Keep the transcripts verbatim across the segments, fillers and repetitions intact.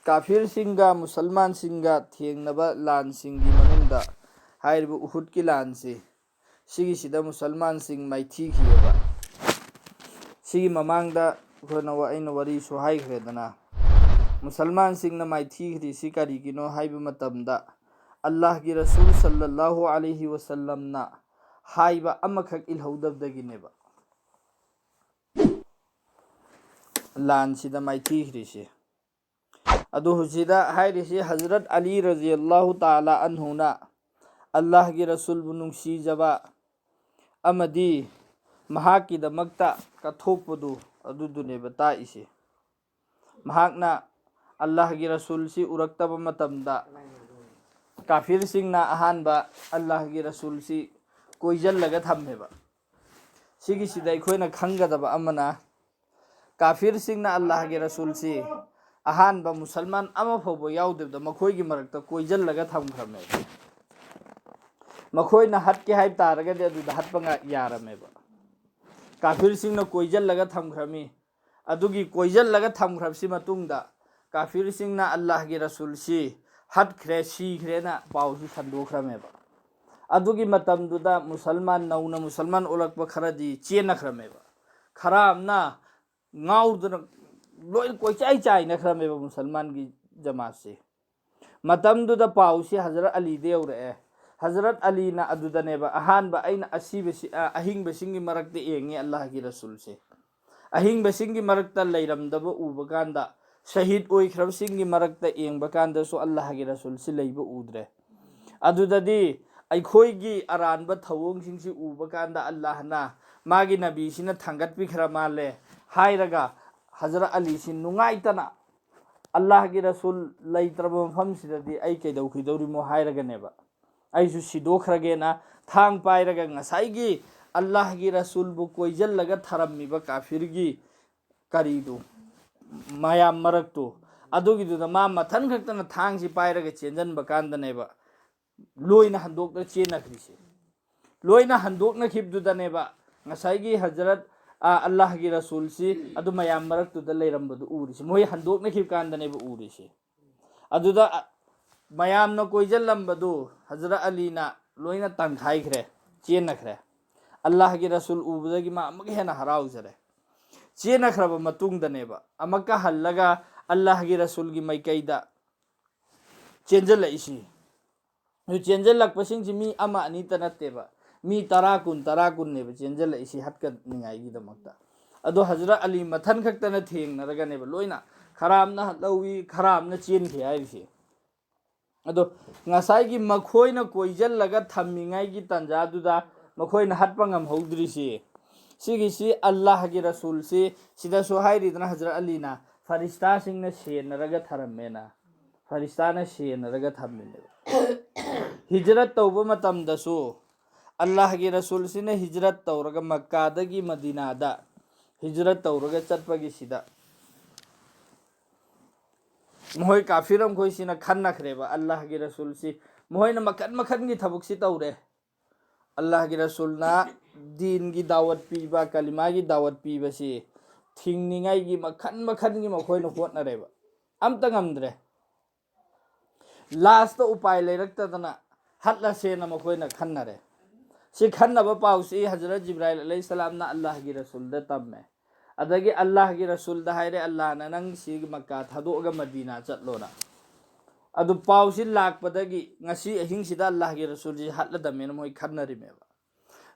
ꯀꯥꯐꯤꯔꯁꯤꯡꯒ ꯃꯨꯁꯜꯃꯥꯟꯁꯤꯡꯒ ꯊꯦꯡꯅꯕ ꯂꯥꯟꯁꯤꯡꯒꯤ ꯃꯅꯨꯡꯗ ꯍꯥꯏꯔꯤꯕ ꯎꯍꯨꯗꯀꯤ ꯂꯥꯟꯁꯤ, ꯁꯤꯒꯤꯁꯤꯗ ꯃꯨꯁꯜꯃꯥꯟꯁꯤꯡ ꯃꯥꯏꯊꯤꯈꯤꯑꯕ꯫ ꯁꯤꯒꯤ ꯃꯃꯥꯡꯗ ꯑꯩꯈꯣꯏꯅ ꯋꯥ-, ꯑꯩꯅ ꯋꯥꯔꯤꯁꯨ ꯍꯥꯏꯈ꯭ꯔꯦꯗꯅ, ꯃꯨꯁꯜꯃꯥꯟꯁꯤꯡꯅ ꯃꯥꯏꯊꯤꯈ꯭ꯔꯤꯁꯤ ꯀꯔꯤꯒꯤꯅꯣ ꯍꯥꯏꯕ ꯃꯇꯝꯗ, ꯑꯜꯂꯥꯍꯒꯤ ꯔꯁꯨꯜ ꯁꯜꯂꯜꯂꯥꯍꯨ ꯑꯂꯩꯍꯤ ꯋꯁꯜꯂꯝꯅ ꯍꯥꯏꯕ ꯑꯃꯈꯛ ꯏꯜꯍꯧꯗꯕꯗꯒꯤꯅꯦꯕ ꯂꯥꯟꯁꯤꯗ ꯃꯥꯏꯊꯤꯈ꯭ꯔꯤꯁꯦ꯫ ꯑꯗꯨ ꯍꯧꯖꯤꯛꯗ ꯍꯥꯏꯔꯤꯁꯤ ꯍꯖꯔꯠ ꯑꯂꯤ ꯔꯖꯤꯌꯜꯂꯥꯍꯨ ꯇꯥꯂꯥ ꯑꯟꯍꯨꯅ ꯑꯜꯂꯥꯍꯒꯤ ꯔꯁꯨꯜꯕꯨ ꯅꯨꯡꯁꯤꯖꯕ ꯑꯃꯗꯤ ꯃꯍꯥꯛꯀꯤꯗꯃꯛꯇ ꯀꯠꯊꯣꯛꯄꯗꯨ ꯑꯗꯨꯗꯨꯅꯦꯕ ꯇꯥꯛꯏꯁꯦ꯫ ꯃꯍꯥꯛꯅ ꯑꯜꯂꯥꯍꯒꯤ ꯔꯁꯨꯜꯁꯤ ꯎꯔꯛꯇꯕ ꯃꯇꯝꯗ ꯀꯥꯐꯤꯔꯁꯤꯡꯅ ꯑꯍꯥꯟꯕ ꯑꯜꯂꯥꯍꯒꯤ ꯔꯁꯨꯜꯁꯤ ꯀꯣꯏꯁꯤꯜꯂꯒ ꯊꯝꯃꯦꯕ꯫ ꯁꯤꯒꯤꯁꯤꯗ ꯑꯩꯈꯣꯏꯅ ꯈꯪꯒꯗꯕ ꯑꯃꯅ, ꯀꯥꯐꯤꯔꯁꯤꯡꯅ ꯑꯜꯂꯥꯍꯒꯤ ꯔꯁꯨꯜꯁꯤ ꯑꯍꯥꯟꯕ ꯃꯨꯁꯜꯃꯥꯟ ꯑꯃ ꯐꯥꯎꯕ ꯌꯥꯎꯗꯕꯤꯗ ꯃꯈꯣꯏꯒꯤ ꯃꯔꯛꯇ ꯀꯣꯏꯁꯤꯜꯂꯒ ꯊꯝꯈ꯭ꯔꯃꯦꯕ꯫ ꯃꯈꯣꯏꯅ ꯍꯠꯀꯦ ꯍꯥꯏꯕ ꯇꯥꯔꯒꯗꯤ ꯑꯗꯨꯗ ꯍꯠꯄ ꯉ-, ꯌꯥꯔꯝꯃꯦꯕ꯫ ꯀꯥꯐꯤꯔꯁꯤꯡꯅ ꯀꯣꯏꯁꯤꯜꯂꯒ ꯊꯝꯈ꯭ꯔꯃꯤ꯫ ꯑꯗꯨꯒꯤ ꯀꯣꯏꯁꯤꯜꯂꯒ ꯊꯝꯈ꯭ꯔꯕꯁꯤ ꯃꯇꯨꯡꯗ ꯀꯥꯐꯤꯔꯁꯤꯡꯅ ꯑꯜꯂꯥꯍꯒꯤ ꯔꯁꯨꯜꯁꯤ ꯍꯠꯈ꯭ꯔꯦ, ꯁꯤꯈ꯭ꯔꯦꯅ ꯄꯥꯎꯁꯤ ꯁꯟꯗꯣꯛꯈ꯭ꯔꯃꯦꯕ꯫ ꯑꯗꯨꯒꯤ ꯃꯇꯝꯗꯨꯗ ꯃꯨꯁꯜꯃꯥꯟ, ꯅꯧꯅ ꯃꯨꯁꯜꯃꯥꯟ ꯑꯣꯜꯂꯛꯄ ꯈꯔꯗꯤ ꯆꯦꯟꯅꯈ꯭ꯔꯃꯦꯕ꯫ ꯈꯔ ꯑꯃꯅ ꯉꯥꯎꯗꯅ ꯂꯣꯏ ꯀꯣꯏꯆꯥꯏ ꯆꯥꯏꯅꯈ꯭ꯔꯃꯦꯕ ꯃꯨꯁꯜꯃꯥꯟꯒꯤ ꯖꯃꯥꯠꯁꯦ꯫ ꯃꯇꯝꯗꯨꯗ ꯄꯥꯎꯁꯤ ꯍꯖꯔꯠ ꯑꯂꯤꯗ ꯌꯧꯔꯛꯑꯦ꯫ ꯍꯖꯔꯠ ꯑꯂꯤꯅ ꯑꯗꯨꯗꯅꯦꯕ ꯑꯍꯥꯟꯕ ꯑꯩꯅ ꯑꯁꯤꯕꯁꯤ-, ꯑ, ꯑꯍꯤꯡꯕꯁꯤꯡꯒꯤ ꯃꯔꯛꯇ ꯌꯦꯡꯉꯤ ꯑꯜꯂꯥꯍꯒꯤ ꯔꯁꯨꯜꯁꯦ꯫ ꯑꯍꯤꯡꯕꯁꯤꯡꯒꯤ ꯃꯔꯛꯇ ꯂꯩꯔꯝꯗꯕ ꯎꯕ ꯀꯥꯟꯗ, ꯁꯍꯤꯗ ꯑꯣꯏꯈ꯭ꯔꯕꯁꯤꯡꯒꯤ ꯃꯔꯛꯇ ꯌꯦꯡꯕ ꯀꯥꯟꯗꯁꯨ ꯑꯜꯂꯥꯍꯒꯤ ꯔꯁꯨꯜꯁꯤ ꯂꯩꯕ ꯎꯗ꯭ꯔꯦ꯫ ꯑꯗꯨꯗꯗꯤ ꯑꯩꯈꯣꯏꯒꯤ ꯑꯔꯥꯟꯕ ꯊꯧꯑꯣꯡꯁꯤꯡꯁꯤ ꯎꯕ ꯀꯥꯟꯗ ꯑꯜꯂꯥꯍꯅ ꯃꯥꯒꯤ ꯅꯕꯤꯁꯤꯅ ꯊꯥꯡꯒꯠꯄꯤꯈ꯭ꯔ ꯃꯥꯜꯂꯦ ꯍꯥꯏꯔꯒ ꯍꯖꯔꯠ ꯑꯂꯤꯁꯤ ꯅꯨꯡꯉꯥꯏꯇꯅ ꯑꯜꯂꯥꯍꯒꯤ ꯔꯁꯨꯜ ꯂꯩꯇ꯭ꯔꯕ ꯃꯐꯝꯁꯤꯗꯗꯤ ꯑꯩ ꯀꯩꯗꯧꯈꯤꯗꯧꯔꯤꯃꯣ ꯍꯥꯏꯔꯒꯅꯦꯕ, ꯑꯩꯁꯨ ꯁꯤꯗꯣꯛꯈ꯭ꯔꯒꯦꯅ ꯊꯥꯡ ꯄꯥꯏꯔꯒ ꯉꯁꯥꯏꯒꯤ ꯑꯜꯂꯥꯍꯒꯤ ꯔꯁꯨꯜꯕꯨ ꯀꯣꯏꯁꯤꯜꯂꯒ ꯊꯔꯝꯃꯤꯕ ꯀꯥꯐꯤꯔꯒꯤ ꯀꯔꯤꯗꯨ, ꯃꯌꯥꯝ ꯃꯔꯛꯇꯨ, ꯑꯗꯨꯒꯤꯗꯨꯗ ꯃꯥ ꯃꯊꯟ ꯈꯛꯇꯅ ꯊꯥꯡꯁꯤ ꯄꯥꯏꯔꯒ ꯆꯦꯟꯁꯤꯟꯕ ꯀꯥꯟꯗꯅꯦꯕ ꯂꯣꯏꯅ ꯍꯟꯗꯣꯛꯅ ꯆꯦꯟꯅꯈ꯭ꯔꯤꯁꯦ꯫ ꯂꯣꯏꯅ ꯍꯟꯗꯣꯛꯅꯈꯤꯕꯗꯨꯗꯅꯦꯕ ꯉꯁꯥꯏꯒꯤ ꯍꯖꯔꯠ ꯑꯥ, ꯑꯜꯂꯥꯍꯒꯤ ꯔꯁꯨꯜꯁꯤ ꯑꯗꯨ ꯃꯌꯥꯝ ꯃꯔꯛꯇꯨꯗ ꯂꯩꯔꯝꯕꯗꯨ ꯎꯔꯤꯁꯤ, ꯃꯣꯏ ꯍꯟꯗꯣꯛꯅꯈꯤꯕ ꯀꯥꯟꯗꯅꯦꯕ ꯎꯔꯤꯁꯤ꯫ ꯑꯗꯨꯗ, ꯑ, ꯃꯌꯥꯝꯅ ꯀꯣꯏꯁꯤꯜꯂꯝꯕꯗꯨ ꯍꯖꯔꯠ ꯑꯂꯤꯅ ꯂꯣꯏꯅ ꯇꯥꯟꯈꯥꯏꯈ꯭ꯔꯦ, ꯆꯦꯟꯅꯈ꯭ꯔꯦ꯫ ꯑꯜꯂꯥꯍꯒꯤ ꯔꯁꯨꯜ ꯎꯕꯗꯒꯤ ꯃꯥ ꯑꯃꯨꯛꯀ ꯍꯦꯟꯅ ꯍꯔꯥꯎꯖꯔꯦ꯫ ꯆꯦꯟꯅꯈ꯭ꯔꯕ ꯃꯇꯨꯡꯗꯅꯦꯕ ꯑꯃꯨꯛꯀ ꯍꯜꯂꯒ ꯑꯜꯂꯥꯍꯒꯤ ꯔꯁꯨꯜꯒꯤ ꯃꯥꯏꯀꯩꯗ ꯆꯦꯟꯖꯜꯂꯛꯏꯁꯤ꯫ ꯑꯗꯨ ꯆꯦꯟꯖꯜꯂꯛꯄꯁꯤꯡꯁꯤ ꯃꯤ ꯑꯃ ꯑꯅꯤꯇ ꯅꯠꯇꯦꯕ, ꯃꯤ ꯇꯔꯥ, ꯀꯨꯟ, ꯇꯔꯥ, ꯀꯨꯟꯅꯦꯕ ꯆꯦꯟꯖꯜꯂꯛꯏꯁꯤ ꯍꯠꯀꯅꯤꯡꯉꯥꯏꯒꯤꯗꯃꯛꯇ꯫ ꯑꯗꯣ ꯍꯖꯔꯠ ꯑꯂꯤ ꯃꯊꯟ ꯈꯛꯇꯅ ꯊꯦꯡꯅꯔꯒꯅꯦꯕ ꯂꯣꯏꯅ, ꯈꯔ ꯑꯃꯅ ꯍꯠꯍꯧꯋꯤ, ꯈꯔ ꯑꯃꯅ ꯆꯦꯟꯈꯤ ꯍꯥꯏꯔꯤꯁꯦ꯫ ꯑꯗꯣ ꯉꯁꯥꯏꯒꯤ ꯃꯈꯣꯏꯅ ꯀꯣꯏꯁꯤꯜꯂꯒ ꯊꯝꯃꯤꯉꯩꯒꯤ ꯇꯥꯟꯖꯥꯗꯨꯗ ꯃꯈꯣꯏꯅ ꯍꯠꯄ ꯉꯝꯍꯧꯗ꯭ꯔꯤꯁꯤ, ꯁꯤꯒꯤꯁꯤ ꯑꯜꯂꯥꯍꯒꯤ ꯔꯁꯨꯜꯁꯤ, ꯁꯤꯗꯁꯨ ꯍꯥꯏꯔꯤꯗꯅ ꯍꯖꯔꯠ ꯑꯂꯤꯅ, ꯐꯔꯤꯁꯇꯥꯁꯤꯡꯅ ꯁꯦꯟꯅꯔꯒ ꯊꯔꯝꯃꯦꯅ꯫ ꯐꯔꯤꯁꯇꯥꯅ ꯁꯦꯟꯅꯔꯒ ꯊꯝꯃꯤꯅꯦꯕ꯫ ꯍꯤꯖꯔꯠ ꯇꯧꯕ ꯃꯇꯝꯗꯁꯨ ꯑꯜꯂꯥꯍꯒꯤ ꯔꯁꯨꯜꯁꯤꯅ ꯍꯤꯖꯔꯠ ꯇꯧꯔꯒ ꯃꯛꯀꯥꯗꯒꯤ ꯃꯗꯤꯅꯥꯗ ꯍꯤꯖꯔꯠ ꯇꯧꯔꯒ ꯆꯠꯄꯒꯤꯁꯤꯗ ꯃꯈꯣꯏ ꯀꯥꯐꯤꯔ ꯃꯈꯣꯏꯁꯤꯅ ꯈꯟꯅꯈ꯭ꯔꯦꯕ ꯑꯜꯂꯥꯍꯒꯤ ꯔꯁꯨꯜꯁꯤ꯫ ꯃꯈꯣꯏꯅ ꯃꯈꯟ ꯃꯈꯟꯒꯤ ꯊꯕꯛꯁꯤ ꯇꯧꯔꯦ꯫ ꯑꯜꯂꯥꯍꯒꯤ ꯔꯁꯨꯜꯅ ꯗꯤꯟꯒꯤ ꯗꯥꯋꯠ ꯄꯤꯕ, ꯀꯂꯤꯃꯥꯒꯤ ꯗꯥꯋꯠ ꯄꯤꯕꯁꯤ ꯊꯤꯡꯅꯤꯡꯉꯥꯏꯒꯤ ꯃꯈꯟ ꯃꯈꯟꯒꯤ ꯃꯈꯣꯏꯅ ꯍꯣꯠꯅꯔꯦꯕ, ꯑꯝꯇ ꯉꯝꯗ꯭ꯔꯦ꯫ ꯂꯥꯁꯇ ꯎꯄꯥꯏ ꯂꯩꯔꯛꯇꯗꯅ ꯍꯠꯂꯁꯦꯅ ꯃꯈꯣꯏꯅ ꯈꯟꯅꯔꯦ꯫ ꯁꯤ ꯈꯟꯅꯕ ꯄꯥꯎꯁꯤ ꯍꯖꯔꯠ ꯖꯤꯕ꯭ꯔꯥꯏꯜ ꯑꯂꯩꯍꯤꯁꯁꯂꯥꯝꯅ ꯑꯜꯂꯥꯍꯒꯤ ꯔꯁꯨꯜꯗ ꯇꯝꯃꯦ꯫ ꯑꯗꯒꯤ ꯑꯜꯂꯥꯍꯒꯤ ꯔꯁꯨꯜꯗ ꯍꯥꯏꯔꯦ, "ꯑꯜꯂꯥꯍꯅ ꯅꯪ ꯁꯤ ꯃꯛꯀꯥ ꯊꯥꯗꯣꯛꯑꯒ ꯃꯗꯤꯅꯥ ꯆꯠꯂꯣꯅ"꯫ ꯑꯗꯨ ꯄꯥꯎꯁꯤ ꯂꯥꯛꯄꯗꯒꯤ ꯉꯁꯤ ꯑꯍꯤꯡꯁꯤꯗ ꯑꯜꯂꯥꯍꯒꯤ ꯔꯁꯨꯜꯁꯤ ꯍꯠꯂꯗꯝꯃꯦꯅ ꯃꯣꯏ ꯈꯟꯅꯔꯤꯃꯦꯕ꯫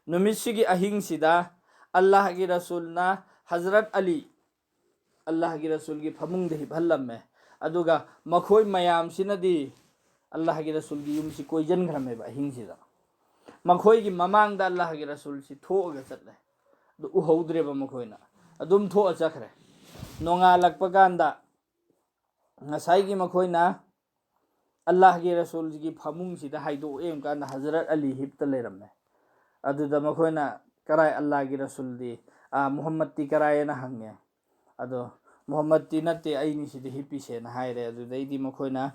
ꯅꯨꯃꯤꯠꯁꯤꯒꯤ ꯑꯍꯤꯡꯁꯤꯗ ꯑꯜꯂꯥꯍꯒꯤ ꯔꯁꯨꯜꯅ ꯍꯖꯔꯠ ꯑꯂꯤ ꯑꯜꯂꯥꯍꯒꯤ ꯔꯁꯨꯜꯒꯤ ꯐꯃꯨꯡꯗ ꯍꯤꯞꯍꯜꯂꯝꯃꯦ꯫ ꯑꯗꯨꯒ ꯃꯈꯣꯏ ꯃꯌꯥꯝꯁꯤꯅꯗꯤ ꯑꯜꯂꯥꯍꯒꯤ ꯔꯁꯨꯜꯒꯤ ꯌꯨꯝꯁꯤ ꯀꯣꯏꯁꯤꯟꯈ꯭ꯔꯝꯃꯦꯕ ꯑꯍꯤꯡꯁꯤꯗ꯫ ꯃꯈꯣꯏꯒꯤ ꯃꯃꯥꯡꯗ ꯑꯜꯂꯥꯍꯒꯤ ꯔꯁꯨꯜꯁꯤ ꯊꯣꯛꯑꯒ ꯆꯠꯂꯦ꯫ ꯑꯗꯨ ꯎꯍꯧꯗ꯭ꯔꯦꯕ ꯃꯈꯣꯏꯅ꯫ ꯑꯗꯨꯝ ꯊꯣꯛꯑ ꯆꯠꯈ꯭ꯔꯦ꯫ ꯅꯣꯡꯉꯥꯜꯂꯛꯄ ꯀꯥꯟꯗ ꯉꯁꯥꯏꯒꯤ ꯃꯈꯣꯏꯅ ꯑꯜꯂꯥꯍꯒꯤ ꯔꯁꯨꯜꯒꯤ ꯐꯃꯨꯡꯁꯤꯗ ꯍꯥꯏꯗꯣꯛꯑꯦ ꯀꯥꯟꯗ ꯍꯖꯔꯠ ꯑꯂꯤ ꯍꯤꯞꯇ ꯂꯩꯔꯝꯃꯦ꯫ ꯑꯗꯨꯗ ꯃꯈꯣꯏꯅ, "ꯀꯔꯥꯏ ꯑꯜꯂꯥꯍꯒꯤ ꯔꯁꯨꯜꯗꯤ? ꯑꯥ, ꯃꯨꯍꯝꯃꯗꯇꯤ ꯀꯔꯥꯏ?" ꯍꯥꯏꯅ ꯍꯪꯉꯦ꯫ ꯑꯗꯣ, "ꯃꯨꯍꯝꯃꯗꯇꯤ ꯅꯠꯇꯦ, ꯑꯩꯅꯤ ꯁꯤꯗ ꯍꯤꯞꯄꯤꯁꯦꯅ" ꯍꯥꯏꯔꯦ꯫ ꯑꯗꯨꯗꯩꯗꯤ ꯃꯈꯣꯏꯅ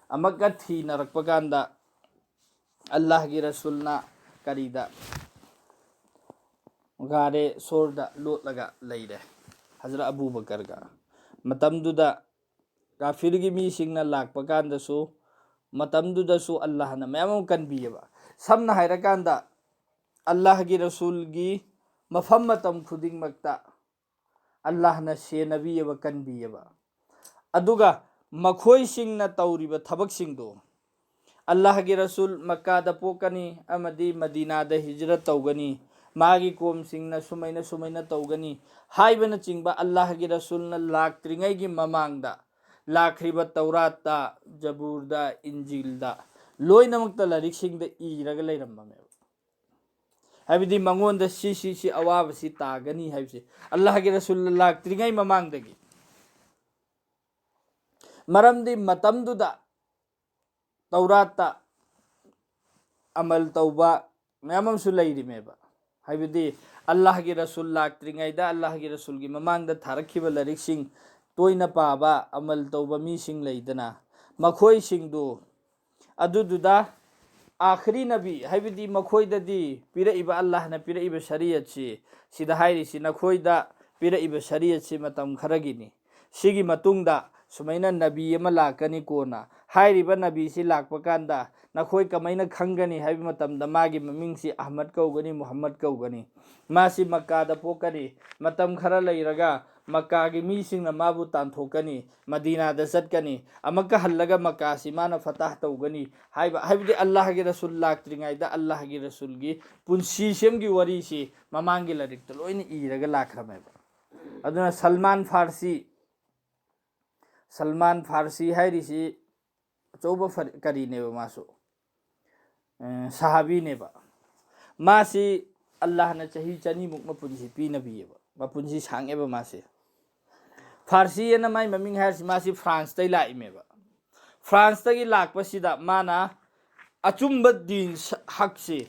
ꯑꯃꯛꯀ ꯊꯤꯅꯔꯛꯄ ꯀꯥꯟꯗ ꯑꯜꯂꯥꯍꯒꯤ ꯔꯁꯨꯜꯅ ꯀꯔꯤꯗ, ꯒꯥꯔꯦ ꯁꯣꯔꯗ ꯂꯣꯠꯂꯒ ꯂꯩꯔꯦ ꯍꯖꯔꯠ ꯑꯕꯨ ꯕꯀꯔꯒ꯫ ꯃꯇꯝꯗꯨꯗ ꯀꯥꯐꯤꯔꯒꯤ ꯃꯤꯁꯤꯡꯅ ꯂꯥꯛꯄ ꯀꯥꯟꯗꯁꯨ, ꯃꯇꯝꯗꯨꯗꯁꯨ ꯑꯜꯂꯥꯍꯅ ꯃꯌꯥꯝ ꯑꯃ ꯀꯟꯕꯤꯌꯦꯕ꯫ ꯁꯝꯅ ꯍꯥꯏꯔꯀꯥꯟꯗ, ꯑꯜꯂꯥꯍꯒꯤ ꯔꯁꯨꯜꯒꯤ ꯃꯐꯝ ꯃꯇꯝ ꯈꯨꯗꯤꯡꯃꯛꯇ ꯑꯜꯂꯥꯍꯅ ꯁꯦꯟꯅꯕꯤꯌꯦꯕ, ꯀꯟꯕꯤꯌꯦꯕ꯫ ꯑꯗꯨꯒ ꯃꯈꯣꯏꯁꯤꯡꯅ ꯇꯧꯔꯤꯕ ꯊꯕꯛꯁꯤꯡꯗꯣ, ꯑꯜꯂꯥꯍꯒꯤ ꯔꯁꯨꯜ ꯃꯛꯀꯥꯗ ꯄꯣꯛꯀꯅꯤ ꯑꯃꯗꯤ ꯃꯗꯤꯅꯥꯗ ꯍꯤꯖꯔꯠ ꯇꯧꯒꯅꯤ, ꯃꯥꯒꯤ ꯀꯣꯝꯁꯤꯡꯅ ꯁꯨꯃꯥꯏꯅ ꯁꯨꯃꯥꯏꯅ ꯇꯧꯒꯅꯤ ꯍꯥꯏꯕꯅꯆꯤꯡꯕ ꯑꯜꯂꯥꯍꯒꯤ ꯔꯁꯨꯜꯅ ꯂꯥꯛꯇ꯭ꯔꯤꯉꯩꯒꯤ ꯃꯃꯥꯡꯗ ꯂꯥꯛꯈ꯭ꯔꯤꯕ ꯇꯧꯔꯥꯠꯇ, ꯖꯕꯨꯔꯗ, ꯏꯟꯖꯤꯜꯗ ꯂꯣꯏꯅꯃꯛꯇ ꯂꯥꯏꯔꯤꯛꯁꯤꯡꯗ ꯏꯔꯒ ꯂꯩꯔꯝꯕꯅꯦꯕ꯫ ꯍꯥꯏꯕꯗꯤ ꯃꯉꯣꯟꯗ ꯁꯤ, ꯁꯤ, ꯁꯤ ꯑꯋꯥꯕꯁꯤ ꯇꯥꯒꯅꯤ ꯍꯥꯏꯕꯁꯦ ꯑꯜꯂꯥꯍꯒꯤ ꯔꯁꯨꯜ ꯂꯥꯛꯇ꯭ꯔꯤꯉꯩ ꯃꯃꯥꯡꯗꯒꯤ꯫ ꯃꯔꯝꯗꯤ ꯃꯇꯝꯗꯨꯗ ꯇꯧꯔꯥꯠꯇ ꯑꯃꯜ ꯇꯧꯕ ꯃꯌꯥꯝ ꯑꯃꯁꯨ ꯂꯩꯔꯤꯃꯦꯕ꯫ ꯍꯥꯏꯕꯗꯤ ꯑꯜꯂꯥꯍꯒꯤ ꯔꯁꯨꯜ ꯂꯥꯛꯇ꯭ꯔꯤꯉꯩꯗ ꯑꯜꯂꯥꯍꯒꯤ ꯔꯁꯨꯜꯒꯤ ꯃꯃꯥꯡꯗ ꯊꯥꯔꯛꯈꯤꯕ ꯂꯥꯏꯔꯤꯛꯁꯤꯡ ꯇꯣꯏꯅ ꯄꯥꯕ, ꯑꯃꯜ ꯇꯧꯕ ꯃꯤꯁꯤꯡ ꯂꯩꯗꯅ, ꯃꯈꯣꯏꯁꯤꯡꯗꯨ ꯑꯗꯨꯗꯨꯗ ꯑꯥꯈꯔꯤ ꯅꯕꯤ, ꯍꯥꯏꯕꯗꯤ ꯃꯈꯣꯏꯗꯗꯤ ꯄꯤꯔꯛꯏꯕ, ꯑꯜꯂꯥꯍꯅ ꯄꯤꯔꯛꯏꯕ ꯁꯔꯤꯌꯠꯁꯤ, ꯁꯤꯗ ꯍꯥꯏꯔꯤꯁꯤ ꯅꯈꯣꯏꯗ ꯄꯤꯔꯛꯏꯕ ꯁꯔꯤꯌꯠꯁꯤ ꯃꯇꯝ ꯈꯔꯒꯤꯅꯤ꯫ ꯁꯤꯒꯤ ꯃꯇꯨꯡꯗ ꯁꯨꯃꯥꯏꯅ ꯅꯕꯤ ꯑꯃ ꯂꯥꯛꯀꯅꯤ ꯀꯣꯟꯅ꯫ ꯍꯥꯏꯔꯤꯕ ꯅꯕꯤꯁꯤ ꯂꯥꯛꯄ ꯀꯥꯟꯗ ꯅꯈꯣꯏ ꯀꯃꯥꯏꯅ ꯈꯪꯒꯅꯤ ꯍꯥꯏꯕ ꯃꯇꯝꯗ ꯃꯥꯒꯤ ꯃꯃꯤꯡꯁꯤ ꯑꯍꯃꯗ ꯀꯧꯒꯅꯤ, ꯃꯨꯍꯝꯃꯗ ꯀꯧꯒꯅꯤ꯫ ꯃꯥꯁꯤ ꯃꯛꯀꯥꯗ ꯄꯣꯛꯀꯅꯤ꯫ ꯃꯇꯝ ꯈꯔ ꯂꯩꯔꯒ ꯃꯛꯀꯥꯒꯤ ꯃꯤꯁꯤꯡꯅ ꯃꯥꯕꯨ ꯇꯥꯟꯊꯣꯛꯀꯅꯤ, ꯃꯗꯤꯅꯥꯗ ꯆꯠꯀꯅꯤ, ꯑꯃꯨꯛꯀ ꯍꯜꯂꯒ ꯃꯛꯀꯥꯁꯤ ꯃꯥꯅ ꯐꯇꯥꯍ ꯇꯧꯒꯅꯤ ꯍꯥꯏꯕ, ꯍꯥꯏꯕꯗꯤ ꯑꯜꯂꯥꯍꯒꯤ ꯔꯁꯨꯜ ꯂꯥꯛꯇ꯭ꯔꯤꯉꯩꯗ ꯑꯜꯂꯥꯍꯒꯤ ꯔꯁꯨꯜꯒꯤ ꯄꯨꯟꯁꯤꯁꯦꯝꯒꯤ ꯋꯥꯔꯤꯁꯤ ꯃꯃꯥꯡꯒꯤ ꯂꯥꯏꯔꯤꯛꯇ ꯂꯣꯏꯅ ꯏꯔꯒ ꯂꯥꯛꯈ꯭ꯔꯃꯦꯕ꯫ ꯑꯗꯨꯅ ꯁꯜꯃꯥꯟ ꯐꯥꯔꯁꯤ, ꯁꯜꯃꯥꯟ ꯐꯥꯔꯁꯤ ꯍꯥꯏꯔꯤꯁꯤ ꯑꯆꯧꯕ ꯐꯔ-, ꯀꯔꯤꯅꯦꯕ ꯃꯥꯁꯨ? ꯑ, ꯁꯍꯥꯕꯤꯅꯦꯕ꯫ ꯃꯥꯁꯤ ꯑꯜꯂꯥꯍꯅ ꯆꯍꯤ ꯆꯅꯤꯃꯨꯛ ꯃꯄꯨꯟꯁꯤ ꯄꯤꯅꯕꯤꯌꯦꯕ꯫ ꯃꯄꯨꯟꯁꯤ ꯁꯥꯡꯉꯦꯕ ꯃꯥꯁꯦ꯫ ꯐꯥꯔꯁꯤ ꯑꯅ ꯃꯥꯏ ꯃꯃꯤꯡ ꯍꯥꯏꯔꯤꯁꯤ ꯃꯥꯁꯤ ꯐ꯭ꯔꯥꯟꯁꯇꯩ ꯂꯥꯛꯏꯃꯦꯕ꯫ ꯐ꯭ꯔꯥꯟꯁꯇꯒꯤ ꯂꯥꯛꯄꯁꯤꯗ ꯃꯥꯅ ꯑꯆꯨꯝꯕ ꯗꯤꯟ ꯁ-, ꯍꯛꯁꯤ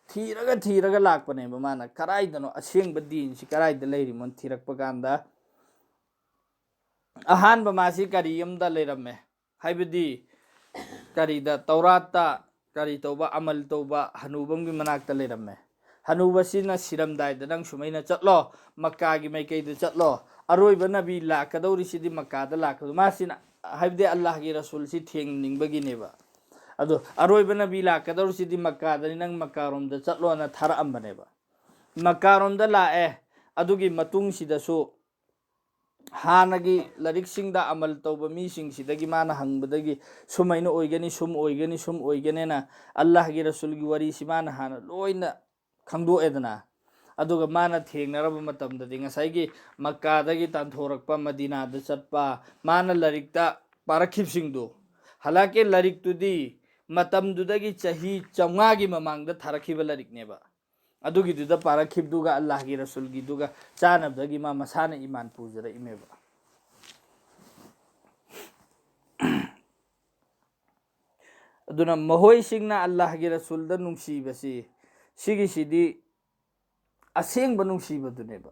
ꯊꯤꯔꯒ ꯊꯤꯔꯒ ꯂꯥꯛꯄꯅꯦꯕ꯫ ꯃꯥꯅ ꯀꯔꯥꯏꯗꯅꯣ ꯑꯁꯦꯡꯕ ꯗꯤꯟꯁꯤ ꯀꯔꯥꯏꯗ ꯂꯩꯔꯤꯃꯣ ꯊꯤꯔꯛꯄ ꯀꯥꯟꯗ ꯑꯍꯥꯟꯕ ꯃꯥꯁꯤ ꯀꯔꯤ ꯑꯃꯗ ꯂꯩꯔꯝꯃꯦ? ꯍꯥꯏꯕꯗꯤ ꯀꯔꯤꯗ, ꯇꯧꯔꯥꯠꯇ ꯀꯔꯤ ꯇꯧꯕ, ꯑꯃꯜ ꯇꯧꯕ ꯍꯅꯨꯕꯝꯒꯤ ꯃꯅꯥꯛꯇ ꯂꯩꯔꯝꯃꯦ꯫ ꯍꯅꯨꯕꯁꯤꯅ ꯁꯤꯔꯝꯗꯥꯏꯗ ꯅꯪ ꯁꯨꯃꯥꯏꯅ ꯆꯠꯂꯣ, ꯃꯛꯀꯥꯒꯤ ꯃꯥꯏꯀꯩꯗ ꯆꯠꯂꯣ, ꯑꯔꯣꯏꯕ ꯅꯕꯤ ꯂꯥꯛꯀꯗꯧꯔꯤꯁꯤꯗꯤ ꯃꯛꯀꯥꯗ ꯂꯥꯛꯀꯗꯧ꯫ ꯃꯥꯁꯤꯅ, ꯍꯥꯏꯕꯗꯤ ꯑꯜꯂꯥꯍꯒꯤ ꯔꯁꯨꯜꯁꯤ ꯊꯦꯡꯅꯤꯡꯕꯒꯤꯅꯦꯕ꯫ ꯑꯗꯣ ꯑꯔꯣꯏꯕ ꯅꯕꯤ ꯂꯥꯛꯀꯗꯧꯔꯤꯁꯤꯗꯤ ꯃꯛꯀꯥꯗꯅꯤ, ꯅꯪ ꯃꯛꯀꯥꯔꯣꯝꯗ ꯆꯠꯂꯣꯅ ꯊꯥꯔꯛꯑꯝꯕꯅꯦꯕ꯫ ꯃꯛꯀꯥꯔꯣꯝꯗ ꯂꯥꯛꯑꯦ꯫ ꯑꯗꯨꯒꯤ ꯃꯇꯨꯡꯁꯤꯗꯁꯨ ꯍꯥꯟꯅꯒꯤ ꯂꯥꯏꯔꯤꯛꯁꯤꯡꯗ ꯑꯃꯜ ꯇꯧꯕ ꯃꯤꯁꯤꯡꯁꯤꯗꯒꯤ ꯃꯥꯅ ꯍꯪꯕꯗꯒꯤ ꯁꯨꯃꯥꯏꯅ ꯑꯣꯏꯒꯅꯤ, ꯁꯨꯝ ꯑꯣꯏꯒꯅꯤ, ꯁꯨꯝ ꯑꯣꯏꯒꯅꯤꯅ ꯑꯜꯂꯥꯍꯒꯤ ꯔꯁꯨꯜꯒꯤ ꯋꯥꯔꯤꯁꯤ ꯃꯥꯅ ꯍꯥꯟꯅ ꯂꯣꯏꯅ ꯈꯪꯗꯣꯛꯑꯦꯗꯅ꯫ ꯑꯗꯨꯒ ꯃꯥꯅ ꯊꯦꯡꯅꯔꯕ ꯃꯇꯝꯗꯗꯤ ꯉꯁꯥꯏꯒꯤ ꯃꯛꯀꯥꯗꯒꯤ ꯇꯥꯟꯊꯣꯔꯛꯄ, ꯃꯗꯤꯅꯥꯗ ꯆꯠꯄ, ꯃꯥꯅ ꯂꯥꯏꯔꯤꯛꯇ ꯄꯥꯔꯛꯈꯤꯕꯁꯤꯡꯗꯣ, ꯍꯂꯥꯛꯀꯤ ꯂꯥꯏꯔꯤꯛꯇꯨꯗꯤ ꯃꯇꯝꯗꯨꯗꯒꯤ ꯆꯍꯤ ꯆꯥꯝꯃꯉꯥꯒꯤ ꯃꯃꯥꯡꯗ ꯊꯥꯔꯛꯈꯤꯕ ꯂꯥꯏꯔꯤꯛꯅꯦꯕ꯫ ꯑꯗꯨꯒꯤꯗꯨꯗ ꯄꯥꯔꯛꯈꯤꯕꯗꯨꯒ ꯑꯜꯂꯥꯍꯒꯤ ꯔꯁꯨꯜꯒꯤꯗꯨꯒ ꯆꯥꯟꯅꯕꯗꯒꯤ ꯃꯥ ꯃꯁꯥꯅ ꯏꯃꯥꯟ ꯄꯨꯖꯔꯛꯏꯃꯦꯕ꯫ ꯑꯗꯨꯅ ꯃꯈꯣꯏꯁꯤꯡꯅ ꯑꯜꯂꯥꯍꯒꯤ ꯔꯁꯨꯜꯗ ꯅꯨꯡꯁꯤꯕꯁꯤ, ꯁꯤꯒꯤꯁꯤꯗꯤ ꯑꯁꯦꯡꯕ ꯅꯨꯡꯁꯤꯕꯗꯨꯅꯦꯕ꯫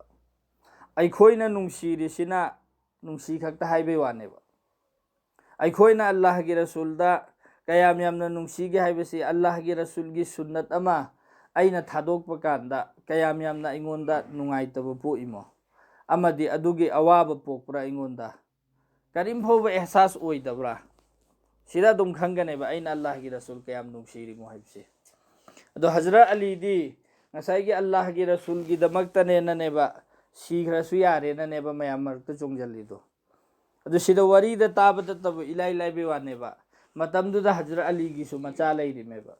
ꯑꯩꯈꯣꯏꯅ ꯅꯨꯡꯁꯤꯔꯤꯁꯤꯅ ꯅꯨꯡꯁꯤ ꯈꯛꯇ ꯍꯥꯏꯕꯩ ꯋꯥꯅꯦꯕ꯫ ꯑꯩꯈꯣꯏꯅ ꯑꯜꯂꯥꯍꯒꯤ ꯔꯁꯨꯜꯗ ꯀꯌꯥꯝ ꯌꯥꯝꯅ ꯅꯨꯡꯁꯤꯒꯦ ꯍꯥꯏꯕꯁꯤ ꯑꯜꯂꯥꯍꯒꯤ ꯔꯁꯨꯜꯒꯤ ꯁꯨꯟꯅꯠ ꯑꯃ ꯑꯩꯅ ꯊꯥꯗꯣꯛꯄ ꯀꯥꯟꯗ ꯀꯌꯥꯝ ꯌꯥꯝꯅ ꯑꯩꯉꯣꯟꯗ ꯅꯨꯡꯉꯥꯏꯇꯕ ꯄꯣꯛꯏꯃꯣ, ꯑꯃꯗꯤ ꯑꯗꯨꯒꯤ ꯑꯋꯥꯕ ꯄꯣꯛꯄ꯭ꯔꯥ ꯑꯩꯉꯣꯟꯗ, ꯀꯔꯤꯝ ꯐꯥꯎꯕ ꯑꯦꯍꯁꯥꯁ ꯑꯣꯏꯗꯕ꯭ꯔꯥ? ꯁꯤꯗ ꯑꯗꯨꯝ ꯈꯪꯒꯅꯦꯕ ꯑꯩꯅ ꯑꯜꯂꯥꯍꯒꯤ ꯔꯁꯨꯜ ꯀꯌꯥꯝ ꯅꯨꯡꯁꯤꯔꯤꯃꯣ ꯍꯥꯏꯕꯁꯦ꯫ ꯑꯗꯣ ꯍꯖꯔꯠ ꯑꯂꯤꯗꯤ ꯉꯁꯥꯏꯒꯤ ꯑꯜꯂꯥꯍꯒꯤ ꯔꯁꯨꯜꯒꯤꯗꯃꯛꯇꯅꯦꯅꯅꯦꯕ, ꯁꯤꯈ꯭ꯔꯁꯨ ꯌꯥꯔꯦꯅꯅꯦꯕ ꯃꯌꯥꯝ ꯃꯔꯛꯇ ꯆꯣꯡꯁꯤꯜꯂꯤꯗꯣ꯫ ꯑꯗꯨ ꯁꯤꯗ ꯋꯥꯔꯤꯗ ꯇꯥꯕꯗꯇꯕꯨ ꯏꯂꯥꯏ ꯂꯥꯏꯕꯩ ꯋꯥꯅꯦꯕ꯫ ꯃꯇꯝꯗꯨꯗ ꯍꯖꯔꯠ ꯑꯂꯤꯒꯤꯁꯨ ꯃꯆꯥ ꯂꯩꯔꯤꯃꯦꯕ,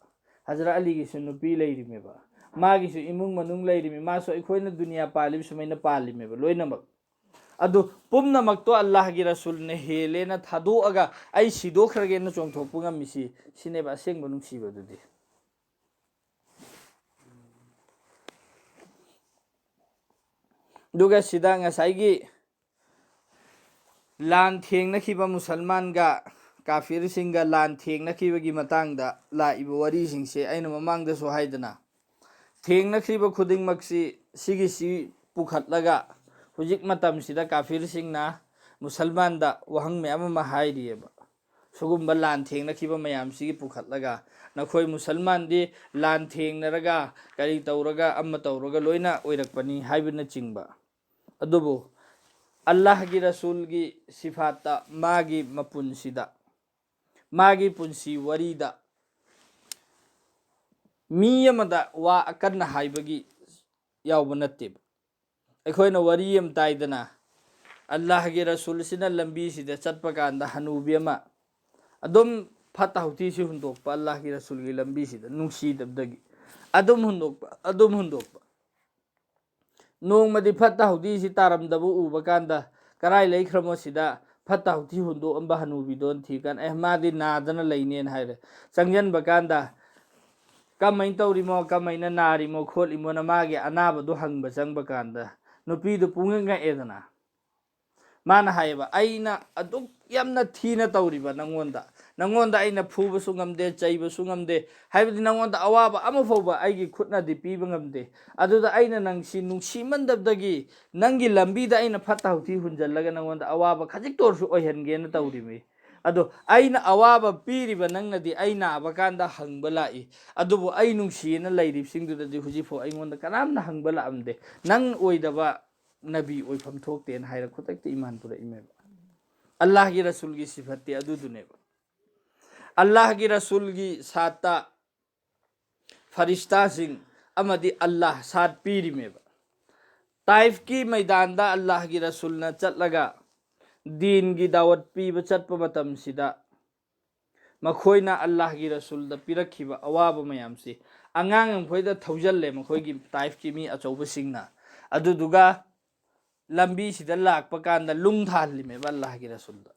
ꯍꯖꯔꯠ ꯑꯂꯤꯒꯤꯁꯨ ꯅꯨꯄꯤ ꯂꯩꯔꯤꯃꯦꯕ, ꯃꯥꯒꯤꯁꯨ ꯏꯃꯨꯡ ꯃꯅꯨꯡ ꯂꯩꯔꯤꯃꯤ, ꯃꯥꯁꯨ ꯑꯩꯈꯣꯏꯅ ꯗꯨꯅꯤꯌꯥ ꯄꯥꯜꯂꯤꯕ ꯁꯨꯃꯥꯏꯅ ꯄꯥꯜꯂꯤꯃꯦꯕ ꯂꯣꯏꯅꯃꯛ꯫ ꯑꯗꯨ ꯄꯨꯝꯅꯃꯛꯇꯣ ꯑꯜꯂꯥꯍꯒꯤ ꯔꯁꯨꯜꯅ ꯍꯦꯜꯂꯦꯅ ꯊꯥꯗꯣꯛꯑꯒ ꯑꯩ ꯁꯤꯗꯣꯛꯈ꯭ꯔꯒꯦꯅ ꯆꯣꯡꯊꯣꯛꯄ ꯉꯝꯃꯤꯁꯤ, ꯁꯤꯅꯦꯕ ꯑꯁꯦꯡꯕ ꯅꯨꯡꯁꯤꯕꯗꯨꯗꯤ꯫ ꯑꯗꯨꯒ ꯁꯤꯗ ꯉꯁꯥꯏꯒꯤ ꯂꯥꯟ ꯊꯦꯡꯅꯈꯤꯕ, ꯃꯨꯁꯜꯃꯥꯟꯒ ꯀꯥꯐꯤꯔꯁꯤꯡꯒ ꯂꯥꯟ ꯊꯦꯡꯅꯈꯤꯕꯒꯤ ꯃꯇꯥꯡꯗ ꯂꯥꯛꯏꯕ ꯋꯥꯔꯤꯁꯤꯡꯁꯦ ꯑꯩꯅ ꯃꯃꯥꯡꯗꯁꯨ ꯍꯥꯏꯗꯅ, ꯊꯦꯡꯅꯈ꯭ꯔꯤꯕ ꯈꯨꯗꯤꯡꯃꯛꯁꯤ ꯁꯤꯒꯤꯁꯤ ꯄꯨꯈꯠꯂꯒ ꯍꯧꯖꯤꯛ ꯃꯇꯝꯁꯤꯗ ꯀꯥꯐꯤꯔꯁꯤꯡꯅ ꯃꯨꯁꯜꯃꯥꯟꯗ ꯋꯥꯍꯪ ꯃꯌꯥꯝ ꯑꯃ ꯍꯥꯏꯔꯤꯑꯕ꯫ ꯁꯤꯒꯨꯝꯕ ꯂꯥꯟ ꯊꯦꯡꯅꯈꯤꯕ ꯃꯌꯥꯝꯁꯤꯒꯤ ꯄꯨꯈꯠꯂꯒ, ꯅꯈꯣꯏ ꯃꯨꯁꯜꯃꯥꯟꯗꯤ ꯂꯥꯟ ꯊꯦꯡꯅꯔꯒ, ꯀꯔꯤ ꯇꯧꯔꯒ, ꯑꯃ ꯇꯧꯔꯒ ꯂꯣꯏꯅ ꯑꯣꯏꯔꯛꯄꯅꯤ ꯍꯥꯏꯕꯅꯆꯤꯡꯕ꯫ ꯑꯗꯨꯕꯨ ꯑꯜꯂꯥꯍꯒꯤ ꯔꯁꯨꯜꯒꯤ ꯁꯤꯐꯥꯠꯇ, ꯃꯥꯒꯤ ꯃꯄꯨꯟꯁꯤꯗ, ꯃꯥꯒꯤ ꯄꯨꯟꯁꯤ ꯋꯥꯔꯤꯗ ꯃꯤ ꯑꯃꯗ ꯋꯥ ꯑꯀꯟꯅ ꯍꯥꯏꯕꯒꯤ ꯌꯥꯎꯕ ꯅꯠꯇꯦꯕ꯫ ꯑꯩꯈꯣꯏꯅ ꯋꯥꯔꯤ ꯑꯃ ꯇꯥꯏꯗꯅ, ꯑꯜꯂꯥꯍꯒꯤ ꯔꯁꯨꯜꯁꯤꯅ ꯂꯝꯕꯤꯁꯤꯗ ꯆꯠꯄ ꯀꯥꯟꯗ ꯍꯅꯨꯕꯤ ꯑꯃ ꯑꯗꯨꯝ ꯐꯠꯇ ꯍꯥꯎꯊꯤꯁꯤ ꯍꯨꯟꯗꯣꯛꯄ, ꯑꯜꯂꯥꯍꯒꯤ ꯔꯁꯨꯜꯒꯤ ꯂꯝꯕꯤꯁꯤꯗ ꯅꯨꯡꯁꯤꯗꯕꯗꯒꯤ ꯑꯗꯨꯝ ꯍꯨꯟꯗꯣꯛꯄ, ꯑꯗꯨꯝ ꯍꯨꯟꯗꯣꯛꯄ꯫ ꯅꯣꯡꯃꯗꯤ ꯐꯠꯇ ꯍꯥꯎꯊꯤꯁꯤ ꯇꯥꯔꯝꯗꯕ ꯎꯕ ꯀꯥꯟꯗ, "ꯀꯔꯥꯏ ꯂꯩꯈ꯭ꯔꯃꯣ ꯁꯤꯗ ꯐꯠꯇ ꯍꯥꯎꯊꯤ ꯍꯨꯟꯗꯣꯛꯑꯝꯕ ꯍꯅꯨꯕꯤꯗꯣꯅ?" ꯊꯤ ꯀꯥꯟꯗ, "ꯑꯦ, ꯃꯥꯗꯤ ꯅꯥꯗꯅ ꯂꯩꯅꯦꯅ" ꯍꯥꯏꯔꯦ꯫ ꯆꯪꯁꯤꯟꯕ ꯀꯥꯟꯗ, "ꯀꯃꯥꯏꯅ ꯇꯧꯔꯤꯃꯣ, ꯀꯃꯥꯏꯅ ꯅꯥꯔꯤꯃꯣ ꯈꯣꯠꯂꯤꯃꯣꯅ" ꯃꯥꯒꯤ ꯑꯅꯥꯕꯗꯨ ꯍꯪꯕ ꯆꯪꯕ ꯀꯥꯟꯗ, ꯅꯨꯄꯤꯗꯨ ꯄꯨꯡꯉꯛ ꯉꯛꯑꯦꯗꯅ꯫ ꯃꯥꯅ ꯍꯥꯏꯌꯦꯕ, "ꯑꯩꯅ ꯑꯗꯨꯛ ꯌꯥꯝꯅ ꯊꯤꯅ ꯇꯧꯔꯤꯕ ꯅꯪꯉꯣꯟꯗ, ꯅꯪꯉꯣꯟꯗ ꯑꯩꯅ ꯐꯨꯕꯁꯨ ꯉꯝꯗꯦ, ꯆꯩꯕꯁꯨ ꯉꯝꯗꯦ, ꯍꯥꯏꯕꯗꯤ ꯅꯪꯉꯣꯟꯗ ꯑꯋꯥꯕ ꯑꯃ ꯐꯥꯎꯕ ꯑꯩꯒꯤ ꯈꯨꯠꯅꯗꯤ ꯄꯤꯕ ꯉꯝꯗꯦ, ꯑꯗꯨꯗ ꯑꯩꯅ ꯅꯪꯁꯤ ꯅꯨꯡꯁꯤꯃꯟꯗꯕꯗꯒꯤ ꯅꯪꯒꯤ ꯂꯝꯕꯤꯗ ꯑꯩꯅ ꯐꯠꯇ ꯍꯥꯎꯊꯤ ꯍꯨꯟꯖꯜꯂꯒ ꯅꯪꯉꯣꯟꯗ ꯑꯋꯥꯕ ꯈꯖꯤꯛꯇ ꯑꯣꯏꯔꯁꯨ ꯑꯣꯏꯍꯟꯒꯦꯅ ꯇꯧꯔꯤꯃꯤ꯫ ꯑꯗꯣ ꯑꯩꯅ ꯑꯋꯥꯕ ꯄꯤꯔꯤꯕ ꯅꯪꯅꯗꯤ ꯑꯩ ꯅꯥꯕ ꯀꯥꯟꯗ ꯍꯪꯕ ꯂꯥꯛꯏ, ꯑꯗꯨꯕꯨ ꯑꯩ ꯅꯨꯡꯁꯤꯌꯦꯅ ꯂꯩꯔꯤꯕꯁꯤꯡꯗꯨꯗꯗꯤ ꯍꯧꯖꯤꯛꯐꯥꯎ ꯑꯩꯉꯣꯟꯗ ꯀꯅꯥꯝꯅ ꯍꯪꯕ ꯂꯥꯛꯑꯝꯗꯦ꯫ ꯅꯪ ꯑꯣꯏꯗꯕ ꯅꯕꯤ ꯑꯣꯏꯐꯝ ꯊꯣꯛꯇꯦꯅ" ꯍꯥꯏꯔ ꯈꯨꯗꯛꯇ ꯏꯃꯥꯟ ꯄꯨꯔꯛꯏꯃꯦꯕ꯫ ꯑꯜꯂꯥꯍꯒꯤ ꯔꯁꯨꯜꯒꯤ ꯁꯤꯐꯠꯇꯤ ꯑꯗꯨꯗꯨꯅꯦꯕ꯫ ꯑꯜꯂꯥꯍꯒꯤ ꯔꯁꯨꯜꯒꯤ ꯁꯥꯠꯇ ꯐꯔꯤꯁꯇꯥꯁꯤꯡ ꯑꯃꯗꯤ ꯑꯜꯂꯥꯍ ꯁꯥꯠ ꯄꯤꯔꯤꯃꯦꯕ꯫ ꯇꯥꯏꯐꯀꯤ ꯃꯩꯗꯥꯟꯗ ꯑꯜꯂꯥꯍꯒꯤ ꯔꯁꯨꯜꯅ ꯆꯠꯂꯒ ꯗꯤꯟꯒꯤ ꯗꯥꯋꯠ ꯄꯤꯕ ꯆꯠꯄ ꯃꯇꯝꯁꯤꯗ, ꯃꯈꯣꯏꯅ ꯑꯜꯂꯥꯍꯒꯤ ꯔꯁꯨꯜꯗ ꯄꯤꯔꯛꯈꯤꯕ ꯑꯋꯥꯕ ꯃꯌꯥꯝꯁꯤ, ꯑꯉꯥꯡ ꯃꯈꯣꯏꯗ ꯊꯧꯖꯜꯂꯦ ꯃꯈꯣꯏꯒꯤ ꯇꯥꯏꯐꯀꯤ ꯃꯤ ꯑꯆꯧꯕꯁꯤꯡꯅ꯫ ꯑꯗꯨꯗꯨꯒ ꯂꯝꯕꯤꯁꯤꯗ ꯂꯥꯛꯄ ꯀꯥꯟꯗ ꯂꯨꯡ ꯊꯥꯍꯜꯂꯤꯃꯦꯕ ꯑꯜꯂꯥꯍꯒꯤ ꯔꯁꯨꯜꯗ꯫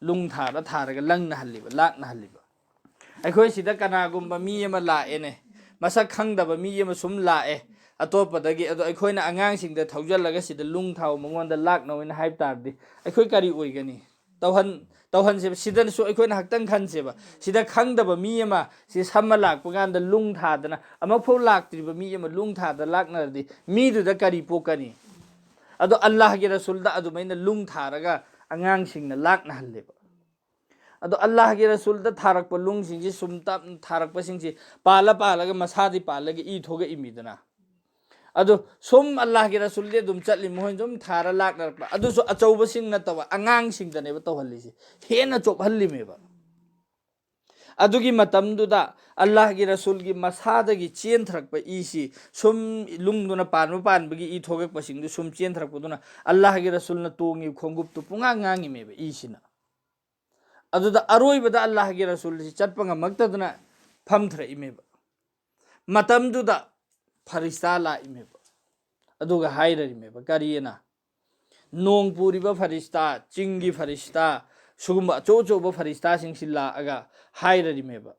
ꯂꯨꯡ ꯊꯥꯔ ꯊꯥꯔꯒ ꯂꯪꯅꯍꯜꯂꯤꯕ, ꯂꯥꯛꯅꯍꯜꯂꯤꯕ꯫ ꯑꯩꯈꯣꯏ ꯁꯤꯗ ꯀꯅꯥꯒꯨꯝꯕ ꯃꯤ ꯑꯃ ꯂꯥꯛꯑꯦꯅꯦ, ꯃꯁꯛ ꯈꯪꯗꯕ ꯃꯤ ꯑꯃ ꯁꯨꯝ ꯂꯥꯛꯑꯦ ꯑꯇꯣꯞꯄꯗꯒꯤ, ꯑꯗꯣ ꯑꯩꯈꯣꯏꯅ ꯑꯉꯥꯡꯁꯤꯡꯗ ꯊꯧꯖꯜꯂꯒ ꯁꯤꯗ ꯂꯨꯡ ꯊꯥꯎ, ꯃꯉꯣꯟꯗ ꯂꯥꯛꯅꯧꯅ ꯍꯥꯏꯕ ꯇꯥꯔꯗꯤ ꯑꯩꯈꯣꯏ ꯀꯔꯤ ꯑꯣꯏꯒꯅꯤ? ꯇꯧꯍꯟ-, ꯇꯧꯍꯟꯁꯦꯕ꯫ ꯁꯤꯗꯅꯁꯨ ꯑꯩꯈꯣꯏꯅ ꯍꯥꯛꯇꯪ ꯈꯟꯁꯦꯕ꯫ ꯁꯤꯗ ꯈꯪꯗꯕ ꯃꯤ ꯑꯃ ꯁꯤ ꯁꯝꯃ ꯂꯥꯛꯄ ꯀꯥꯟꯗ ꯂꯨꯡ ꯊꯥꯗꯅ, ꯑꯃꯨꯛꯐꯥꯎ ꯂꯥꯛꯇ꯭ꯔꯤꯕ ꯃꯤ ꯑꯃ ꯂꯨꯡ ꯊꯥꯗ ꯂꯥꯛꯅꯔꯗꯤ ꯃꯤꯗꯨꯗ ꯀꯔꯤ ꯄꯣꯛꯀꯅꯤ? ꯑꯗꯣ ꯑꯜꯂꯥꯍꯒꯤ ꯔꯁꯨꯜꯗ ꯑꯗꯨꯃꯥꯏꯅ ꯂꯨꯡ ꯊꯥꯔꯒ ꯑꯉꯥꯡꯁꯤꯡꯅ ꯂꯥꯛꯅꯍꯜꯂꯦꯕ꯫ ꯑꯗꯣ ꯑꯜꯂꯥꯍꯒꯤ ꯔꯁꯨꯜꯗ ꯊꯥꯔꯛꯄ ꯂꯨꯡꯁꯤꯡꯁꯤ ꯁꯨꯝ ꯇꯞꯅ ꯊꯥꯔꯛꯄꯁꯤꯡꯁꯤ ꯄꯥꯜꯂ ꯄꯥꯜꯂꯒ ꯃꯁꯥꯗꯤ ꯄꯥꯜꯂꯒ ꯏ ꯊꯣꯛꯂꯛꯏꯃꯤꯗꯅ꯫ ꯑꯗꯣ ꯁꯨꯝ ꯑꯜꯂꯥꯍꯒꯤ ꯔꯁꯨꯜꯗꯤ ꯑꯗꯨꯝ ꯆꯠꯂꯤ, ꯃꯈꯣꯏꯅ ꯁꯨꯝ ꯊꯥꯔ ꯂꯥꯛꯅꯔꯛꯄ꯫ ꯑꯗꯨꯁꯨ ꯑꯆꯧꯕꯁꯤꯡ ꯅꯠꯇꯕ, ꯑꯉꯥꯡꯁꯤꯡꯗꯅꯦꯕ ꯇꯧꯍꯜꯂꯤꯁꯦ, ꯍꯦꯟꯅ ꯆꯣꯞꯍꯜꯂꯤꯃꯦꯕ꯫ ꯑꯗꯨꯒꯤ ꯃꯇꯝꯗꯨꯗ ꯑꯜꯂꯥꯍꯒꯤ ꯔꯁꯨꯜꯒꯤ ꯃꯁꯥꯗꯒꯤ ꯆꯦꯟꯊꯔꯛꯄ ꯏꯁꯤ ꯁꯨꯝ ꯂꯨꯡꯗꯨꯅ ꯄꯥꯟꯕ ꯄꯥꯟꯕꯒꯤ ꯏ ꯊꯣꯛꯂꯛꯄꯁꯤꯡꯗꯨ ꯁꯨꯝ ꯆꯦꯟꯊꯔꯛꯄꯗꯨꯅ ꯑꯜꯂꯥꯍꯒꯤ ꯔꯁꯨꯜꯅ ꯇꯣꯡꯉꯤꯕ ꯈꯣꯡꯎꯞꯇꯨ ꯄꯨꯡꯉꯥꯡ ꯉꯥꯡꯉꯤꯃꯦꯕ ꯏꯁꯤꯅ꯫ ꯑꯗꯨꯗ ꯑꯔꯣꯏꯕꯗ ꯑꯜꯂꯥꯍꯒꯤ ꯔꯁꯨꯜꯁꯤ ꯆꯠꯄ ꯉꯝꯃꯛꯇꯗꯅ ꯐꯝꯊꯔꯛꯏꯃꯦꯕ꯫ ꯃꯇꯝꯗꯨꯗ ꯐꯔꯤꯁꯇꯥ ꯂꯥꯛꯏꯃꯦꯕ꯫ ꯑꯗꯨꯒ ꯍꯥꯏꯔꯔꯤꯃꯦꯕ, ꯀꯔꯤꯑꯅ? ꯅꯣꯡ ꯄꯨꯔꯤꯕ ꯐꯔꯤꯁꯇꯥ, ꯆꯤꯡꯒꯤ ꯐꯔꯤꯁꯇꯥ, ꯁꯤꯒꯨꯝꯕ ꯑꯆꯧ ꯑꯆꯧꯕ ꯐꯔꯤꯁꯇꯥꯁꯤꯡꯁꯤ ꯂꯥꯛꯑꯒ ꯍꯥꯏꯔꯔꯤꯃꯦꯕ,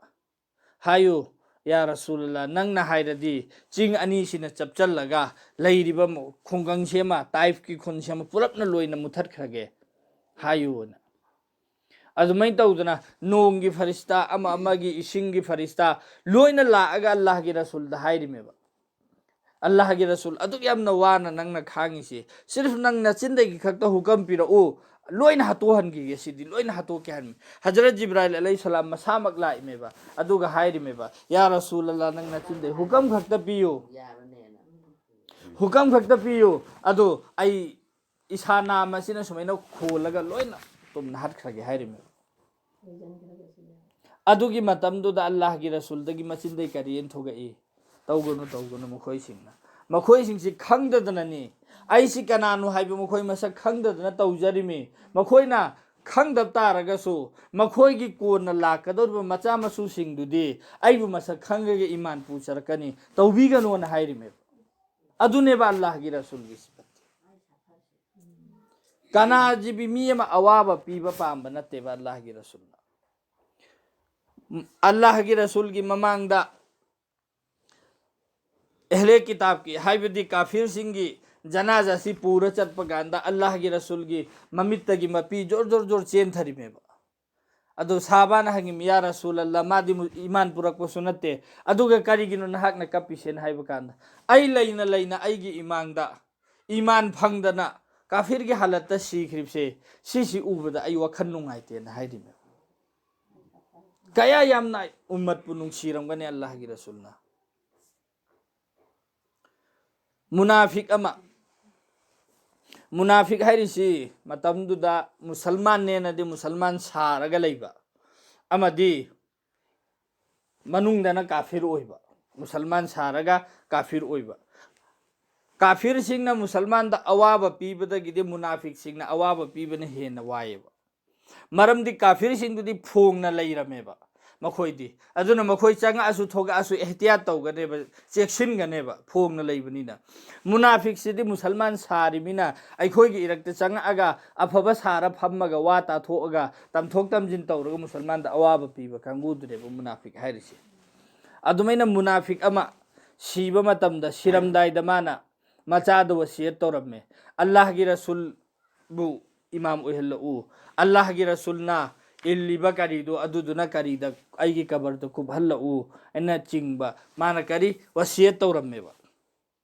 "ꯍꯥꯏꯌꯨ, ꯌꯥ ꯔꯁꯨꯂꯜꯂꯥ, ꯅꯪꯅ ꯍꯥꯏꯔꯗꯤ ꯆꯤꯡ ꯑꯅꯤꯁꯤꯅ ꯆꯞꯆꯜꯂꯒ ꯂꯩꯔꯤꯕ ꯃ-, ꯈꯨꯡꯒꯪꯁꯤ ꯑꯃ, ꯇꯥꯏꯐꯀꯤ ꯈꯨꯟꯁꯤ ꯑꯃ ꯄꯨꯂꯞꯅ ꯂꯣꯏꯅ ꯃꯨꯊꯠꯈ꯭ꯔꯒꯦ ꯍꯥꯏꯌꯨꯅ"꯫ ꯑꯗꯨꯃꯥꯏꯅ ꯇꯧꯗꯅ ꯅꯣꯡꯒꯤ ꯐꯔꯤꯁꯇꯥ, ꯑꯃ ꯑꯃꯒꯤ ꯏꯁꯤꯡꯒꯤ ꯐꯔꯤꯁꯇꯥ ꯂꯣꯏꯅ ꯂꯥꯛꯑꯒ ꯑꯜꯂꯥꯍꯒꯤ ꯔꯁꯨꯜꯗ ꯍꯥꯏꯔꯤꯃꯦꯕ, "ꯑꯜꯂꯥꯍꯒꯤ ꯔꯁꯨꯜ, ꯑꯗꯨꯛ ꯌꯥꯝꯅ ꯋꯥꯅ ꯅꯪꯅ ꯈꯥꯡꯉꯤꯁꯤ, ꯁꯤꯔꯐ ꯅꯪ ꯅꯆꯤꯟꯗꯒꯤ ꯈꯛꯇ ꯍꯨꯀꯝ ꯄꯤꯔꯛꯎ, ꯂꯣꯏꯅ ꯍꯥꯠꯇꯣꯛꯍꯟꯈꯤꯒꯦ, ꯁꯤꯗꯤ ꯂꯣꯏꯅ ꯍꯥꯠꯇꯣꯛꯀꯦ" ꯍꯥꯏꯔꯝꯃꯤ꯫ ꯍꯖꯔꯠ ꯖꯤꯕ꯭ꯔꯥꯏꯜ ꯑꯂꯩꯍꯤ ꯁꯂꯥꯝ ꯃꯁꯥꯃꯛ ꯂꯥꯛꯏꯃꯦꯕ, ꯑꯗꯨꯒ ꯍꯥꯏꯔꯤꯃꯦꯕ, "ꯌꯥ ꯔꯁꯨꯂꯜꯂꯥ, ꯅꯪ ꯅꯆꯤꯟꯗꯒꯤ ꯍꯨꯀꯝ ꯈꯛꯇ ꯄꯤꯌꯨ, ꯍꯨꯀꯝ ꯈꯛꯇ ꯄꯤꯌꯨ, ꯑꯗꯨ ꯑꯩ ꯏꯁꯥ ꯅꯥꯝ ꯑꯁꯤꯅ ꯁꯨꯃꯥꯏꯅ ꯈꯣꯜꯂꯒ ꯂꯣꯏꯅ ꯇꯨꯝꯅ ꯍꯥꯠꯈ꯭ꯔꯒꯦ" ꯍꯥꯏꯔꯤꯃꯦꯕ꯫ ꯑꯗꯨꯒꯤ ꯃꯇꯝꯗꯨꯗ ꯑꯜꯂꯥꯍꯒꯤ ꯔꯁꯨꯜꯗꯒꯤ ꯃꯆꯤꯟꯗꯒꯤ ꯀꯔꯤ ꯊꯣꯛꯂꯛꯏ? "ꯇꯧꯒꯅꯨ, ꯇꯧꯒꯅꯨ, ꯃꯈꯣꯏꯁꯤꯡꯅ, ꯃꯈꯣꯏꯁꯤꯡꯁꯤ ꯈꯪꯗꯗꯅꯅꯤ, ꯑꯩꯁꯤ ꯀꯅꯥꯅꯣ ꯍꯥꯏꯕ ꯃꯈꯣꯏ ꯃꯁꯛ ꯈꯪꯗꯗꯅ ꯇꯧꯖꯔꯤꯃꯤ꯫ ꯃꯈꯣꯏꯅ ꯈꯪꯗꯕ ꯇꯥꯔꯒꯁꯨ ꯃꯈꯣꯏꯒꯤ ꯀꯣꯟꯅ ꯂꯥꯛꯀꯗꯧꯔꯤꯕ ꯃꯆꯥ ꯃꯁꯨꯁꯤꯡꯗꯨꯗꯤ ꯑꯩꯕꯨ ꯃꯁꯛ ꯈꯪꯉꯒ ꯏꯃꯥꯟ ꯄꯨꯖꯔꯛꯀꯅꯤ, ꯇꯧꯕꯤꯒꯅꯣꯅ" ꯍꯥꯏꯔꯤꯃꯦꯕ꯫ ꯑꯗꯨꯅꯦꯕ ꯑꯜꯂꯥꯍꯒꯤ ꯔꯁꯨꯜꯒꯤ ꯁꯤꯐꯠ꯫ ꯀꯅꯥꯖꯤꯕꯤ ꯃꯤ ꯑꯃ ꯑꯋꯥꯕ ꯄꯤꯕ ꯄꯥꯝꯕ ꯅꯠꯇꯦꯕ ꯑꯜꯂꯥꯍꯒꯤ ꯔꯁꯨꯜꯅ꯫ ꯑꯜꯂꯥꯍꯒꯤ ꯔꯁꯨꯜꯒꯤ ꯃꯃꯥꯡꯗ ꯑꯍꯂꯦ ꯀꯤꯇꯥꯕꯀꯤ, ꯍꯥꯏꯕꯗꯤ ꯀꯥꯐꯤꯔꯁꯤꯡꯒꯤ ꯖꯅꯥꯖꯥꯁꯤ ꯄꯨꯔ ꯆꯠꯄ ꯀꯥꯟꯗ ꯑꯜꯂꯥꯍꯒꯤ ꯔꯁꯨꯜꯒꯤ ꯃꯃꯤꯠꯇꯒꯤ ꯃꯄꯤ ꯖꯣꯔ ꯖꯣꯔ ꯖꯣꯔ ꯆꯦꯟꯊꯔꯤꯃꯦꯕ꯫ ꯑꯗꯨ ꯁꯥꯍꯥꯕꯥꯅ ꯍꯪꯉꯤꯃꯤ, "ꯌꯥ ꯔꯁꯨꯂꯜꯂꯥ, ꯃꯥꯗꯤ ꯃꯨ-, ꯏꯃꯥꯟ ꯄꯨꯔꯛꯄꯁꯨ ꯅꯠꯇꯦ, ꯑꯗꯨꯒ ꯀꯔꯤꯒꯤꯅꯣ ꯅꯍꯥꯛꯅ ꯀꯞꯄꯤꯁꯦꯅ?" ꯍꯥꯏꯕ ꯀꯥꯟꯗ, "ꯑꯩ ꯂꯩꯅ ꯂꯩꯅ ꯑꯩꯒꯤ ꯏꯃꯥꯡꯗ ꯏꯃꯥꯟ ꯐꯪꯗꯅ ꯀꯥꯐꯤꯔꯒꯤ ꯍꯥꯂꯠꯇ ꯁꯤꯈ꯭ꯔꯤꯕꯁꯦ, ꯁꯤꯁꯤ ꯎꯕꯗ ꯑꯩ ꯋꯥꯈꯜ ꯅꯨꯡꯉꯥꯏꯇꯦꯅ" ꯍꯥꯏꯔꯤꯃꯦꯕ꯫ ꯀꯌꯥ ꯌꯥꯝꯅ ꯎꯝꯃꯠꯄꯨ ꯅꯨꯡꯁꯤꯔꯝꯒꯅꯤ ꯑꯜꯂꯥꯍꯒꯤ ꯔꯁꯨꯜꯅ꯫ ꯃꯨꯅꯥꯐꯤꯛ ꯑꯃ, ꯃꯨꯅꯥꯐꯤꯛ ꯍꯥꯏꯔꯤꯁꯤ ꯃꯇꯝꯗꯨꯗ ꯃꯨꯁꯜꯃꯥꯟꯅꯦꯅꯗꯤ ꯃꯨꯁꯜꯃꯥꯟ ꯁꯥꯔꯒ ꯂꯩꯕ ꯑꯃꯗꯤ ꯃꯅꯨꯡꯗꯅ ꯀꯥꯐꯤꯔ ꯑꯣꯏꯕ, ꯃꯨꯁꯜꯃꯥꯟ ꯁꯥꯔꯒ ꯀꯥꯐꯤꯔ ꯑꯣꯏꯕ꯫ ꯀꯥꯐꯤꯔꯁꯤꯡꯅ ꯃꯨꯁꯜꯃꯥꯟꯗ ꯑꯋꯥꯕ ꯄꯤꯕꯗꯒꯤꯗꯤ ꯃꯨꯅꯥꯐꯤꯛꯁꯤꯡꯅ ꯑꯋꯥꯕ ꯄꯤꯕꯅ ꯍꯦꯟꯅ ꯋꯥꯏꯑꯦꯕ꯫ ꯃꯔꯝꯗꯤ ꯀꯥꯐꯤꯔꯁꯤꯡꯗꯨꯗꯤ ꯐꯣꯡꯅ ꯂꯩꯔꯝꯃꯦꯕ ꯃꯈꯣꯏꯗꯤ꯫ ꯑꯗꯨꯅ ꯃꯈꯣꯏ ꯆꯪꯉꯛꯑꯁꯨ ꯊꯣꯛꯂꯛꯑꯁꯨ ꯑꯦꯍꯇꯤꯌꯥꯠ ꯇꯧꯒꯅꯦꯕ, ꯆꯦꯛꯁꯤꯟꯒꯅꯦꯕ ꯐꯣꯡꯅ ꯂꯩꯕꯅꯤꯅ꯫ ꯃꯨꯅꯥꯐꯤꯛꯁꯤꯗꯤ ꯃꯨꯁꯜꯃꯥꯟ ꯁꯥꯔꯤꯃꯤꯅ ꯑꯩꯈꯣꯏꯒꯤ ꯏꯔꯛꯇ ꯆꯪꯉꯛꯑꯒ ꯑꯐꯕ ꯁꯥꯔ ꯐꯝꯃꯒ ꯋꯥ ꯇꯥꯊꯣꯛꯑꯒ ꯇꯝꯊꯣꯛ ꯇꯝꯁꯤꯟ ꯇꯧꯔꯒ ꯃꯨꯁꯜꯃꯥꯟꯗ ꯑꯋꯥꯕ ꯄꯤꯕ ꯀꯥꯡꯕꯨꯗꯨꯅꯦꯕ ꯃꯨꯅꯥꯐꯤꯛ ꯍꯥꯏꯔꯤꯁꯦ꯫ ꯑꯗꯨꯃꯥꯏꯅ ꯃꯨꯅꯥꯐꯤꯛ ꯑꯃ ꯁꯤꯕ ꯃꯇꯝꯗ, ꯁꯤꯔꯝꯗꯥꯏꯗ ꯃꯥꯅ ꯃꯆꯥꯗ ꯋꯁꯤꯌꯠ ꯇꯧꯔꯝꯃꯦ, "ꯑꯜꯂꯥꯍꯒꯤ ꯔꯁꯨꯜꯕꯨ ꯏꯃꯥꯝ ꯑꯣꯏꯍꯜꯂꯛꯎ, ꯑꯜꯂꯥꯍꯒꯤ ꯔꯁꯨꯜꯅ ꯏꯜꯂꯤꯕ ꯀꯔꯤꯗꯣ ꯑꯗꯨꯗꯨꯅ ꯀꯔꯤꯗ ꯑꯩꯒꯤ ꯀꯕꯔꯗ ꯀꯨꯞꯍꯜꯂꯛꯎ" ꯑꯅꯆꯤꯡꯕ ꯃꯥꯅ ꯀꯔꯤ ꯋꯁꯤꯌꯠ ꯇꯧꯔꯝꯃꯦꯕ꯫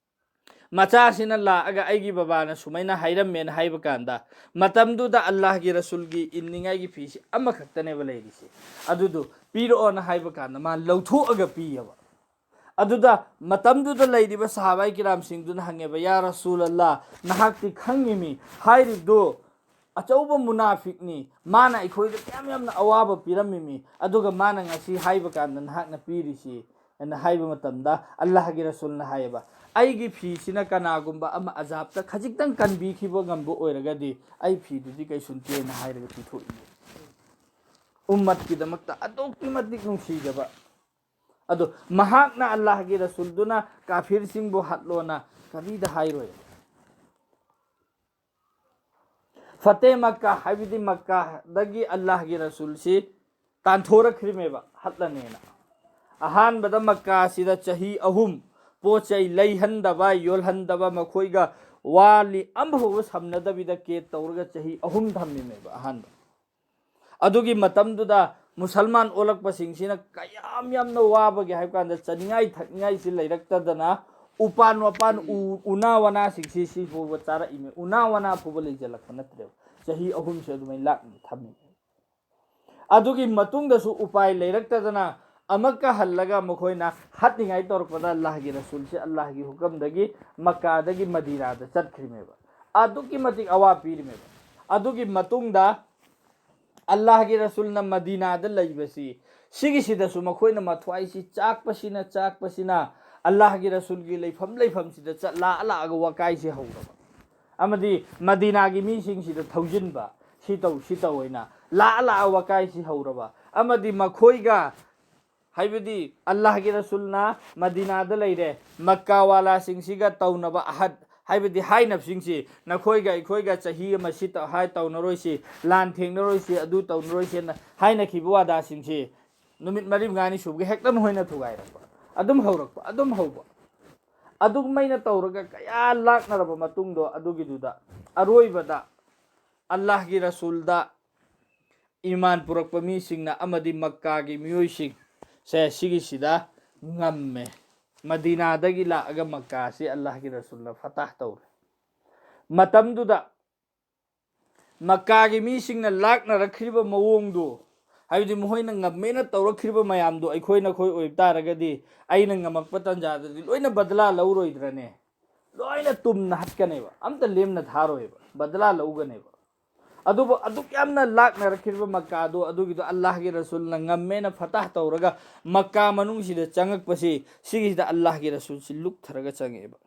ꯃꯆꯥꯁꯤꯅ ꯂꯥꯛꯑꯒ "ꯑꯩꯒꯤ ꯕꯕꯥꯅ ꯁꯨꯃꯥꯏꯅ ꯍꯥꯏꯔꯝꯃꯦꯅ" ꯍꯥꯏꯕ ꯀꯥꯟꯗ, ꯃꯇꯝꯗꯨꯗ ꯑꯜꯂꯥꯍꯒꯤ ꯔꯁꯨꯜꯒꯤ ꯏꯟꯅꯤꯡꯉꯥꯏꯒꯤ ꯐꯤꯁꯤ ꯑꯃꯈꯛꯇꯅꯦꯕ ꯂꯩꯔꯤꯁꯦ, ꯑꯗꯨꯗꯨ ꯄꯤꯔꯛꯑꯣꯅ ꯍꯥꯏꯕ ꯀꯥꯟꯗ ꯃꯥ ꯂꯧꯊꯣꯛꯑꯒ ꯄꯤꯌꯦꯕ꯫ ꯑꯗꯨꯗ ꯃꯇꯝꯗꯨꯗ ꯂꯩꯔꯤꯕ ꯁꯍꯥꯕꯥꯏ ꯀꯤꯔꯥꯝꯁꯤꯡꯗꯨꯅ ꯍꯪꯉꯦꯕ, "ꯌꯥ ꯔꯁꯨꯜ ꯑꯜꯂꯥ, ꯅꯍꯥꯛꯇꯤ ꯈꯪꯉꯤꯃꯤ, ꯍꯥꯏꯔꯤꯕꯗꯨ ꯑꯆꯧꯕ ꯃꯨꯅꯥꯐꯤꯛꯅꯤ, ꯃꯥꯅ ꯑꯩꯈꯣꯏꯗ ꯀꯌꯥꯝ ꯌꯥꯝꯅ ꯑꯋꯥꯕ ꯄꯤꯔꯝꯃꯤꯃꯤ, ꯑꯗꯨꯒ ꯃꯥꯅ ꯉꯁꯤ ꯍꯥꯏꯕ ꯀꯥꯟꯗ ꯅꯍꯥꯛꯅ ꯄꯤꯔꯤꯁꯤ?" ꯍꯥꯏꯅ ꯍꯥꯏꯕ ꯃꯇꯝꯗ ꯑꯜꯂꯥꯍꯒꯤ ꯔꯁꯨꯜꯅ ꯍꯥꯏꯌꯦꯕ, "ꯑꯩꯒꯤ ꯐꯤꯁꯤꯅ ꯀꯅꯥꯒꯨꯝꯕ ꯑꯃ ꯑꯖꯥꯕꯇ ꯈꯖꯤꯛꯇꯪ ꯀꯟꯕꯤꯈꯤꯕ ꯉꯝꯕ ꯑꯣꯏꯔꯒꯗꯤ ꯑꯩ ꯐꯤꯗꯨꯗꯤ ꯀꯩꯁꯨ ꯅꯠꯇꯦꯅ" ꯍꯥꯏꯔꯒ ꯄꯤꯊꯣꯛꯏ꯫ ꯎꯝꯃꯠꯀꯤꯗꯃꯛꯇ ꯑꯗꯨꯛꯀꯤ ꯃꯇꯤꯛ ꯅꯨꯡꯁꯤꯖꯕ꯫ ꯑꯗꯣ ꯃꯍꯥꯛꯅ, ꯑꯜꯂꯥꯍꯒꯤ ꯔꯁꯨꯜꯗꯨꯅ ꯀꯥꯐꯤꯔꯁꯤꯡꯕꯨ ꯍꯥꯠꯂꯣꯅ ꯀꯔꯤꯗ ꯍꯥꯏꯔꯣꯏ? ꯐꯇꯦ ꯃꯛꯀꯥ ꯍꯥꯏꯕꯗꯤ ꯃꯛꯀꯥꯗꯒꯤ ꯑꯜꯂꯥꯍꯒꯤ ꯔꯁꯨꯜꯁꯤ ꯇꯥꯟꯊꯣꯔꯛꯈ꯭ꯔꯤꯃꯦꯕ ꯍꯠꯂꯅꯦꯅ꯫ ꯑꯍꯥꯟꯕꯗ ꯃꯛꯀꯥꯁꯤꯗ ꯆꯍꯤ ꯑꯍꯨꯝ ꯄꯣꯠ ꯆꯩ ꯂꯩꯍꯟꯗꯕ, ꯌꯣꯜꯍꯟꯗꯕ, ꯃꯈꯣꯏꯒ ꯋꯥꯂꯤ ꯑꯃꯐꯥꯎꯕ ꯁꯝꯅꯗꯕꯤꯗ ꯀꯦꯠ ꯇꯧꯔꯒ ꯆꯍꯤ ꯑꯍꯨꯝ ꯊꯝꯃꯤꯃꯦꯕ ꯑꯍꯥꯟꯕ꯫ ꯑꯗꯨꯒꯤ ꯃꯇꯝꯗꯨꯗ ꯃꯨꯁꯜꯃꯥꯟ ꯑꯣꯜꯂꯛꯄꯁꯤꯡꯁꯤꯅ ꯀꯌꯥꯝ ꯌꯥꯝꯅ ꯋꯥꯕꯒꯦ ꯍꯥꯏꯕ ꯀꯥꯟꯗ, ꯆꯥꯅꯤꯡꯉꯥꯏ ꯊꯛꯅꯤꯡꯉꯥꯏꯁꯤ ꯂꯩꯔꯛꯇꯗꯅ ꯎꯄꯥꯟ ꯋꯥꯄꯥꯟ, ꯎ-, ꯎꯅꯥ ꯋꯥꯅꯥꯁꯤꯡꯁꯤ ꯁꯤ ꯐꯥꯎꯕ ꯆꯥꯔꯛꯏꯃꯦ꯫ ꯎꯅꯥ ꯋꯥꯅꯥ ꯐꯥꯎꯕ ꯂꯩꯖꯜꯂꯛꯄ ꯅꯠꯇ꯭ꯔꯦꯕ꯫ ꯆꯍꯤ ꯑꯍꯨꯝꯁꯦ ꯑꯗꯨꯃꯥꯏꯅ ꯂꯥꯛꯅ ꯊꯝꯃꯤ꯫ ꯑꯗꯨꯒꯤ ꯃꯇꯨꯡꯗꯁꯨ ꯎꯄꯥꯏ ꯂꯩꯔꯛꯇꯗꯅ ꯑꯃꯛꯀ ꯍꯜꯂꯒ ꯃꯈꯣꯏꯅ ꯍꯠꯅꯤꯡꯉꯥꯏ ꯇꯧꯔꯛꯄꯗ ꯑꯜꯂꯥꯍꯒꯤ ꯔꯁꯨꯜꯁꯦ ꯑꯜꯂꯥꯍꯒꯤ ꯍꯨꯀꯝꯗꯒꯤ ꯃꯛꯀꯥꯗꯒꯤ ꯃꯗꯤꯅꯥꯗ ꯆꯠꯈ꯭ꯔꯤꯃꯦꯕ꯫ ꯑꯗꯨꯛꯀꯤ ꯃꯇꯤꯛ ꯑꯋꯥ ꯄꯤꯔꯤꯃꯦꯕ꯫ ꯑꯗꯨꯒꯤ ꯃꯇꯨꯡꯗ ꯑꯜꯂꯥꯍꯒꯤ ꯔꯁꯨꯜꯅ ꯃꯗꯤꯅꯥꯗ ꯂꯩꯕꯁꯤ, ꯁꯤꯒꯤꯁꯤꯗꯁꯨ ꯃꯈꯣꯏꯅ ꯃꯊ꯭ꯋꯥꯏꯁꯤ ꯆꯥꯛꯄꯁꯤꯅ, ꯆꯥꯛꯄꯁꯤꯅ, ꯑꯜꯂꯥꯍꯒꯤ ꯔꯁꯨꯜꯒꯤ ꯂꯩꯐꯝ, ꯂꯩꯐꯝꯁꯤꯗ ꯆꯠ ꯂꯥꯛꯑ ꯂꯥꯛꯑꯒ ꯋꯥꯀꯥꯏꯁꯤ ꯍꯧꯔꯕ꯫ ꯑꯃꯗꯤ ꯃꯗꯤꯅꯥꯒꯤ ꯃꯤꯁꯤꯡꯁꯤꯗ ꯊꯧꯖꯤꯟꯕ, ꯁꯤ ꯇꯧ, ꯁꯤ ꯇꯧ ꯍꯥꯏꯅ ꯂꯥꯛꯑ ꯂꯥꯛꯑ ꯋꯥꯀꯥꯏꯁꯤ ꯍꯧꯔꯕ꯫ ꯑꯃꯗꯤ ꯃꯈꯣꯏꯒ, ꯍꯥꯏꯕꯗꯤ ꯑꯜꯂꯥꯍꯒꯤ ꯔꯁꯨꯜꯅ ꯃꯗꯤꯅꯥꯗ ꯂꯩꯔꯦ, ꯃꯛꯀꯥꯋꯥꯂꯥꯁꯤꯡꯁꯤꯒ ꯇꯧꯅꯕ ꯑꯍꯠ, ꯍꯥꯏꯕꯗꯤ ꯍꯥꯏꯅꯕꯁꯤꯡꯁꯤ, "ꯅꯈꯣꯏꯒ ꯑꯩꯈꯣꯏꯒ ꯆꯍꯤ ꯑꯃ ꯁꯤ ꯇ-, ꯍꯥꯏ ꯇꯧꯅꯔꯣꯏꯁꯤ, ꯂꯥꯟ ꯊꯦꯡꯅꯔꯣꯏꯁꯤ, ꯑꯗꯨ ꯇꯧꯅꯔꯣꯏꯁꯤꯅ" ꯍꯥꯏꯅꯈꯤꯕ ꯋꯥꯗꯥꯁꯤꯡꯁꯤ ꯅꯨꯃꯤꯠ ꯃꯔꯤ ꯃꯉꯥꯅꯤ ꯁꯨꯕꯒ ꯍꯦꯛꯇ ꯃꯈꯣꯏꯅ ꯊꯨꯒꯥꯏꯔꯛꯄ꯫ ꯑꯗꯨꯝ ꯍꯧꯔꯛꯄ, ꯑꯗꯨꯝ ꯍꯧꯕ꯫ ꯑꯗꯨꯃꯥꯏꯅ ꯇꯧꯔꯒ ꯀꯌꯥ ꯂꯥꯛꯅꯔꯕ ꯃꯇꯨꯡꯗꯣ, ꯑꯗꯨꯒꯤꯗꯨꯗ ꯑꯔꯣꯏꯕꯗ ꯑꯜꯂꯥꯍꯒꯤ ꯔꯁꯨꯜꯗ ꯏꯃꯥꯟ ꯄꯨꯔꯛꯄ ꯃꯤꯁꯤꯡꯅ ꯑꯃꯗꯤ ꯃꯛꯀꯥꯒꯤ ꯃꯤꯑꯣꯏꯁꯤꯡꯁꯦ ꯁꯤꯒꯤꯁꯤꯗ ꯉꯝꯃꯦ꯫ ꯃꯗꯤꯅꯥꯗꯒꯤ ꯂꯥꯛꯑꯒ ꯃꯛꯀꯥꯁꯤ ꯑꯜꯂꯥꯍꯒꯤ ꯔꯁꯨꯜꯅ ꯐꯇꯥꯍ ꯇꯧꯔꯦ꯫ ꯃꯇꯝꯗꯨꯗ ꯃꯛꯀꯥꯒꯤ ꯃꯤꯁꯤꯡꯅ ꯂꯥꯛꯅꯔꯛꯈ꯭ꯔꯤꯕ ꯃꯑꯣꯡꯗꯨ, ꯍꯥꯏꯕꯗꯤ ꯃꯈꯣꯏꯅ ꯉꯝꯃꯦꯅ ꯇꯧꯔꯛꯈ꯭ꯔꯤꯕ ꯃꯌꯥꯝꯗꯨ ꯑꯩꯈꯣꯏ ꯅꯈꯣꯏ ꯑꯣꯏꯕ ꯇꯥꯔꯒꯗꯤ, ꯑꯩꯅ ꯉꯝꯃꯛꯄ ꯇꯥꯟꯖꯥꯗꯗꯤ ꯂꯣꯏꯅ ꯕꯗꯂꯥ ꯂꯧꯔꯣꯏꯗ꯭ꯔꯅꯦ? ꯂꯣꯏꯅ ꯇꯨꯝꯅ ꯍꯠꯀꯅꯦꯕ, ꯑꯝꯇ ꯂꯦꯝꯅ ꯊꯥꯔꯣꯏꯕ, ꯕꯗꯂꯥ ꯂꯧꯒꯅꯦꯕ꯫ ꯑꯗꯨꯕꯨ ꯑꯗꯨꯛ ꯌꯥꯝꯅ ꯂꯥꯛꯅꯔꯛꯈꯤꯕ ꯃꯛꯀꯥꯗꯣ, ꯑꯗꯨꯒꯤꯗꯣ ꯑꯜꯂꯥꯍꯒꯤ ꯔꯁꯨꯜꯅ ꯉꯝꯃꯦꯅ ꯐꯇꯥꯍ ꯇꯧꯔꯒ ꯃꯛꯀꯥ ꯃꯅꯨꯡꯁꯤꯗ ꯆꯪꯉꯛꯄꯁꯤ, ꯁꯤꯒꯤꯁꯤꯗ ꯑꯜꯂꯥꯍꯒꯤ ꯔꯁꯨꯜꯁꯤ ꯂꯨꯞꯊꯔꯒ ꯆꯪꯉꯛꯑꯦꯕ꯫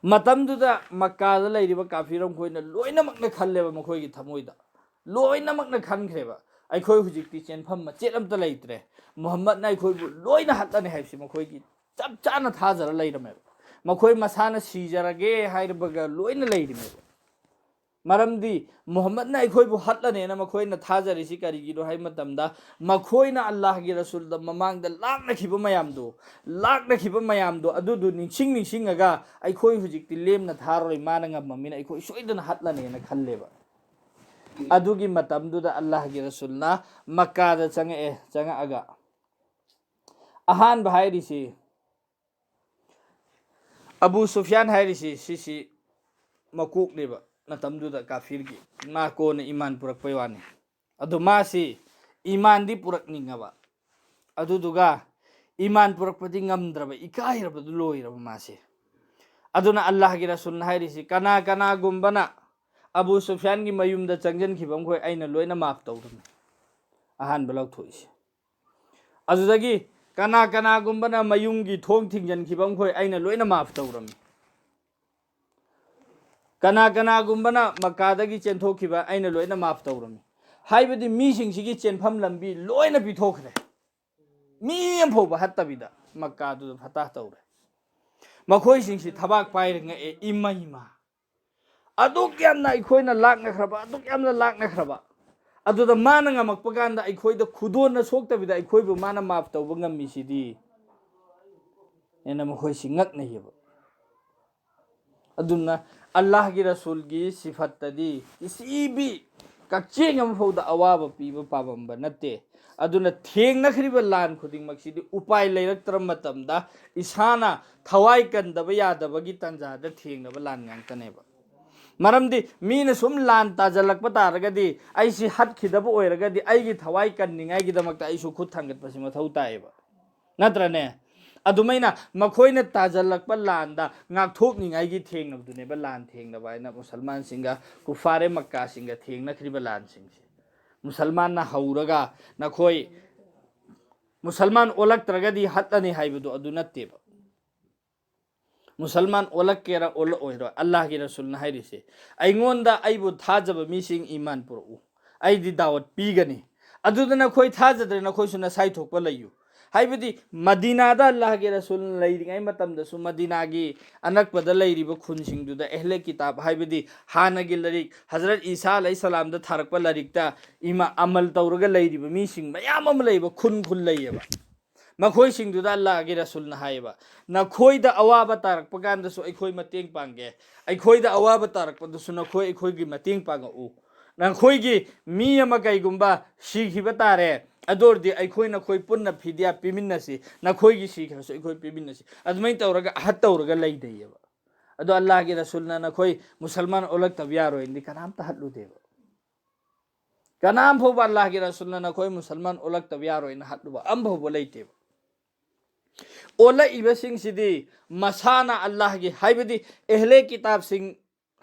ꯃꯇꯝꯗꯨꯗ ꯃꯛꯀꯥꯗ ꯂꯩꯔꯤꯕ ꯀꯥꯐꯤꯔ ꯃꯈꯣꯏꯅ ꯂꯣꯏꯅꯃꯛꯅ ꯈꯜꯂꯦꯕ, ꯃꯈꯣꯏꯒꯤ ꯊꯃꯣꯏꯗ ꯂꯣꯏꯅꯃꯛꯅ ꯈꯟꯈ꯭ꯔꯦꯕ, "ꯑꯩꯈꯣꯏ ꯍꯧꯖꯤꯛꯇꯤ ꯆꯦꯟꯐꯝ ꯃꯆꯦꯠ ꯑꯝꯇ ꯂꯩꯇ꯭ꯔꯦ, ꯃꯨꯍꯝꯃꯗꯅ ꯑꯩꯈꯣꯏꯕꯨ ꯂꯣꯏꯅ ꯍꯠꯂꯅꯤ" ꯍꯥꯏꯕꯁꯤ ꯃꯈꯣꯏꯒꯤ ꯆꯞ ꯆꯥꯅ ꯊꯥꯖꯔ ꯂꯩꯔꯝꯃꯦꯕ꯫ ꯃꯈꯣꯏ ꯃꯁꯥꯅ ꯁꯤꯖꯔꯒꯦ ꯍꯥꯏꯔꯕꯒ ꯂꯣꯏꯅ ꯂꯩꯔꯤꯃꯦꯕ꯫ ꯃꯔꯝꯗꯤ ꯃꯨꯍꯝꯃꯗꯅ ꯑꯩꯈꯣꯏꯕꯨ ꯍꯠꯂꯅꯦꯅ ꯃꯈꯣꯏꯅ ꯊꯥꯖꯔꯤꯁꯤ ꯀꯔꯤꯒꯤꯅꯣ ꯍꯥꯏꯕ ꯃꯇꯝꯗ, ꯃꯈꯣꯏꯅ ꯑꯜꯂꯥꯍꯒꯤ ꯔꯁꯨꯜꯗ ꯃꯃꯥꯡꯗ ꯂꯥꯛꯅꯈꯤꯕ ꯃꯌꯥꯝꯗꯣ, ꯂꯥꯛꯅꯈꯤꯕ ꯃꯌꯥꯝꯗꯣ ꯑꯗꯨꯗꯨ ꯅꯤꯡꯁꯤꯡ ꯅꯤꯡꯁꯤꯡꯉꯒ, "ꯑꯩꯈꯣꯏ ꯍꯧꯖꯤꯛꯇꯤ ꯂꯦꯝꯅ ꯊꯥꯔꯣꯏ, ꯃꯥꯅ ꯉꯝꯃꯝꯃꯤꯅ ꯑꯩꯈꯣꯏ ꯁꯣꯏꯗꯅ ꯍꯠꯂꯅꯦꯅ" ꯈꯜꯂꯦꯕ꯫ ꯑꯗꯨꯒꯤ ꯃꯇꯝꯗꯨꯗ ꯑꯜꯂꯥꯍꯒꯤ ꯔꯁꯨꯜꯅ ꯃꯛꯀꯥꯗ ꯆꯪꯉꯛꯑꯦ꯫ ꯆꯪꯉꯛꯑꯒ ꯑꯍꯥꯟꯕ ꯍꯥꯏꯔꯤꯁꯤ, ꯑꯕꯨ ꯁꯨꯐꯤꯌꯥꯟ ꯍꯥꯏꯔꯤꯁꯤ, ꯁꯤꯁꯤ ꯃꯀꯣꯛꯅꯦꯕ ꯃꯇꯝꯗꯨꯗ ꯀꯥꯐꯤꯔꯒꯤ, ꯃꯥ ꯀꯣꯟꯅ ꯏꯃꯥꯟ ꯄꯨꯔꯛꯄꯩ ꯋꯥꯅꯤ꯫ ꯑꯗꯣ ꯃꯥꯁꯤ ꯏꯃꯥꯟꯗꯤ ꯄꯨꯔꯛꯅꯤꯡꯉꯕ, ꯑꯗꯨꯗꯨꯒ ꯏꯃꯥꯟ ꯄꯨꯔꯛꯄꯗꯤ ꯉꯝꯗ꯭ꯔꯕ, ꯏꯀꯥꯏꯔꯕꯗꯨ ꯂꯣꯏꯔꯕ ꯃꯥꯁꯦ꯫ ꯑꯗꯨꯅ ꯑꯜꯂꯥꯍꯒꯤ ꯔꯁꯨꯜꯅ ꯍꯥꯏꯔꯤꯁꯤ, ꯀꯅꯥ ꯀꯅꯥꯒꯨꯝꯕꯅ ꯑꯕꯨ ꯁꯨꯐꯤꯌꯥꯟꯒꯤ ꯃꯌꯨꯝꯗ ꯆꯪꯁꯤꯟꯈꯤꯕ ꯃꯈꯣꯏ ꯑꯩꯅ ꯂꯣꯏꯅ ꯃꯥꯐ ꯇꯧꯔꯝꯃꯤ꯫ ꯑꯍꯥꯟꯕ ꯂꯧꯊꯣꯛꯏꯁꯦ꯫ ꯑꯗꯨꯗꯒꯤ ꯀꯅꯥ ꯀꯅꯥꯒꯨꯝꯕꯅ ꯃꯌꯨꯝꯒꯤ ꯊꯣꯡ ꯊꯤꯡꯖꯤꯟꯈꯤꯕ ꯃꯈꯣꯏ ꯑꯩꯅ ꯂꯣꯏꯅ ꯃꯥꯐ ꯇꯧꯔꯝꯃꯤ꯫ ꯀꯅꯥ ꯀꯅꯥꯒꯨꯝꯕꯅ ꯃꯛꯀꯥꯗꯒꯤ ꯆꯦꯟꯊꯣꯛꯈꯤꯕ ꯑꯩꯅ ꯂꯣꯏꯅ ꯃꯥꯐ ꯇꯧꯔꯝꯃꯤ꯫ ꯍꯥꯏꯕꯗꯤ ꯃꯤꯁꯤꯡꯁꯤꯒꯤ ꯆꯦꯟꯐꯝ ꯂꯝꯕꯤ ꯂꯣꯏꯅ ꯄꯤꯊꯣꯛꯈ꯭ꯔꯦ꯫ ꯃꯤ ꯑꯃ ꯐꯥꯎꯕ ꯍꯠꯇꯕꯤꯗ ꯃꯛꯀꯥꯗꯨꯗ ꯐꯇꯥꯍ ꯇꯧꯔꯦ꯫ ꯃꯈꯣꯏꯁꯤꯡꯁꯤ ꯊꯕꯥꯛ ꯄꯥꯏꯔ ꯉꯛꯑꯦ, "ꯏꯃꯥ, ꯏꯃꯥ, ꯑꯗꯨꯛ ꯌꯥꯝꯅ ꯑꯩꯈꯣꯏꯅ ꯂꯥꯛꯅꯈ꯭ꯔꯕ, ꯑꯗꯨꯛ ꯌꯥꯝꯅ ꯂꯥꯛꯅꯈ꯭ꯔꯕ, ꯑꯗꯨꯗ ꯃꯥꯅ ꯉꯝꯃꯛꯄ ꯀꯥꯟꯗ ꯑꯩꯈꯣꯏꯗ ꯈꯨꯗꯣꯟꯅ ꯁꯣꯛꯇꯕꯤꯗ ꯑꯩꯈꯣꯏꯕꯨ ꯃꯥꯅ ꯃꯥꯐ ꯇꯧꯕ ꯉꯝꯃꯤꯁꯤꯗꯤ?" ꯑꯩꯅ ꯃꯈꯣꯏꯁꯤ ꯉꯛꯅꯩꯌꯦꯕ꯫ ꯑꯗꯨꯅ ꯑꯜꯂꯥꯍꯒꯤ ꯔꯁꯨꯜꯒꯤ ꯁꯤꯐꯠꯇꯗꯤ ꯏꯁꯤꯕꯤ ꯀꯛꯆꯦꯡ ꯑꯃꯐꯥꯎꯗ ꯑꯋꯥꯕ ꯄꯤꯕ ꯄꯥꯝꯃꯝꯕ ꯅꯠꯇꯦ꯫ ꯑꯗꯨꯅ ꯊꯦꯡꯅꯈ꯭ꯔꯤꯕ ꯂꯥꯟ ꯈꯨꯗꯤꯡꯃꯛꯁꯤꯗꯤ ꯎꯄꯥꯏ ꯂꯩꯔꯛꯇ꯭ꯔꯕ ꯃꯇꯝꯗ ꯏꯁꯥꯅ ꯊꯋꯥꯏ ꯀꯟꯗꯕ ꯌꯥꯗꯕꯒꯤ ꯇꯥꯟꯖꯥꯗ ꯊꯦꯡꯅꯕ ꯂꯥꯟ ꯉꯥꯛꯇꯅꯦꯕ꯫ ꯃꯔꯝꯗꯤ ꯃꯤꯅ ꯁꯨꯝ ꯂꯥꯟ ꯇꯥꯖꯜꯂꯛꯄ ꯇꯥꯔꯒꯗꯤ, ꯑꯩꯁꯤ ꯍꯠꯈꯤꯗꯕ ꯑꯣꯏꯔꯒꯗꯤ, ꯑꯩꯒꯤ ꯊꯋꯥꯏ ꯀꯟꯅꯤꯡꯉꯥꯏꯒꯤꯗꯃꯛꯇ ꯑꯩꯁꯨ ꯈꯨꯠ ꯊꯥꯡꯒꯠꯄꯁꯤ ꯃꯊꯧ ꯇꯥꯏꯌꯦꯕ, ꯅꯠꯇ꯭ꯔꯅꯦ? ꯑꯗꯨꯃꯥꯏꯅ ꯃꯈꯣꯏꯅ ꯇꯥꯖꯜꯂꯛꯄ ꯂꯥꯟꯗ ꯉꯥꯛꯊꯣꯛꯅꯤꯡꯉꯥꯏꯒꯤ ꯊꯦꯡꯅꯕꯗꯨꯅꯦꯕ ꯂꯥꯟ ꯊꯦꯡꯅꯕ ꯍꯥꯏꯅ ꯃꯨꯁꯜꯃꯥꯟꯁꯤꯡꯒ ꯀꯨꯐꯥꯔꯦ ꯃꯛꯀꯥꯁꯤꯡꯒ ꯊꯦꯡꯅꯈ꯭ꯔꯤꯕ ꯂꯥꯟꯁꯤꯡꯁꯦ꯫ ꯃꯨꯁꯜꯃꯥꯟꯅ ꯍꯧꯔꯒ ꯅꯈꯣꯏ ꯃꯨꯁꯜꯃꯥꯟ ꯑꯣꯜꯂꯛꯇ꯭ꯔꯒꯗꯤ ꯍꯠꯂꯅꯤ ꯍꯥꯏꯕꯗꯣ ꯑꯗꯨ ꯅꯠꯇꯦꯕ꯫ ꯃꯨꯁꯜꯃꯥꯟ ꯑꯣꯜꯂꯛꯀꯦꯔꯥ ꯑꯣꯜꯂꯛꯑꯣꯏꯔꯣ, ꯑꯜꯂꯥꯍꯒꯤ ꯔꯁꯨꯜꯅ ꯍꯥꯏꯔꯤꯁꯦ, "ꯑꯩꯉꯣꯟꯗ ꯑꯩꯕꯨ ꯊꯥꯖꯕ ꯃꯤꯁꯤꯡ ꯏꯃꯥꯟ ꯄꯨꯔꯛꯎ, ꯑꯩꯗꯤ ꯗꯥꯋꯠ ꯄꯤꯒꯅꯤ꯫ ꯑꯗꯨꯗ ꯅꯈꯣꯏ ꯊꯥꯖꯗ꯭ꯔꯦ, ꯅꯈꯣꯏꯁꯨ ꯅꯁꯥꯏ ꯊꯣꯛꯄ ꯂꯩꯌꯨ"꯫ ꯍꯥꯏꯕꯗꯤ ꯃꯗꯤꯅꯥꯗ ꯑꯜꯂꯥꯍꯒꯤ ꯔꯁꯨꯜ ꯂꯩꯔꯤꯉꯩ ꯃꯇꯝꯗꯁꯨ ꯃꯗꯤꯅꯥꯒꯤ ꯑꯅꯛꯄꯗ ꯂꯩꯔꯤꯕ ꯈꯨꯟꯁꯤꯡꯗꯨꯗ ꯑꯍ꯭ꯂꯦ ꯀꯤꯇꯥꯕ, ꯍꯥꯏꯕꯗꯤ ꯍꯥꯟꯅꯒꯤ ꯂꯥꯏꯔꯤꯛ, ꯍꯖꯔꯠ ꯏꯁꯥ ꯑꯂꯩꯍꯤꯁꯁꯂꯥꯝꯗ ꯊꯥꯔꯛꯄ ꯂꯥꯏꯔꯤꯛꯇ ꯏꯃꯥ ꯑꯃꯜ ꯇꯧꯔꯒ ꯂꯩꯔꯤꯕ ꯃꯤꯁꯤꯡ ꯃꯌꯥꯝ ꯑꯃ ꯂꯩꯌꯦꯕ, ꯈꯨꯟ ꯈꯨꯟ ꯂꯩꯌꯦꯕ꯫ ꯃꯈꯣꯏꯁꯤꯡꯗꯨꯗ ꯑꯜꯂꯥꯍꯒꯤ ꯔꯁꯨꯜꯅ ꯍꯥꯏꯌꯦꯕ, "ꯅꯈꯣꯏꯗ ꯑꯋꯥꯕ ꯇꯥꯔꯛꯄ ꯀꯥꯟꯗꯁꯨ ꯑꯩꯈꯣꯏ ꯃꯇꯦꯡ ꯄꯥꯡꯒꯦ, ꯑꯩꯈꯣꯏꯗ ꯑꯋꯥꯕ ꯇꯥꯔꯛꯄꯗꯁꯨ ꯅꯈꯣꯏ ꯑꯩꯈꯣꯏꯒꯤ ꯃꯇꯦꯡ ꯄꯥꯡꯉꯛꯎ꯫ ꯅꯈꯣꯏꯒꯤ ꯃꯤ ꯑꯃ ꯀꯩꯒꯨꯝꯕ ꯁꯤꯈꯤꯕ ꯇꯥꯔꯦ, ꯑꯗꯨ ꯑꯣꯏꯔꯗꯤ ꯑꯩꯈꯣꯏ ꯅꯈꯣꯏ ꯄꯨꯟꯅ ꯐꯤꯗꯤꯌꯥ ꯄꯤꯃꯤꯟꯅꯁꯤ, ꯅꯈꯣꯏꯒꯤ ꯁꯤꯈ꯭ꯔꯁꯨ ꯑꯩꯈꯣꯏ ꯄꯤꯃꯤꯟꯅꯁꯤ"꯫ ꯑꯗꯨꯃꯥꯏꯅ ꯇꯧꯔꯒ ꯑꯍꯠ ꯇꯧꯔꯒ ꯂꯩꯅꯩꯌꯦꯕ꯫ ꯑꯗꯣ ꯑꯜꯂꯥꯍꯒꯤ ꯔꯁꯨꯜꯅ ꯅꯈꯣꯏ ꯃꯨꯁꯜꯃꯥꯟ ꯑꯣꯜꯂꯛꯇꯕ ꯌꯥꯔꯣꯏꯅꯗꯤ ꯀꯅꯥꯝꯇ ꯍꯠꯂꯨꯗꯦꯕ꯫ ꯀꯅꯥꯝ ꯐꯥꯎꯕ ꯑꯜꯂꯥꯍꯒꯤ ꯔꯁꯨꯜꯅ ꯅꯈꯣꯏ ꯃꯨꯁꯜꯃꯥꯟ ꯑꯣꯜꯂꯛꯇꯕ ꯌꯥꯔꯣꯏꯅ ꯍꯥꯠꯂꯨꯕ ꯑꯝꯐꯥꯎꯕ ꯂꯩꯇꯦꯕ꯫ ꯑꯣꯜꯂꯛꯏꯕꯁꯤꯡꯁꯤꯗꯤ ꯃꯁꯥꯅ ꯑꯜꯂꯥꯍꯒꯤ, ꯍꯥꯏꯕꯗꯤ ꯑꯦꯍꯂꯦ ꯀꯤꯇꯥꯕꯁꯤꯡ,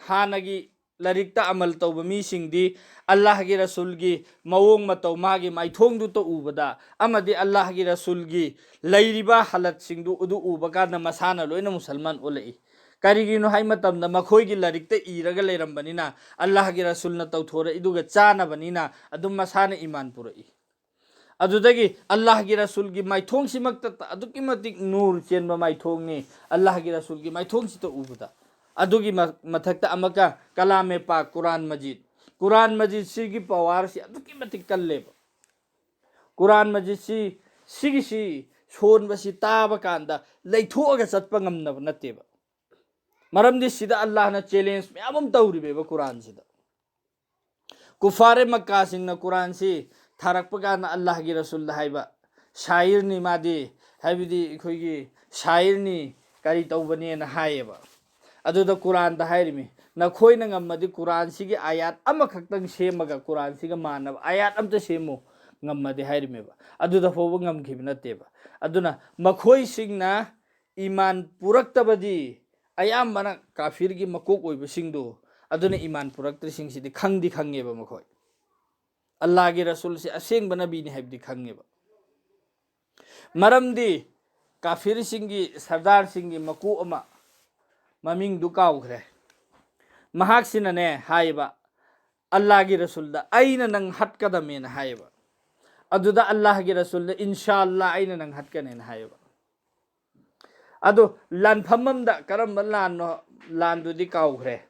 ꯍꯥꯟꯅꯒꯤ ꯂꯥꯏꯔꯤꯛꯇ ꯑꯃꯜ ꯇꯧꯕ ꯃꯤꯁꯤꯡꯗꯤ ꯑꯜꯂꯥꯍꯒꯤ ꯔꯁꯨꯜꯒꯤ ꯃꯑꯣꯡ ꯃꯇꯧ, ꯃꯥꯒꯤ ꯃꯥꯏꯊꯣꯡꯗꯨꯇ ꯎꯕꯗ, ꯑꯃꯗꯤ ꯑꯜꯂꯥꯍꯒꯤ ꯔꯁꯨꯜꯒꯤ ꯂꯩꯔꯤꯕ ꯍꯥꯂꯠꯁꯤꯡꯗꯨ ꯑꯗꯨ ꯎꯕ ꯀꯥꯟꯗ ꯃꯁꯥꯅ ꯂꯣꯏꯅ ꯃꯨꯁꯜꯃꯥꯟ ꯑꯣꯜꯂꯛꯏ꯫ ꯀꯔꯤꯒꯤꯅꯣ ꯍꯥꯏ ꯃꯇꯝꯗ ꯃꯈꯣꯏꯒꯤ ꯂꯥꯏꯔꯤꯛꯇ ꯏꯔꯒ ꯂꯩꯔꯝꯕꯅꯤꯅ, ꯑꯜꯂꯥꯍꯒꯤ ꯔꯁꯨꯜꯅ ꯇꯧꯊꯣꯔꯛꯏꯗꯨꯒ ꯆꯥꯅꯕꯅꯤꯅ ꯑꯗꯨꯝ ꯃꯁꯥꯅ ꯏꯃꯥꯟ ꯄꯨꯔꯛꯏ꯫ ꯑꯗꯨꯗꯒꯤ ꯑꯜꯂꯥꯍꯒꯤ ꯔꯁꯨꯜꯒꯤ ꯃꯥꯏꯊꯣꯡꯁꯤꯃꯛꯇ ꯑꯗꯨꯛꯀꯤ ꯃꯇꯤꯛ ꯅꯨꯔ ꯆꯦꯟꯕ ꯃꯥꯏꯊꯣꯡꯅꯤ, ꯑꯜꯂꯥꯍꯒꯤ ꯔꯁꯨꯜꯒꯤ ꯃꯥꯏꯊꯣꯡꯁꯤꯇ ꯎꯕꯗ꯫ ꯑꯗꯨꯒꯤ ꯃ-, ꯃꯊꯛꯇ ꯑꯃꯨꯛꯀ ꯀꯂꯥꯃꯦ ꯄꯥꯛ, ꯀꯨꯔꯥꯟ ꯃꯖꯤꯗ, ꯀꯨꯔꯥꯟ ꯃꯖꯤꯗꯁꯤꯒꯤ ꯄꯋꯥꯔꯁꯤ ꯑꯗꯨꯛꯀꯤ ꯃꯇꯤꯛ ꯀꯜꯂꯦꯕ꯫ ꯀꯨꯔꯥꯟ ꯃꯖꯤꯗꯁꯤ, ꯁꯤꯒꯤꯁꯤ ꯁꯣꯟꯕꯁꯤ ꯇꯥꯕ ꯀꯥꯟꯗ ꯂꯩꯊꯣꯛꯑꯒ ꯆꯠꯄ ꯉꯝꯅꯕ ꯅꯠꯇꯦꯕ꯫ ꯃꯔꯝꯗꯤ ꯁꯤꯗ ꯑꯜꯂꯥꯍꯅ ꯆꯦꯂꯦꯟꯖ ꯃꯌꯥꯝ ꯑꯃ ꯇꯧꯔꯤꯕ ꯀꯨꯔꯥꯟꯁꯤꯗ꯫ ꯀꯨꯐꯥꯔꯦ ꯃꯛꯀꯥꯁꯤꯡꯅ ꯀꯨꯔꯥꯟꯁꯤ ꯊꯥꯔꯛꯄ ꯀꯥꯟꯗ ꯑꯜꯂꯥꯍꯒꯤ ꯔꯁꯨꯜꯗ ꯍꯥꯏꯕ, ꯁꯥꯏꯔꯅꯤ ꯃꯥꯗꯤ, ꯍꯥꯏꯕꯗꯤ ꯑꯩꯈꯣꯏꯒꯤ ꯁꯥꯏꯔꯅꯤ, ꯀꯔꯤ ꯇꯧꯕꯅꯦꯅ ꯍꯥꯏꯌꯦꯕ꯫ ꯑꯗꯨꯗ ꯀꯨꯔꯥꯟꯗ ꯍꯥꯏꯔꯤꯃꯤ, ꯅꯈꯣꯏꯅ ꯉꯝꯃꯗꯤ ꯀꯨꯔꯥꯟꯁꯤꯒꯤ ꯑꯥꯌꯥꯠ ꯑꯃꯈꯛꯇꯪ ꯁꯦꯝꯃꯒ ꯀꯨꯔꯥꯟꯁꯤꯒ ꯃꯥꯟꯅꯕ ꯑꯥꯌꯥꯠ ꯑꯝꯇ ꯁꯦꯝꯃꯨ, ꯉꯝꯃꯗꯤ ꯍꯥꯏꯔꯤꯃꯦꯕ꯫ ꯑꯗꯨꯗ ꯐꯥꯎꯕ ꯉꯝꯈꯤꯕ ꯅꯠꯇꯦꯕ꯫ ꯑꯗꯨꯅ ꯃꯈꯣꯏꯁꯤꯡꯅ ꯏꯃꯥꯟ ꯄꯨꯔꯛꯇꯕꯗꯤ ꯑꯌꯥꯝꯕꯅ ꯀꯥꯐꯤꯔꯒꯤ ꯃꯀꯣꯛ ꯑꯣꯏꯕꯁꯤꯡꯗꯨ, ꯑꯗꯨꯅ ꯏꯃꯥꯟ ꯄꯨꯔꯛꯇ꯭ꯔꯤꯁꯤꯡꯁꯤꯗꯤ ꯈꯪꯗꯤ ꯈꯪꯉꯦꯕ ꯃꯈꯣꯏ꯫ ꯑꯜꯂꯥꯍꯒꯤ ꯔꯁꯨꯜꯁꯤ ꯑꯁꯦꯡꯕ ꯅꯕꯤꯅꯤ ꯍꯥꯏꯕꯗꯤ ꯈꯪꯉꯦꯕ꯫ ꯃꯔꯝꯗꯤ ꯀꯥꯐꯤꯔꯁꯤꯡꯒꯤ ꯁꯔꯗꯥꯔꯁꯤꯡꯒꯤ ꯃꯀꯣꯛ ꯑꯃ, ꯃꯃꯤꯡꯗꯨ ꯀꯥꯎꯈ꯭ꯔꯦ, ꯃꯍꯥꯛꯁꯤꯅꯅꯦ ꯍꯥꯏꯌꯦꯕ, ꯑꯜꯂꯥꯍꯒꯤ ꯔꯁꯨꯜꯗ, "ꯑꯩꯅ ꯅꯪ ꯍꯥꯠꯀꯗꯝꯃꯦꯅ" ꯍꯥꯏꯌꯦꯕ꯫ ꯑꯗꯨꯗ ꯑꯜꯂꯥꯍꯒꯤ ꯔꯁꯨꯜꯅ, "ꯏꯟꯁꯥ ꯑꯜꯂꯥꯍ, ꯑꯩꯅ ꯅꯪ ꯍꯥꯠꯀꯅꯦꯅ" ꯍꯥꯏꯌꯦꯕ꯫ ꯑꯗꯣ ꯂꯥꯟꯐꯝ ꯑꯝꯗ, ꯀꯔꯝꯕ ꯂꯥꯟꯅꯣ, ꯂꯥꯟꯗꯨꯗꯤ ꯀꯥꯎꯈ꯭ꯔꯦ꯫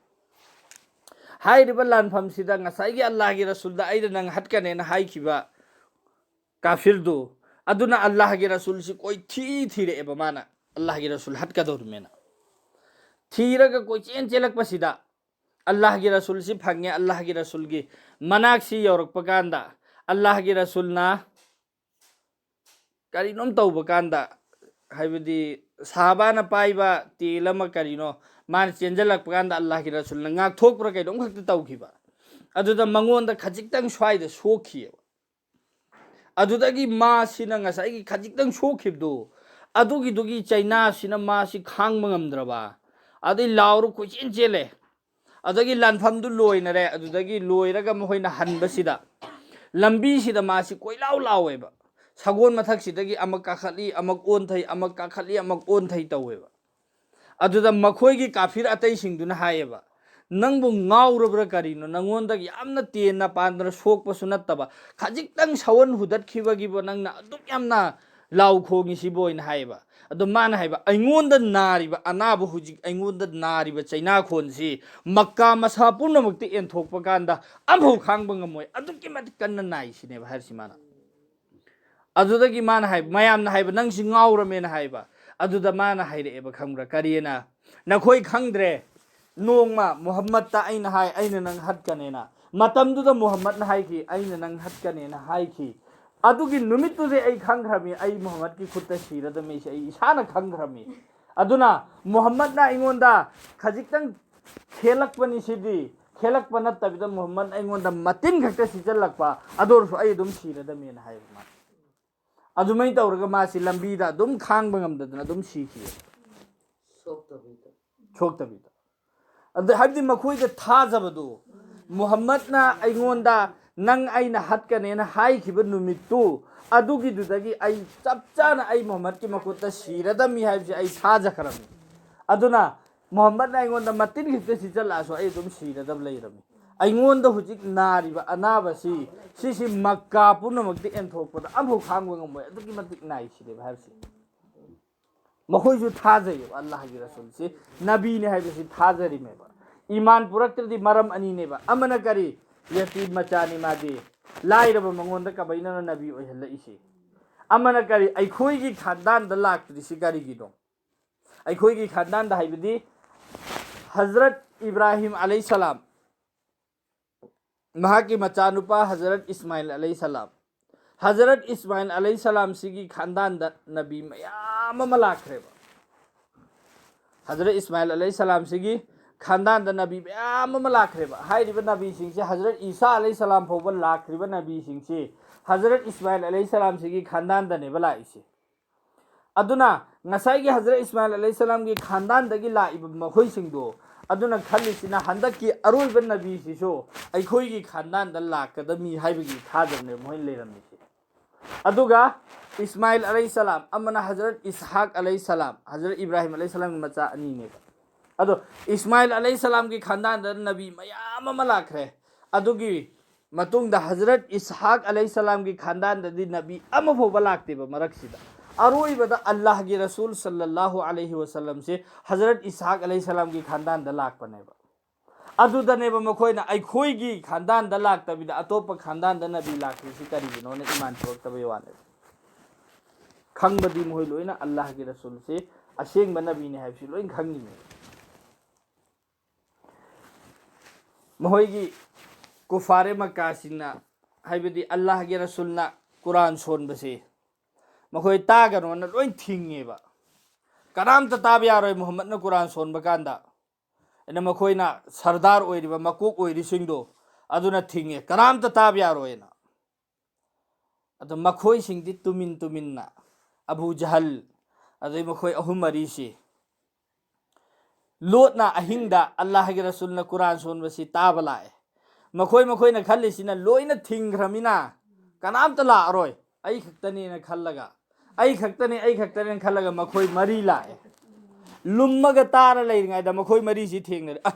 ꯍꯥꯏꯔꯤꯕ ꯂꯥꯟꯐꯝꯁꯤꯗ ꯉꯁꯥꯏꯒꯤ ꯑꯜꯂꯥꯍꯒꯤ ꯔꯁꯨꯜꯗ "ꯑꯩꯅ ꯅꯪ ꯍꯥꯠꯀꯅꯦꯅ" ꯍꯥꯏꯈꯤꯕ ꯀꯥꯐꯤꯔꯗꯨ, ꯑꯗꯨꯅ ꯑꯜꯂꯥꯍꯒꯤ ꯔꯁꯨꯜꯁꯤ ꯀꯣꯏꯊꯤ ꯊꯤꯔꯛꯑꯦꯕ, ꯃꯥꯅ ꯑꯜꯂꯥꯍꯒꯤ ꯔꯁꯨꯜ ꯍꯥꯠꯀꯗꯧꯔꯤꯃꯦꯅ꯫ ꯊꯤꯔꯒ ꯀꯣꯏꯆꯦꯟ ꯆꯦꯜꯂꯛꯄꯁꯤꯗ ꯑꯜꯂꯥꯍꯒꯤ ꯔꯁꯨꯜꯁꯤ ꯐꯪꯉꯦ꯫ ꯑꯜꯂꯥꯍꯒꯤ ꯔꯁꯨꯜꯒꯤ ꯃꯅꯥꯛꯁꯤ ꯌꯧꯔꯛꯄ ꯀꯥꯟꯗ ꯑꯜꯂꯥꯍꯒꯤ ꯔꯁꯨꯜꯅ ꯀꯔꯤꯅꯣꯝ ꯇꯧꯕ ꯀꯥꯟꯗ, ꯍꯥꯏꯕꯗꯤ ꯁꯍꯥꯕꯥꯅ ꯄꯥꯏꯕ ꯇꯦꯜ ꯑꯃ ꯀꯔꯤꯅꯣ, ꯃꯥꯅ ꯆꯦꯟꯖꯜꯂꯛꯄ ꯀꯥꯟꯗ ꯑꯜꯂꯥꯍꯒꯤ ꯔꯁꯨꯜꯅ ꯉꯥꯛꯊꯣꯛꯄ꯭ꯔꯥ ꯀꯩꯅꯣꯝ ꯈꯛꯇ ꯇꯧꯈꯤꯕ꯫ ꯑꯗꯨꯗ ꯃꯉꯣꯟꯗ ꯈꯖꯤꯛꯇꯪ ꯁ꯭ꯋꯥꯏꯗ ꯁꯣꯛꯈꯤꯑꯕ꯫ ꯑꯗꯨꯗꯒꯤ ꯃꯥꯁꯤꯅ ꯉꯁꯥꯏꯒꯤ ꯈꯖꯤꯛꯇꯪ ꯁꯣꯛꯈꯤꯕꯗꯨ, ꯑꯗꯨꯒꯤꯗꯨꯒꯤ ꯆꯩꯅꯥꯁꯤꯅ ꯃꯥꯁꯤ ꯈꯥꯡꯕ ꯉꯝꯗ꯭ꯔꯕ, ꯑꯗꯩ ꯂꯥꯎꯔ ꯀꯣꯏꯆꯦꯟ ꯆꯦꯜꯂꯦ꯫ ꯑꯗꯒꯤ ꯂꯥꯟꯐꯝꯗꯨ ꯂꯣꯏꯅꯔꯦ꯫ ꯑꯗꯨꯗꯒꯤ ꯂꯣꯏꯔꯒ ꯃꯈꯣꯏꯅ ꯍꯟꯕꯁꯤꯗ ꯂꯝꯕꯤꯁꯤꯗ ꯃꯥꯁꯤ ꯀꯣꯏꯂꯥꯎ ꯂꯥꯎꯋꯦꯕ꯫ ꯁꯒꯣꯜ ꯃꯊꯛꯁꯤꯗꯒꯤ ꯑꯃꯨꯛ ꯀꯥꯈꯠꯂꯤ, ꯑꯃꯨꯛ ꯑꯣꯟꯊꯩ, ꯑꯃꯨꯛ ꯀꯥꯈꯠꯂꯤ, ꯑꯃꯨꯛ ꯑꯣꯟꯊꯩ ꯇꯧꯋꯦꯕ꯫ ꯑꯗꯨꯗ ꯃꯈꯣꯏꯒꯤ ꯀꯥꯐꯤꯔ ꯑꯇꯩꯁꯤꯡꯗꯨꯅ ꯍꯥꯏꯌꯦꯕ, "ꯅꯪꯕꯨ ꯉꯥꯎꯔꯕ꯭ꯔꯥ ꯀꯔꯤꯅꯣ? ꯅꯪꯉꯣꯟꯗꯒꯤ ꯌꯥꯝꯅ ꯇꯦꯟꯅ ꯄꯥꯟꯗꯅ ꯁꯣꯛꯄꯁꯨ ꯅꯠꯇꯕ, ꯈꯖꯤꯛꯇꯪ ꯁꯋꯟ ꯍꯨꯗꯠꯈꯤꯕꯒꯤꯕꯨ ꯅꯪꯅ ꯑꯗꯨꯛ ꯌꯥꯝꯅ ꯂꯥꯎ ꯈꯣꯡꯉꯤꯁꯤꯕꯨ?" ꯍꯥꯏꯅ ꯍꯥꯏꯌꯦꯕ꯫ ꯑꯗꯣ ꯃꯥꯅ ꯍꯥꯏꯕ, "ꯑꯩꯉꯣꯟꯗ ꯅꯥꯔꯤꯕ ꯑꯅꯥꯕ, ꯍꯧꯖꯤꯛ ꯑꯩꯉꯣꯟꯗ ꯅꯥꯔꯤꯕ ꯆꯩꯅꯥꯈꯣꯟꯁꯤ ꯃꯛꯀꯥ ꯃꯁꯥ ꯄꯨꯝꯅꯃꯛꯇ ꯑꯦꯟꯊꯣꯛꯄ ꯀꯥꯟꯗ ꯑꯝꯐꯥꯎ ꯈꯥꯡꯕ ꯉꯝꯃꯣꯏ, ꯑꯗꯨꯛꯀꯤ ꯃꯇꯤꯛ ꯀꯟꯅ ꯅꯥꯏ" ꯁꯤꯅꯦꯕ ꯍꯥꯏꯔꯤꯁꯤ ꯃꯥꯅ꯫ ꯑꯗꯨꯗꯒꯤ ꯃꯥꯅ ꯍꯥꯏꯕ, ꯃꯌꯥꯝꯅ ꯍꯥꯏꯕ, "ꯅꯪꯁꯤ ꯉꯥꯎꯔꯃꯦꯅ" ꯍꯥꯏꯕ꯫ ꯑꯗꯨꯗ ꯃꯥꯅ ꯍꯥꯏꯔꯛꯑꯦꯕ, ꯈꯪꯕ꯭ꯔꯥ, ꯀꯔꯤꯅ? "ꯅꯈꯣꯏ ꯈꯪꯗ꯭ꯔꯦ, ꯅꯣꯡꯃ ꯃꯨꯍꯝꯃꯗꯇ ꯑꯩꯅ ꯍꯥꯏ, ꯑꯩꯅ ꯅꯪ ꯍꯠꯀꯅꯦꯅ꯫ ꯃꯇꯝꯗꯨꯗ ꯃꯨꯍꯝꯃꯗꯅ ꯍꯥꯏꯈꯤ, 'ꯑꯩꯅ ꯅꯪ ꯍꯠꯀꯅꯦꯅ' ꯍꯥꯏꯈꯤ꯫ ꯑꯗꯨꯒꯤ ꯅꯨꯃꯤꯠꯇꯨꯗꯤ ꯑꯩ ꯈꯪꯈ꯭ꯔꯃꯤ, ꯑꯩ ꯃꯨꯍꯝꯃꯗꯀꯤ ꯈꯨꯠꯇ ꯁꯤꯔꯗꯃꯤ, ꯑꯩ ꯏꯁꯥꯅ ꯈꯪꯈ꯭ꯔꯃꯤ꯫ ꯑꯗꯨꯅ ꯃꯨꯍꯝꯃꯗꯅ ꯑꯩꯉꯣꯟꯗ ꯈꯖꯤꯛꯇꯪ ꯈꯦꯂꯛꯄꯅꯤ ꯁꯤꯗꯤ, ꯈꯦꯂꯛꯄ ꯅꯠꯇꯕꯤꯗ ꯃꯨꯍꯝꯃꯗꯅ ꯑꯩꯉꯣꯟꯗ ꯃꯇꯤꯟ ꯈꯛꯇ ꯁꯤꯆꯜꯂꯛꯄ, ꯑꯗꯨ ꯑꯣꯏꯔꯁꯨ ꯑꯩ ꯑꯗꯨꯝ ꯁꯤꯔꯗꯃꯦꯅ" ꯍꯥꯏꯕ ꯃꯥꯅ꯫ ꯑꯗꯨꯃꯥꯏꯅ ꯇꯧꯔꯒ ꯃꯥꯁꯤ ꯂꯝꯕꯤꯗ ꯑꯗꯨꯝ ꯈꯥꯡꯕ ꯉꯝꯗꯗꯅ ꯑꯗꯨꯝ ꯁꯤꯈꯤ꯫ ꯁꯣꯛꯇꯕꯤꯗ꯫ ꯑꯗ ꯍꯥꯏꯕꯗꯤ ꯃꯈꯣꯏꯗ ꯊꯥꯖꯕꯗꯨ, ꯃꯨꯍꯝꯃꯗꯅ ꯑꯩꯉꯣꯟꯗ "ꯅꯪ ꯑꯩꯅ ꯍꯠꯀꯅꯦꯅ" ꯍꯥꯏꯈꯤꯕ ꯅꯨꯃꯤꯠꯇꯨ, ꯑꯗꯨꯒꯤꯗꯨꯗꯒꯤ ꯑꯩ ꯆꯞ ꯆꯥꯅ ꯑꯩ ꯃꯨꯍꯝꯃꯗꯀꯤ ꯃꯈꯨꯠꯇ ꯁꯤꯔꯗꯝꯃꯤ ꯍꯥꯏꯕꯁꯤ ꯑꯩ ꯊꯥꯖꯈ꯭ꯔꯕꯅꯤ꯫ ꯑꯗꯨꯅ ꯃꯨꯍꯝꯃꯗꯅ ꯑꯩꯉꯣꯟꯗ ꯃꯇꯤꯟ ꯈꯤꯇ ꯁꯤꯆꯜꯂꯛꯑꯁꯨ ꯑꯩ ꯑꯗꯨꯝ ꯁꯤꯔꯗꯕ ꯂꯩꯔꯝꯃꯤ꯫ ꯑꯩꯉꯣꯟꯗ ꯍꯧꯖꯤꯛ ꯅꯥꯔꯤꯕ ꯑꯅꯥꯕꯁꯤ, ꯁꯤꯁꯤ ꯃꯛꯀꯥ ꯄꯨꯝꯅꯃꯛꯇ ꯑꯦꯟꯊꯣꯛꯄꯗ ꯑꯃꯐꯥꯎ ꯈꯥꯡꯕ ꯉꯝꯃꯣꯏ, ꯑꯗꯨꯛꯀꯤ ꯃꯇꯤꯛ ꯅꯥꯏ ꯁꯤꯅꯦꯕ ꯍꯥꯏꯕꯁꯤ꯫ ꯃꯈꯣꯏꯁꯨ ꯊꯥꯖꯩꯌꯦꯕ, ꯑꯜꯂꯥꯍꯒꯤ ꯔꯁꯨꯜꯁꯤ ꯅꯕꯤꯅꯦ ꯍꯥꯏꯕꯁꯤ ꯊꯥꯖꯔꯤꯃꯦꯕ꯫ ꯏꯃꯥꯟ ꯄꯨꯔꯛꯇ꯭ꯔꯗꯤ ꯃꯔꯝ ꯑꯅꯤꯅꯦꯕ꯫ ꯑꯃꯅ ꯀꯔꯤ? ꯌꯇꯤꯝ ꯃꯆꯥꯅꯤ ꯃꯥꯗꯤ, ꯂꯥꯏꯔꯕ ꯃꯉꯣꯟꯗ ꯀꯃꯥꯏꯅꯅꯣ ꯅꯕꯤ ꯑꯣꯏꯍꯜꯂꯛꯏꯁꯤ? ꯑꯃꯅ ꯀꯔꯤ? ꯑꯩꯈꯣꯏꯒꯤ ꯈꯥꯟꯗꯥꯟꯗ ꯂꯥꯛꯇ꯭ꯔꯤꯁꯤ ꯀꯔꯤꯒꯤꯅꯣ? ꯑꯩꯈꯣꯏꯒꯤ ꯈꯥꯟꯗꯥꯟꯗ ꯍꯥꯏꯕꯗꯤ ꯍꯖꯔꯠ ꯏꯕ꯭ꯔꯥꯍꯤꯝ ꯑꯂꯩꯍꯤꯁꯁꯂꯥꯝ, ꯃꯍꯥꯛꯀꯤ ꯃꯆꯥꯅꯨꯄꯥ ꯍꯖꯔꯠ ꯏꯁꯃꯥꯏꯜ ꯑꯂꯩꯍꯤꯁꯁꯂꯥꯝ, ꯍꯖꯔꯠ ꯏꯁꯃꯥꯏꯜ ꯑꯂꯩꯍꯤꯁꯁꯂꯥꯝꯁꯤꯒꯤ ꯈꯥꯟꯗꯥꯟꯗ ꯅꯕꯤ ꯃꯌꯥꯝ ꯑꯃ ꯂꯥꯛꯈ꯭ꯔꯦꯕ꯫ ꯍꯖꯔꯠ ꯏꯁꯃꯥꯏꯜ ꯑꯂꯩꯍꯤꯁꯁꯂꯥꯝꯁꯤꯒꯤ ꯈꯥꯟꯗꯥꯟꯗ ꯅꯕꯤ ꯃꯌꯥꯝ ꯑꯃ ꯂꯥꯛꯈ꯭ꯔꯦꯕ꯫ ꯍꯥꯏꯔꯤꯕ ꯅꯕꯤꯁꯤꯡꯁꯦ ꯍꯖꯔꯠ ꯏꯁꯥ ꯑꯂꯩꯍꯤ ꯁꯂꯥꯝ ꯐꯥꯎꯕ ꯂꯥꯛꯇ꯭ꯔꯤꯕ ꯅꯕꯤꯁꯤꯡꯁꯦ ꯍꯖꯔꯠ ꯏꯁꯃꯥꯏꯜ ꯑꯂꯩꯍꯤ ꯁꯂꯥꯝꯁꯤꯒꯤ ꯈꯥꯟꯗꯥꯟꯗꯅꯦꯕ ꯂꯥꯛꯏꯁꯦ꯫ ꯑꯗꯨꯅ ꯉꯁꯥꯏꯒꯤ ꯍꯖꯔꯠ ꯏꯁꯃꯥꯏꯜ ꯑꯂꯩꯍꯤ ꯁꯂꯥꯝꯒꯤ ꯈꯥꯟꯗꯥꯟꯗꯒꯤ ꯂꯥꯛꯏꯕ ꯃꯈꯣꯏꯁꯤꯡꯗꯣ, ꯑꯗꯨꯅ ꯈꯜꯂꯤꯁꯤꯅ ꯍꯟꯗꯛꯀꯤ ꯑꯔꯣꯏꯕ ꯅꯕꯤꯁꯤꯁꯨ ꯑꯩꯈꯣꯏꯒꯤ ꯈꯥꯟꯗꯥꯟꯗ ꯂꯥꯛꯀꯗꯕꯅꯤ ꯍꯥꯏꯕꯒꯤ ꯊꯥꯖꯕꯅꯦꯕ ꯃꯈꯣꯏꯅ ꯂꯩꯔꯝꯃꯤꯁꯦ꯫ ꯑꯗꯨꯒ ꯏꯁꯃꯥꯏꯜ ꯑꯂꯩꯍꯤ ꯁꯂꯥꯝ ꯑꯃꯅ ꯍꯖꯔꯠ ꯏꯁꯍꯥꯛ ꯑꯂꯩꯍꯤ ꯁꯂꯥꯝ, ꯍꯖꯔꯠ ꯏꯕ꯭ꯔꯥꯍꯤꯝ ꯑꯂꯩꯍꯤ ꯁꯂꯥꯝꯒꯤ ꯃꯆꯥ ꯑꯅꯤꯅꯦꯕ꯫ ꯑꯗꯣ ꯏꯁꯃꯥꯏꯜ ꯑꯂꯩꯍꯤ ꯁꯂꯥꯝꯒꯤ ꯈꯥꯟꯗꯥꯟꯗ ꯅꯕꯤ ꯃꯌꯥꯝ ꯑꯃ ꯂꯥꯛꯈ꯭ꯔꯦ꯫ ꯑꯗꯨꯒꯤ ꯃꯇꯨꯡꯗ ꯍꯖꯔꯠ ꯏꯁꯍꯥꯛ ꯑꯂꯩꯍꯤ ꯁꯂꯥꯝꯒꯤ ꯈꯥꯟꯗꯥꯟꯗꯗꯤ ꯅꯕꯤ ꯑꯃ ꯐꯥꯎꯕ ꯂꯥꯛꯇꯦꯕ ꯃꯔꯛꯁꯤꯗ꯫ ꯑꯔꯣꯏꯕꯗ ꯑꯜꯂꯥꯍꯒꯤ ꯔꯁꯨꯜ ꯁꯜꯂꯜꯂꯥꯍꯨ ꯑꯂꯩꯍꯤ ꯋꯁꯜꯂꯝꯁꯦ ꯍꯖꯔꯠ ꯏꯁꯍꯥꯛ ꯑꯂꯩꯍꯤ ꯁꯂꯥꯝꯒꯤ ꯈꯥꯟꯗꯥꯟꯗ ꯂꯥꯛꯄꯅꯦꯕ꯫ ꯑꯗꯨꯗꯅꯦꯕ ꯃꯈꯣꯏꯅ ꯑꯩꯈꯣꯏꯒꯤ ꯈꯥꯟꯗꯥꯟꯗ ꯂꯥꯛꯇꯕꯤꯗ ꯑꯇꯣꯞꯄ ꯈꯥꯟꯗꯥꯟꯗ ꯅꯕꯤ ꯂꯥꯛꯇ꯭ꯔꯤꯁꯤ ꯀꯔꯤꯒꯤꯅꯣꯅ ꯏꯃꯥꯟ ꯊꯣꯛꯂꯛꯇꯕꯩ ꯋꯥꯅꯦꯕ꯫ ꯈꯪꯕꯗꯤ ꯃꯈꯣꯏ ꯂꯣꯏꯅ ꯑꯜꯂꯥꯍꯒꯤ ꯔꯁꯨꯜꯁꯦ ꯑꯁꯦꯡꯕ ꯅꯕꯤꯅꯤ ꯍꯥꯏꯕꯁꯤ ꯂꯣꯏꯅ ꯈꯪꯉꯤꯅꯦꯕ꯫ ꯃꯈꯣꯏꯒꯤ ꯀꯨꯐꯥꯔꯦ ꯃꯛꯀꯥꯁꯤꯡꯅ, ꯍꯥꯏꯕꯗꯤ ꯑꯜꯂꯥꯍꯒꯤ ꯔꯁꯨꯜꯅ ꯀꯨꯔꯥꯟ ꯁꯣꯟꯕꯁꯤ ꯃꯈꯣꯏ ꯇꯥꯒꯅꯣꯅ ꯂꯣꯏ ꯊꯤꯡꯉꯦꯕ꯫ ꯀꯅꯥꯝꯇ ꯇꯥꯕ ꯌꯥꯔꯣꯏ ꯃꯨꯍꯝꯃꯗꯅ ꯀꯨꯔꯥꯟ ꯁꯣꯟꯕ ꯀꯥꯟꯗ꯫ ꯑꯗꯨꯅ ꯃꯈꯣꯏꯅ ꯁꯔꯗꯥꯔ ꯑꯣꯏꯔꯤꯕ, ꯃꯀꯣꯛ ꯑꯣꯏꯔꯤꯁꯤꯡꯗꯣ ꯑꯗꯨꯅ ꯊꯤꯡꯉꯦ, ꯀꯅꯥꯝꯇ ꯇꯥꯕ ꯌꯥꯔꯣꯏꯅ꯫ ꯑꯗꯣ ꯃꯈꯣꯏꯁꯤꯡꯗꯤ ꯇꯨꯃꯤꯟ ꯇꯨꯃꯤꯟꯅ, ꯑꯕꯨ ꯖꯍꯜ, ꯑꯗꯩ ꯃꯈꯣꯏ ꯑꯍꯨꯝ ꯃꯔꯤꯁꯤ ꯂꯣꯠꯅ ꯑꯍꯤꯡꯗ ꯑꯜꯂꯥꯍꯒꯤ ꯔꯁꯨꯜꯅ ꯀꯨꯔꯥꯟ ꯁꯣꯟꯕꯁꯤ ꯇꯥꯕ ꯂꯥꯛꯑꯦ꯫ ꯃꯈꯣꯏ ꯃꯈꯣꯏꯅ ꯈꯜꯂꯤꯁꯤꯅ ꯂꯣꯏꯅ ꯊꯤꯡꯈ꯭ꯔꯃꯤꯅ ꯀꯅꯥꯝꯇ ꯂꯥꯛꯑꯔꯣꯏ, ꯑꯩ ꯈꯛꯇꯅꯦꯅ ꯈꯜꯂꯒ, ꯑꯩ ꯈꯛꯇꯅꯦ, ꯑꯩ ꯈꯛꯇꯅꯦꯅ ꯈꯜꯂꯒ ꯃꯈꯣꯏ ꯃꯔꯤ ꯂꯥꯛꯑꯦ꯫ ꯂꯨꯝꯃꯒ ꯇꯥꯔ ꯂꯩꯔꯤꯉꯩꯗ ꯃꯈꯣꯏ ꯃꯔꯤꯁꯤ ꯊꯦꯡꯅꯔꯦ꯫ "ꯑ,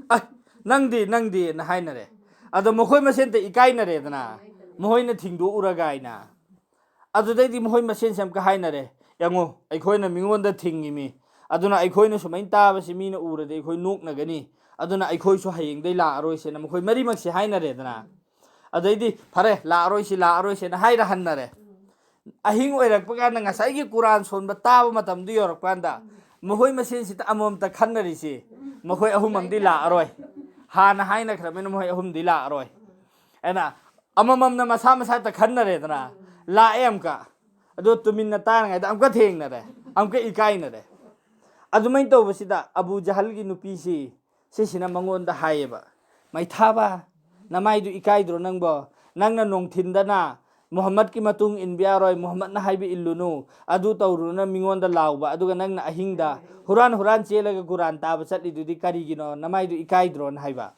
ꯑ, ꯅꯪꯗꯤ, ꯅꯪꯗꯤꯅ" ꯍꯥꯏꯅꯔꯦ꯫ ꯑꯗꯣ ꯃꯈꯣꯏ ꯃꯁꯦꯟꯇ ꯏꯀꯥꯏꯅꯔꯦꯗꯅ, ꯃꯈꯣꯏꯅ ꯊꯤꯡꯗꯣꯛꯎꯔꯒ ꯍꯥꯏꯅ꯫ ꯑꯗꯨꯗꯩꯗꯤ ꯃꯈꯣꯏ ꯃꯁꯦꯟꯁꯦ ꯑꯃꯨꯛꯀ ꯍꯥꯏꯅꯔꯦ, "ꯌꯦꯡꯉꯣ, ꯑꯩꯈꯣꯏꯅ ꯃꯤꯉꯣꯟꯗ ꯊꯤꯡꯉꯤꯃꯤ, ꯑꯗꯨꯅ ꯑꯩꯈꯣꯏꯅ ꯁꯨꯃꯥꯏꯅ ꯇꯥꯕꯁꯤ ꯃꯤꯅ ꯎꯔꯗꯤ ꯑꯩꯈꯣꯏ ꯅꯣꯛꯅꯒꯅꯤ, ꯑꯗꯨꯅ ꯑꯩꯈꯣꯏꯁꯨ ꯍꯌꯦꯡꯗꯩ ꯂꯥꯛꯑꯔꯣꯏꯁꯦꯅ" ꯃꯈꯣꯏ ꯃꯔꯤꯃꯛꯁꯦ ꯍꯥꯏꯅꯔꯦꯗꯅ꯫ ꯑꯗꯩꯗꯤ "ꯐꯔꯦ, ꯂꯥꯛꯑꯔꯣꯏꯁꯤ, ꯂꯥꯛꯑꯔꯣꯏꯁꯦꯅ" ꯍꯥꯏꯔ ꯍꯟꯅꯔꯦ꯫ ꯑꯍꯤꯡ ꯑꯣꯏꯔꯛꯄ ꯀꯥꯟꯗ ꯉꯁꯥꯏꯒꯤ ꯀꯨꯔꯥꯟ ꯁꯣꯟꯕ ꯇꯥꯕ ꯃꯇꯝꯗꯨ ꯌꯧꯔꯛꯄ ꯀꯥꯟꯗ ꯃꯈꯣꯏ ꯃꯁꯦꯟꯁꯤꯗ ꯑꯃꯃꯝꯇ ꯈꯟꯅꯔꯤꯁꯤ, "ꯃꯈꯣꯏ ꯑꯍꯨꯝ ꯑꯃꯗꯤ ꯂꯥꯛꯑꯔꯣꯏ, ꯍꯥꯟꯅ ꯍꯥꯏꯅꯈ꯭ꯔꯕꯅꯤꯅ ꯃꯈꯣꯏ ꯑꯍꯨꯝꯗꯤ ꯂꯥꯛꯑꯔꯣꯏ" ꯍꯥꯏꯅ꯫ ꯑꯃꯃꯝꯅ ꯃꯁꯥ ꯃꯁꯥꯇ ꯈꯟꯅꯔꯦꯗꯅ, ꯂꯥꯛꯑꯦ ꯑꯃꯨꯛꯀ꯫ ꯑꯗꯣ ꯇꯨꯃꯤꯟꯅ ꯇꯥꯔꯤꯉꯩꯗ ꯑꯃꯨꯛꯀ ꯊꯦꯡꯅꯔꯦ, ꯑꯃꯨꯛꯀ ꯏꯀꯥꯏꯅꯔꯦ꯫ ꯑꯗꯨꯃꯥꯏꯅ ꯇꯧꯕꯁꯤꯗ ꯑꯕꯨ ꯖꯍꯜꯒꯤ ꯅꯨꯄꯤꯁꯤ ꯁꯤꯁꯤꯅ ꯃꯉꯣꯟꯗ ꯍꯥꯏꯌꯦꯕ, "ꯃꯩꯊꯥꯕ, ꯅꯃꯥꯏꯗꯨ ꯏꯀꯥꯏꯗ꯭ꯔꯣ ꯅꯪꯕꯣ? ꯅꯪꯅ ꯅꯣꯡꯊꯤꯟꯗꯅ ꯃꯨꯍꯝꯃꯗꯀꯤ ꯃꯇꯨꯡ ꯏꯟꯕ ꯌꯥꯔꯣꯏ, ꯃꯨꯍꯝꯃꯗꯅ ꯍꯥꯏꯕ ꯏꯜꯂꯨꯅꯨ, ꯑꯗꯨ ꯇꯧꯔꯨꯅꯨꯅ ꯃꯤꯉꯣꯟꯗ ꯂꯥꯎꯕ, ꯑꯗꯨꯒ ꯅꯪꯅ ꯑꯍꯤꯡꯗ ꯍꯨꯔꯥꯟ ꯍꯨꯔꯥꯟ ꯆꯦꯜꯂꯒ ꯀꯨꯔꯥꯟ ꯇꯥꯕ ꯆꯠꯂꯤꯗꯨꯗꯤ ꯀꯔꯤꯒꯤꯅꯣ? ꯅꯃꯥꯏꯗꯨ ꯏꯀꯥꯏꯗ꯭ꯔꯣꯅ ꯍꯥꯏꯕ?"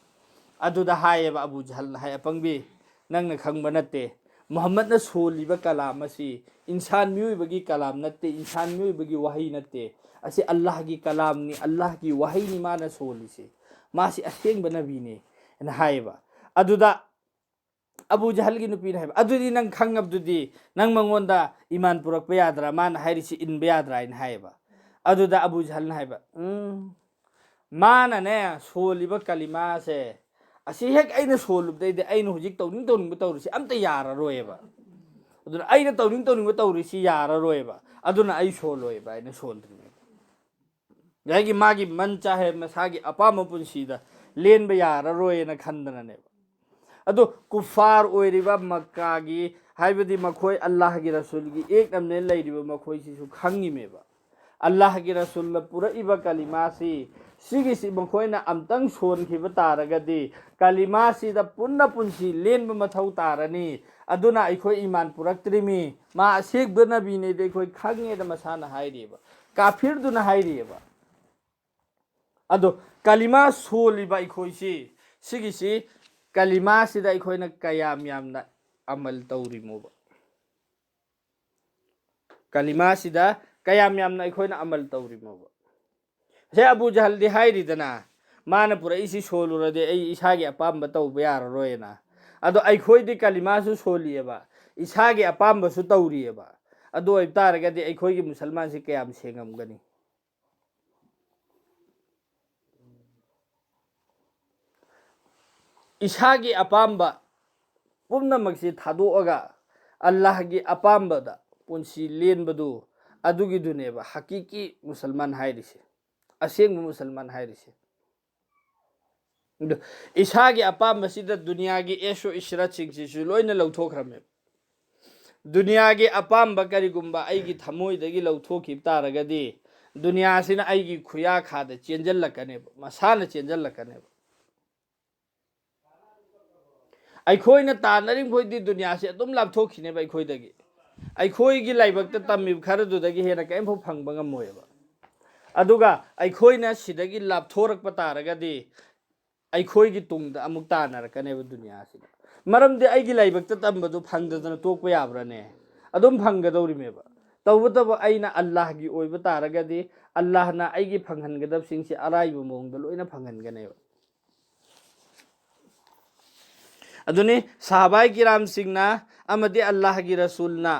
ꯑꯗꯨꯗ ꯍꯥꯏꯌꯦꯕ ꯑꯕꯨ ꯖꯍꯜꯅ, ꯍꯥꯏ, "ꯑꯄꯪꯕꯤ, ꯅꯪꯅ ꯈꯪꯕ ꯅꯠꯇꯦ꯫ ꯃꯨꯍꯝꯃꯗꯅ ꯁꯣꯜꯂꯤꯕ ꯀꯂꯥꯝ ꯑꯁꯤ ꯏꯟꯁꯥꯟ ꯃꯤꯑꯣꯏꯕꯒꯤ ꯀꯂꯥꯝ ꯅꯠꯇꯦ, ꯏꯟꯁꯥꯟ ꯃꯤꯑꯣꯏꯕꯒꯤ ꯋꯥꯍꯩ ꯅꯠꯇꯦ꯫ ꯑꯁꯤ ꯑꯜꯂꯥꯍꯒꯤ ꯀꯂꯥꯝꯅꯤ, ꯑꯜꯂꯥꯍꯒꯤ ꯋꯥꯍꯩꯅꯤ ꯃꯥꯅ ꯁꯣꯜꯂꯤꯁꯦ꯫ ꯃꯥꯁꯤ ꯑꯁꯦꯡꯕ ꯅꯕꯤꯅꯦ" ꯍꯥꯏꯅ ꯍꯥꯏꯌꯦꯕ꯫ ꯑꯗꯨꯗ ꯑꯕꯨ ꯖꯍꯜꯒꯤ ꯅꯨꯄꯤꯅ ꯍꯥꯏꯕ, "ꯑꯗꯨꯗꯤ ꯅꯪ ꯈꯪꯉꯕꯗꯨꯗꯤ ꯅꯪ ꯃꯉꯣꯟꯗ ꯏꯃꯥꯟ ꯄꯨꯔꯛꯄ ꯌꯥꯗ꯭ꯔꯥ? ꯃꯥꯅ ꯍꯥꯏꯔꯤꯁꯤ ꯏꯟꯕ ꯌꯥꯗ꯭ꯔꯥ?" ꯍꯥꯏꯅ ꯍꯥꯏꯌꯦꯕ꯫ ꯑꯗꯨꯗ ꯑꯕꯨ ꯖꯍꯜꯅ ꯍꯥꯏꯕ, "ꯎꯝ, ꯃꯥꯅꯅꯦ ꯁꯣꯜꯂꯤꯕ ꯀꯂꯤꯃꯥꯁꯦ, ꯑꯁꯤ ꯍꯦꯛ ꯑꯩꯅ ꯁꯣꯜꯂꯨꯕꯗꯩꯗꯤ ꯑꯩꯅ ꯍꯧꯖꯤꯛ ꯇꯧꯅꯤꯡ ꯇꯧꯅꯤꯡꯕ ꯇꯧꯔꯤꯁꯤ ꯑꯝꯇ ꯌꯥꯔꯔꯣꯏꯕ꯫ ꯑꯗꯨꯅ ꯑꯩꯅ ꯇꯧꯅꯤꯡ ꯇꯧꯅꯤꯡꯕ ꯇꯧꯔꯤꯁꯤ ꯌꯥꯔꯔꯣꯏꯕ꯫ ꯑꯗꯨꯅ ꯑꯩ ꯁꯣꯜꯂꯣꯏꯕ, ꯑꯩꯅ ꯁꯣꯜꯗ꯭ꯔꯤꯉꯩꯗ꯫ ꯉꯁꯥꯏꯒꯤ ꯃꯥꯒꯤ ꯃꯟ ꯆꯥꯍꯦ, ꯃꯁꯥꯒꯤ ꯑꯄꯥꯝꯕ ꯄꯨꯟꯁꯤꯗ ꯂꯦꯟꯕ ꯌꯥꯔꯔꯣꯏꯅ ꯈꯟꯗꯅꯅꯦꯕ"꯫ ꯑꯗꯣ ꯀꯨꯐꯥꯔ ꯑꯣꯏꯔꯤꯕ ꯃꯛꯀꯥꯒꯤ, ꯍꯥꯏꯕꯗꯤ ꯃꯈꯣꯏ ꯑꯜꯂꯥꯍꯒꯤ ꯔꯁꯨꯜꯒꯤ ꯑꯦꯛꯅꯕꯅꯦ ꯂꯩꯔꯤꯕ ꯃꯈꯣꯏꯁꯤꯁꯨ ꯈꯪꯉꯤꯃꯦꯕ, ꯑꯜꯂꯥꯍꯒꯤ ꯔꯁꯨꯜꯅ ꯄꯨꯔꯛꯏꯕ ꯀꯂꯤꯃꯥꯁꯤ, ꯁꯤꯒꯤꯁꯤ ꯃꯈꯣꯏꯅ ꯑꯝꯇꯪ ꯁꯣꯟꯈꯤꯕ ꯇꯥꯔꯒꯗꯤ ꯀꯂꯤꯃꯥꯁꯤꯗ ꯄꯨꯟꯅ ꯄꯨꯟꯁꯤ ꯂꯦꯟꯕ ꯃꯊꯧ ꯇꯥꯔꯅꯤ꯫ ꯑꯗꯨꯅ ꯑꯩꯈꯣꯏ ꯏꯃꯥꯟ ꯄꯨꯔꯛꯇ꯭ꯔꯤꯃꯤ, ꯃꯥ ꯑꯁꯦꯡꯕ ꯅꯕꯤꯅꯦꯗꯤ ꯑꯩꯈꯣꯏ ꯈꯪꯉꯦꯗ ꯃꯁꯥꯅ ꯍꯥꯏꯔꯤꯑꯕ, ꯀꯥꯐꯤꯔꯗꯨꯅ ꯍꯥꯏꯔꯤꯑꯕ꯫ ꯑꯗꯣ ꯀꯂꯤꯃꯥ ꯁꯣꯜꯂꯤꯕ ꯑꯩꯈꯣꯏꯁꯤ, ꯁꯤꯒꯤꯁꯤ, ꯀꯂꯤꯃꯥꯁꯤꯗ ꯑꯩꯈꯣꯏꯅ ꯀꯌꯥꯝ ꯌꯥꯝꯅ ꯑꯃꯜ ꯇꯧꯔꯤꯃꯣꯕ? ꯀꯂꯤꯃꯥꯁꯤꯗ ꯀꯌꯥꯝ ꯌꯥꯝꯅ ꯑꯩꯈꯣꯏꯅ ꯑꯃꯜ ꯇꯧꯔꯤꯃꯣꯕ? ꯁꯦ, ꯑꯕꯨ ꯖꯍꯜꯗꯤ ꯍꯥꯏꯔꯤꯗꯅ, ꯃꯥꯅ ꯄꯨꯔꯛꯏꯁꯤ ꯁꯣꯜꯂꯨꯔꯗꯤ ꯑꯩ ꯏꯁꯥꯒꯤ ꯑꯄꯥꯝꯕ ꯇꯧꯕ ꯌꯥꯔꯔꯣꯏꯅ꯫ ꯑꯗꯣ ꯑꯩꯈꯣꯏꯗꯤ ꯀꯂꯤꯃꯥꯁꯨ ꯁꯣꯜꯂꯤꯑꯕ, ꯏꯁꯥꯒꯤ ꯑꯄꯥꯝꯕꯁꯨ ꯇꯧꯔꯤꯑꯕ꯫ ꯑꯗꯨ ꯑꯣꯏꯕ ꯇꯥꯔꯒꯗꯤ ꯑꯩꯈꯣꯏꯒꯤ ꯃꯨꯁꯜꯃꯥꯟꯁꯤ ꯀꯌꯥꯝ ꯁꯦꯡꯉꯝꯒꯅꯤ? ꯏꯁꯥꯒꯤ ꯑꯄꯥꯝꯕ ꯄꯨꯝꯅꯃꯛꯁꯤ ꯊꯥꯗꯣꯛꯑꯒ ꯑꯜꯂꯥꯍꯒꯤ ꯑꯄꯥꯝꯕꯗ ꯄꯨꯟꯁꯤ ꯂꯦꯟꯕꯗꯨ, ꯑꯗꯨꯒꯤꯗꯨꯅꯦꯕ ꯍꯀꯤꯀꯤ ꯃꯨꯁꯜꯃꯥꯟ ꯍꯥꯏꯔꯤꯁꯦ, ꯑꯁꯦꯡꯕ ꯃꯨꯁꯜꯃꯥꯟ ꯍꯥꯏꯔꯤꯁꯦ꯫ ꯑꯗꯨ ꯏꯁꯥꯒꯤ ꯑꯄꯥꯝꯕꯁꯤꯗ ꯗꯨꯅꯤꯌꯥꯒꯤ ꯑꯦꯁꯣ ꯏꯁꯔꯠꯁꯤꯡꯁꯤꯁꯨ ꯂꯣꯏꯅ ꯂꯧꯊꯣꯛꯈ꯭ꯔꯃꯦꯕ꯫ ꯗꯨꯅꯤꯌꯥꯒꯤ ꯑꯄꯥꯝꯕ ꯀꯔꯤꯒꯨꯝꯕ ꯑꯩꯒꯤ ꯊꯃꯣꯏꯗꯒꯤ ꯂꯧꯊꯣꯛꯈꯤꯕ ꯇꯥꯔꯒꯗꯤ, ꯗꯨꯅꯤꯌꯥꯁꯤꯅ ꯑꯩꯒꯤ ꯈꯨꯌꯥꯈꯥꯗ ꯆꯦꯟꯁꯤꯜꯂꯛꯀꯅꯦꯕ, ꯃꯁꯥꯅ ꯆꯦꯟꯁꯤꯜꯂꯛꯀꯅꯦꯕ꯫ ꯑꯩꯈꯣꯏꯅ ꯇꯥꯟꯅꯔꯤꯕ ꯃꯈꯣꯏꯗꯤ ꯗꯨꯅꯤꯌꯥꯁꯤ ꯑꯗꯨꯝ ꯂꯥꯞꯊꯣꯛꯈꯤꯅꯦꯕ ꯑꯩꯈꯣꯏꯗꯒꯤ꯫ ꯑꯩꯈꯣꯏꯒꯤ ꯂꯥꯏꯕꯛꯇ ꯇꯝꯃꯤꯕ ꯈꯔꯗꯨꯗꯒꯤ ꯍꯦꯟꯅ ꯀꯔꯤꯝꯐꯥꯎ ꯐꯪꯕ ꯉꯝꯃꯣꯏꯕ꯫ ꯑꯗꯨꯒ ꯑꯩꯈꯣꯏꯅ ꯁꯤꯗꯒꯤ ꯂꯥꯞꯊꯣꯔꯛꯄ ꯇꯥꯔꯒꯗꯤ ꯑꯩꯈꯣꯏꯒꯤ ꯇꯨꯡꯗ ꯑꯃꯨꯛ ꯇꯥꯟꯅꯔꯛꯀꯅꯦꯕ ꯗꯨꯅꯤꯌꯥꯁꯤꯗ꯫ ꯃꯔꯝꯗꯤ ꯑꯩꯒꯤ ꯂꯥꯏꯕꯛꯇ ꯇꯝꯕꯗꯨ ꯐꯪꯗꯗꯅ ꯇꯣꯛꯄ ꯌꯥꯕ꯭ꯔꯥꯅꯦ? ꯑꯗꯨꯝ ꯐꯪꯒꯗꯧꯔꯤꯃꯦꯕ꯫ ꯇꯧꯕꯇꯕꯨ ꯑꯩꯅ ꯑꯜꯂꯥꯍꯒꯤ ꯑꯣꯏꯕ ꯇꯥꯔꯒꯗꯤ ꯑꯜꯂꯥꯍꯅ ꯑꯩꯒꯤ ꯐꯪꯍꯟꯒꯗꯕꯁꯤꯡꯁꯤ ꯑꯔꯥꯏꯕ ꯃꯑꯣꯡꯗ ꯂꯣꯏꯅ ꯐꯪꯍꯟꯒꯅꯦꯕ꯫ ꯑꯗꯨꯅꯤ ꯁꯍꯥꯕꯥꯏ ꯀꯤꯔꯥꯝꯁꯤꯡꯅ ꯑꯃꯗꯤ ꯑꯜꯂꯥꯍꯒꯤ ꯔꯁꯨꯜꯅ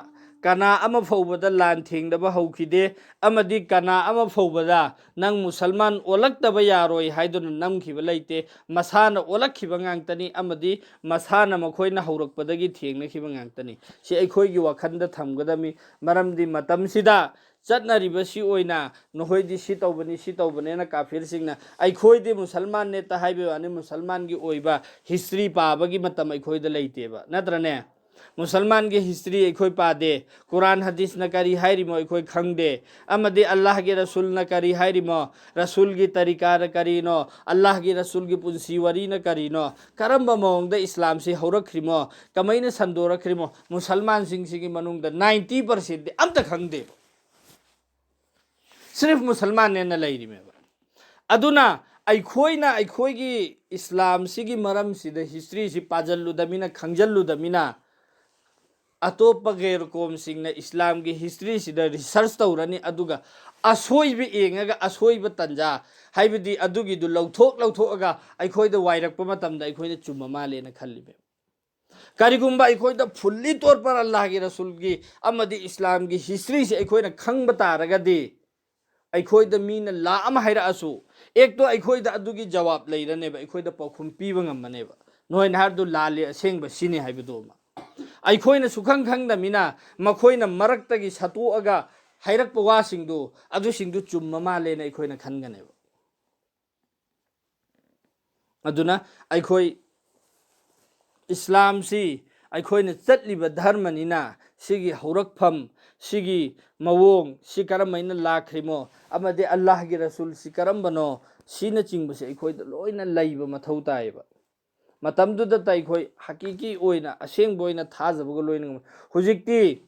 ꯀꯅꯥ ꯑꯃ ꯐꯥꯎꯕꯗ ꯂꯥꯟ ꯊꯦꯡꯅꯕ ꯍꯧꯈꯤꯗꯦ, ꯑꯃꯗꯤ ꯀꯅꯥ ꯑꯃ ꯐꯥꯎꯕꯗ ꯅꯪ ꯃꯨꯁꯜꯃꯥꯟ ꯑꯣꯜꯂꯛꯇꯕ ꯌꯥꯔꯣꯏ ꯍꯥꯏꯗꯨꯅ ꯅꯝꯈꯤꯕ ꯂꯩꯇꯦ꯫ ꯃꯁꯥꯅ ꯑꯣꯜꯂꯛꯈꯤꯕ ꯉꯥꯛꯇꯅꯤ, ꯑꯃꯗꯤ ꯃꯁꯥꯅ ꯃꯈꯣꯏꯅ ꯍꯧꯔꯛꯄꯗꯒꯤ ꯊꯦꯡꯅꯈꯤꯕ ꯉꯥꯛꯇꯅꯤ꯫ ꯁꯤ ꯑꯩꯈꯣꯏꯒꯤ ꯋꯥꯈꯜꯗ ꯊꯝꯒꯗꯕꯅꯤ꯫ ꯃꯔꯝꯗꯤ ꯃꯇꯝꯁꯤꯗ ꯆꯠꯅꯔꯤꯕꯁꯤ ꯑꯣꯏꯅ ꯅꯈꯣꯏꯗꯤ ꯁꯤ ꯇꯧꯕꯅꯤ, ꯁꯤ ꯇꯧꯕꯅꯦꯅ ꯀꯥꯐꯤꯔꯁꯤꯡꯅ, ꯑꯩꯈꯣꯏꯗꯤ ꯃꯨꯁꯜꯃꯥꯟꯅꯦꯇ ꯍꯥꯏꯕꯒꯤ ꯋꯥꯅꯤ, ꯃꯨꯁꯜꯃꯥꯟꯒꯤ ꯑꯣꯏꯕ ꯍꯤꯁꯇ꯭ꯔꯤ ꯄꯥꯕꯒꯤ ꯃꯇꯝ ꯑꯩꯈꯣꯏꯗ ꯂꯩꯇꯦꯕ, ꯅꯠꯇ꯭ꯔꯅꯦ? ꯃꯨꯁꯜꯃꯥꯟꯒꯤ ꯍꯤꯁꯇ꯭ꯔꯤ ꯑꯩꯈꯣꯏ ꯄꯥꯗꯦ꯫ ꯀꯨꯔꯥꯟ ꯍꯗꯤꯁꯅ ꯀꯔꯤ ꯍꯥꯏꯔꯤꯃꯣ ꯑꯩꯈꯣꯏ ꯈꯪꯗꯦ꯫ ꯑꯃꯗꯤ ꯑꯜꯂꯥꯍꯒꯤ ꯔꯁꯨꯜꯅ ꯀꯔꯤ ꯍꯥꯏꯔꯤꯃꯣ, ꯔꯁꯨꯜꯒꯤ ꯇꯔꯤꯀꯥꯅ ꯀꯔꯤꯅꯣ, ꯑꯜꯂꯥꯍꯒꯤ ꯔꯁꯨꯜꯒꯤ ꯄꯨꯟꯁꯤ ꯋꯥꯔꯤꯅ ꯀꯔꯤꯅꯣ, ꯀꯔꯝꯕ ꯃꯑꯣꯡꯗ ꯏꯁꯂꯥꯝꯁꯤ ꯍꯧꯔꯛꯈ꯭ꯔꯤꯃꯣ, ꯀꯃꯥꯏꯅ ꯁꯟꯗꯣꯔꯛꯈ꯭ꯔꯤꯃꯣ, ꯃꯨꯁꯜꯃꯥꯟꯁꯤꯡꯁꯤꯒꯤ ꯃꯅꯨꯡꯗ ꯅꯥꯏꯟꯇꯤ ꯄꯥꯔꯁꯦꯟꯗꯤ ꯑꯝꯇ ꯈꯪꯗꯦꯕ꯫ ꯁꯤꯔꯤꯐ ꯃꯨꯁꯜꯃꯥꯟꯅꯦꯅ ꯂꯩꯔꯤꯃꯦꯕ꯫ ꯑꯗꯨꯅ ꯑꯩꯈꯣꯏꯅ ꯑꯩꯈꯣꯏꯒꯤ ꯏꯁꯂꯥꯝꯁꯤꯒꯤ ꯃꯔꯝꯁꯤꯗ ꯍꯤꯁꯇ꯭ꯔꯤꯁꯤ ꯄꯥꯖꯜꯂꯨꯗꯃꯤꯅ, ꯈꯪꯖꯜꯂꯨꯗꯃꯤꯅ, ꯑꯇꯣꯞꯄ ꯒꯩꯔ ꯀꯣꯝꯁꯤꯡꯅ ꯏꯁꯂꯥꯝꯒꯤ ꯍꯤꯁꯇ꯭ꯔꯤꯁꯤꯗ ꯔꯤꯁꯔꯁ ꯇꯧꯔꯅꯤ, ꯑꯗꯨꯒ ꯑꯁꯣꯏꯕ ꯌꯦꯡꯉꯒ ꯑꯁꯣꯏꯕ ꯇꯟꯖꯥ, ꯍꯥꯏꯕꯗꯤ ꯑꯗꯨꯒꯤꯗꯨ ꯂꯧꯊꯣꯛ ꯂꯧꯊꯣꯛꯑꯒ ꯑꯩꯈꯣꯏꯗ ꯋꯥꯏꯔꯛꯄ ꯃꯇꯝꯗ ꯑꯩꯈꯣꯏꯅ ꯆꯨꯝꯕ ꯃꯥꯜꯂꯦꯅ ꯈꯜꯂꯤꯃꯦꯕ꯫ ꯀꯔꯤꯒꯨꯝꯕ ꯑꯩꯈꯣꯏꯗ ꯐꯨꯜꯂꯤ ꯇꯣꯔꯄꯔ ꯑꯜꯂꯥꯍꯒꯤ ꯔꯁꯨꯜꯒꯤ ꯑꯃꯗꯤ ꯏꯁꯂꯥꯝꯒꯤ ꯍꯤꯁꯇ꯭ꯔꯤꯁꯤ ꯑꯩꯈꯣꯏꯅ ꯈꯪꯕ ꯇꯥꯔꯒꯗꯤ, ꯑꯩꯈꯣꯏꯗ ꯃꯤꯅ ꯂꯥ ꯑꯃ ꯍꯥꯏꯔꯛꯑꯁꯨ, ꯑꯦꯛꯇꯣ ꯑꯩꯈꯣꯏꯗ ꯑꯗꯨꯒꯤ ꯖꯋꯥꯕ ꯂꯩꯔꯅꯦꯕ, ꯑꯩꯈꯣꯏꯗ ꯄꯥꯎꯈꯨꯝ ꯄꯤꯕ ꯉꯝꯃꯅꯦꯕ꯫ ꯅꯣꯏꯅ ꯍꯥꯏꯕꯗꯨ ꯂꯥꯜꯂꯤ, ꯑꯁꯦꯡꯕ ꯁꯤꯅꯤ ꯍꯥꯏꯕꯗꯨ ꯑꯃ꯫ ꯑꯩꯈꯣꯏꯅ ꯁꯨꯈꯪ ꯈꯪꯗꯃꯤꯅ ꯃꯈꯣꯏꯅ ꯃꯔꯛꯇꯒꯤ ꯁꯠꯇꯣꯛꯑꯒ ꯍꯥꯏꯔꯛꯄ ꯋꯥꯁꯤꯡꯗꯨ, ꯑꯗꯨꯁꯤꯡꯗꯨ ꯆꯨꯝꯕ ꯃꯥꯜꯂꯦꯅ ꯑꯩꯈꯣꯏꯅ ꯈꯟꯒꯅꯦꯕ꯫ ꯑꯗꯨꯅ ꯑꯩꯈꯣꯏ ꯏꯁꯂꯥꯝꯁꯤ ꯑꯩꯈꯣꯏꯅ ꯆꯠꯂꯤꯕ ꯙꯔꯃꯅꯤꯅ ꯁꯤꯒꯤ ꯍꯧꯔꯛꯐꯝ, ꯁꯤꯒꯤ ꯃꯑꯣꯡ, ꯁꯤ ꯀꯔꯝꯍꯥꯏꯅ ꯂꯥꯛꯈ꯭ꯔꯤꯃꯣ, ꯑꯃꯗꯤ ꯑꯜꯂꯥꯍꯒꯤ ꯔꯁꯨꯜꯁꯤ ꯀꯔꯝꯕꯅꯣ, ꯁꯤꯅꯆꯤꯡꯕꯁꯦ ꯑꯩꯈꯣꯏꯗ ꯂꯣꯏꯅ ꯂꯩꯕ ꯃꯊꯧ ꯇꯥꯏꯌꯦꯕ꯫ ꯃꯇꯝꯗꯨꯗꯇ ꯑꯩꯈꯣꯏ ꯍꯀꯤꯀꯤ ꯑꯣꯏꯅ, ꯑꯁꯦꯡꯕ ꯑꯣꯏꯅ ꯊꯥꯖꯕꯒ ꯂꯣꯏꯅ ꯉꯝꯃꯤ꯫ ꯍꯧꯖꯤꯛꯇꯤ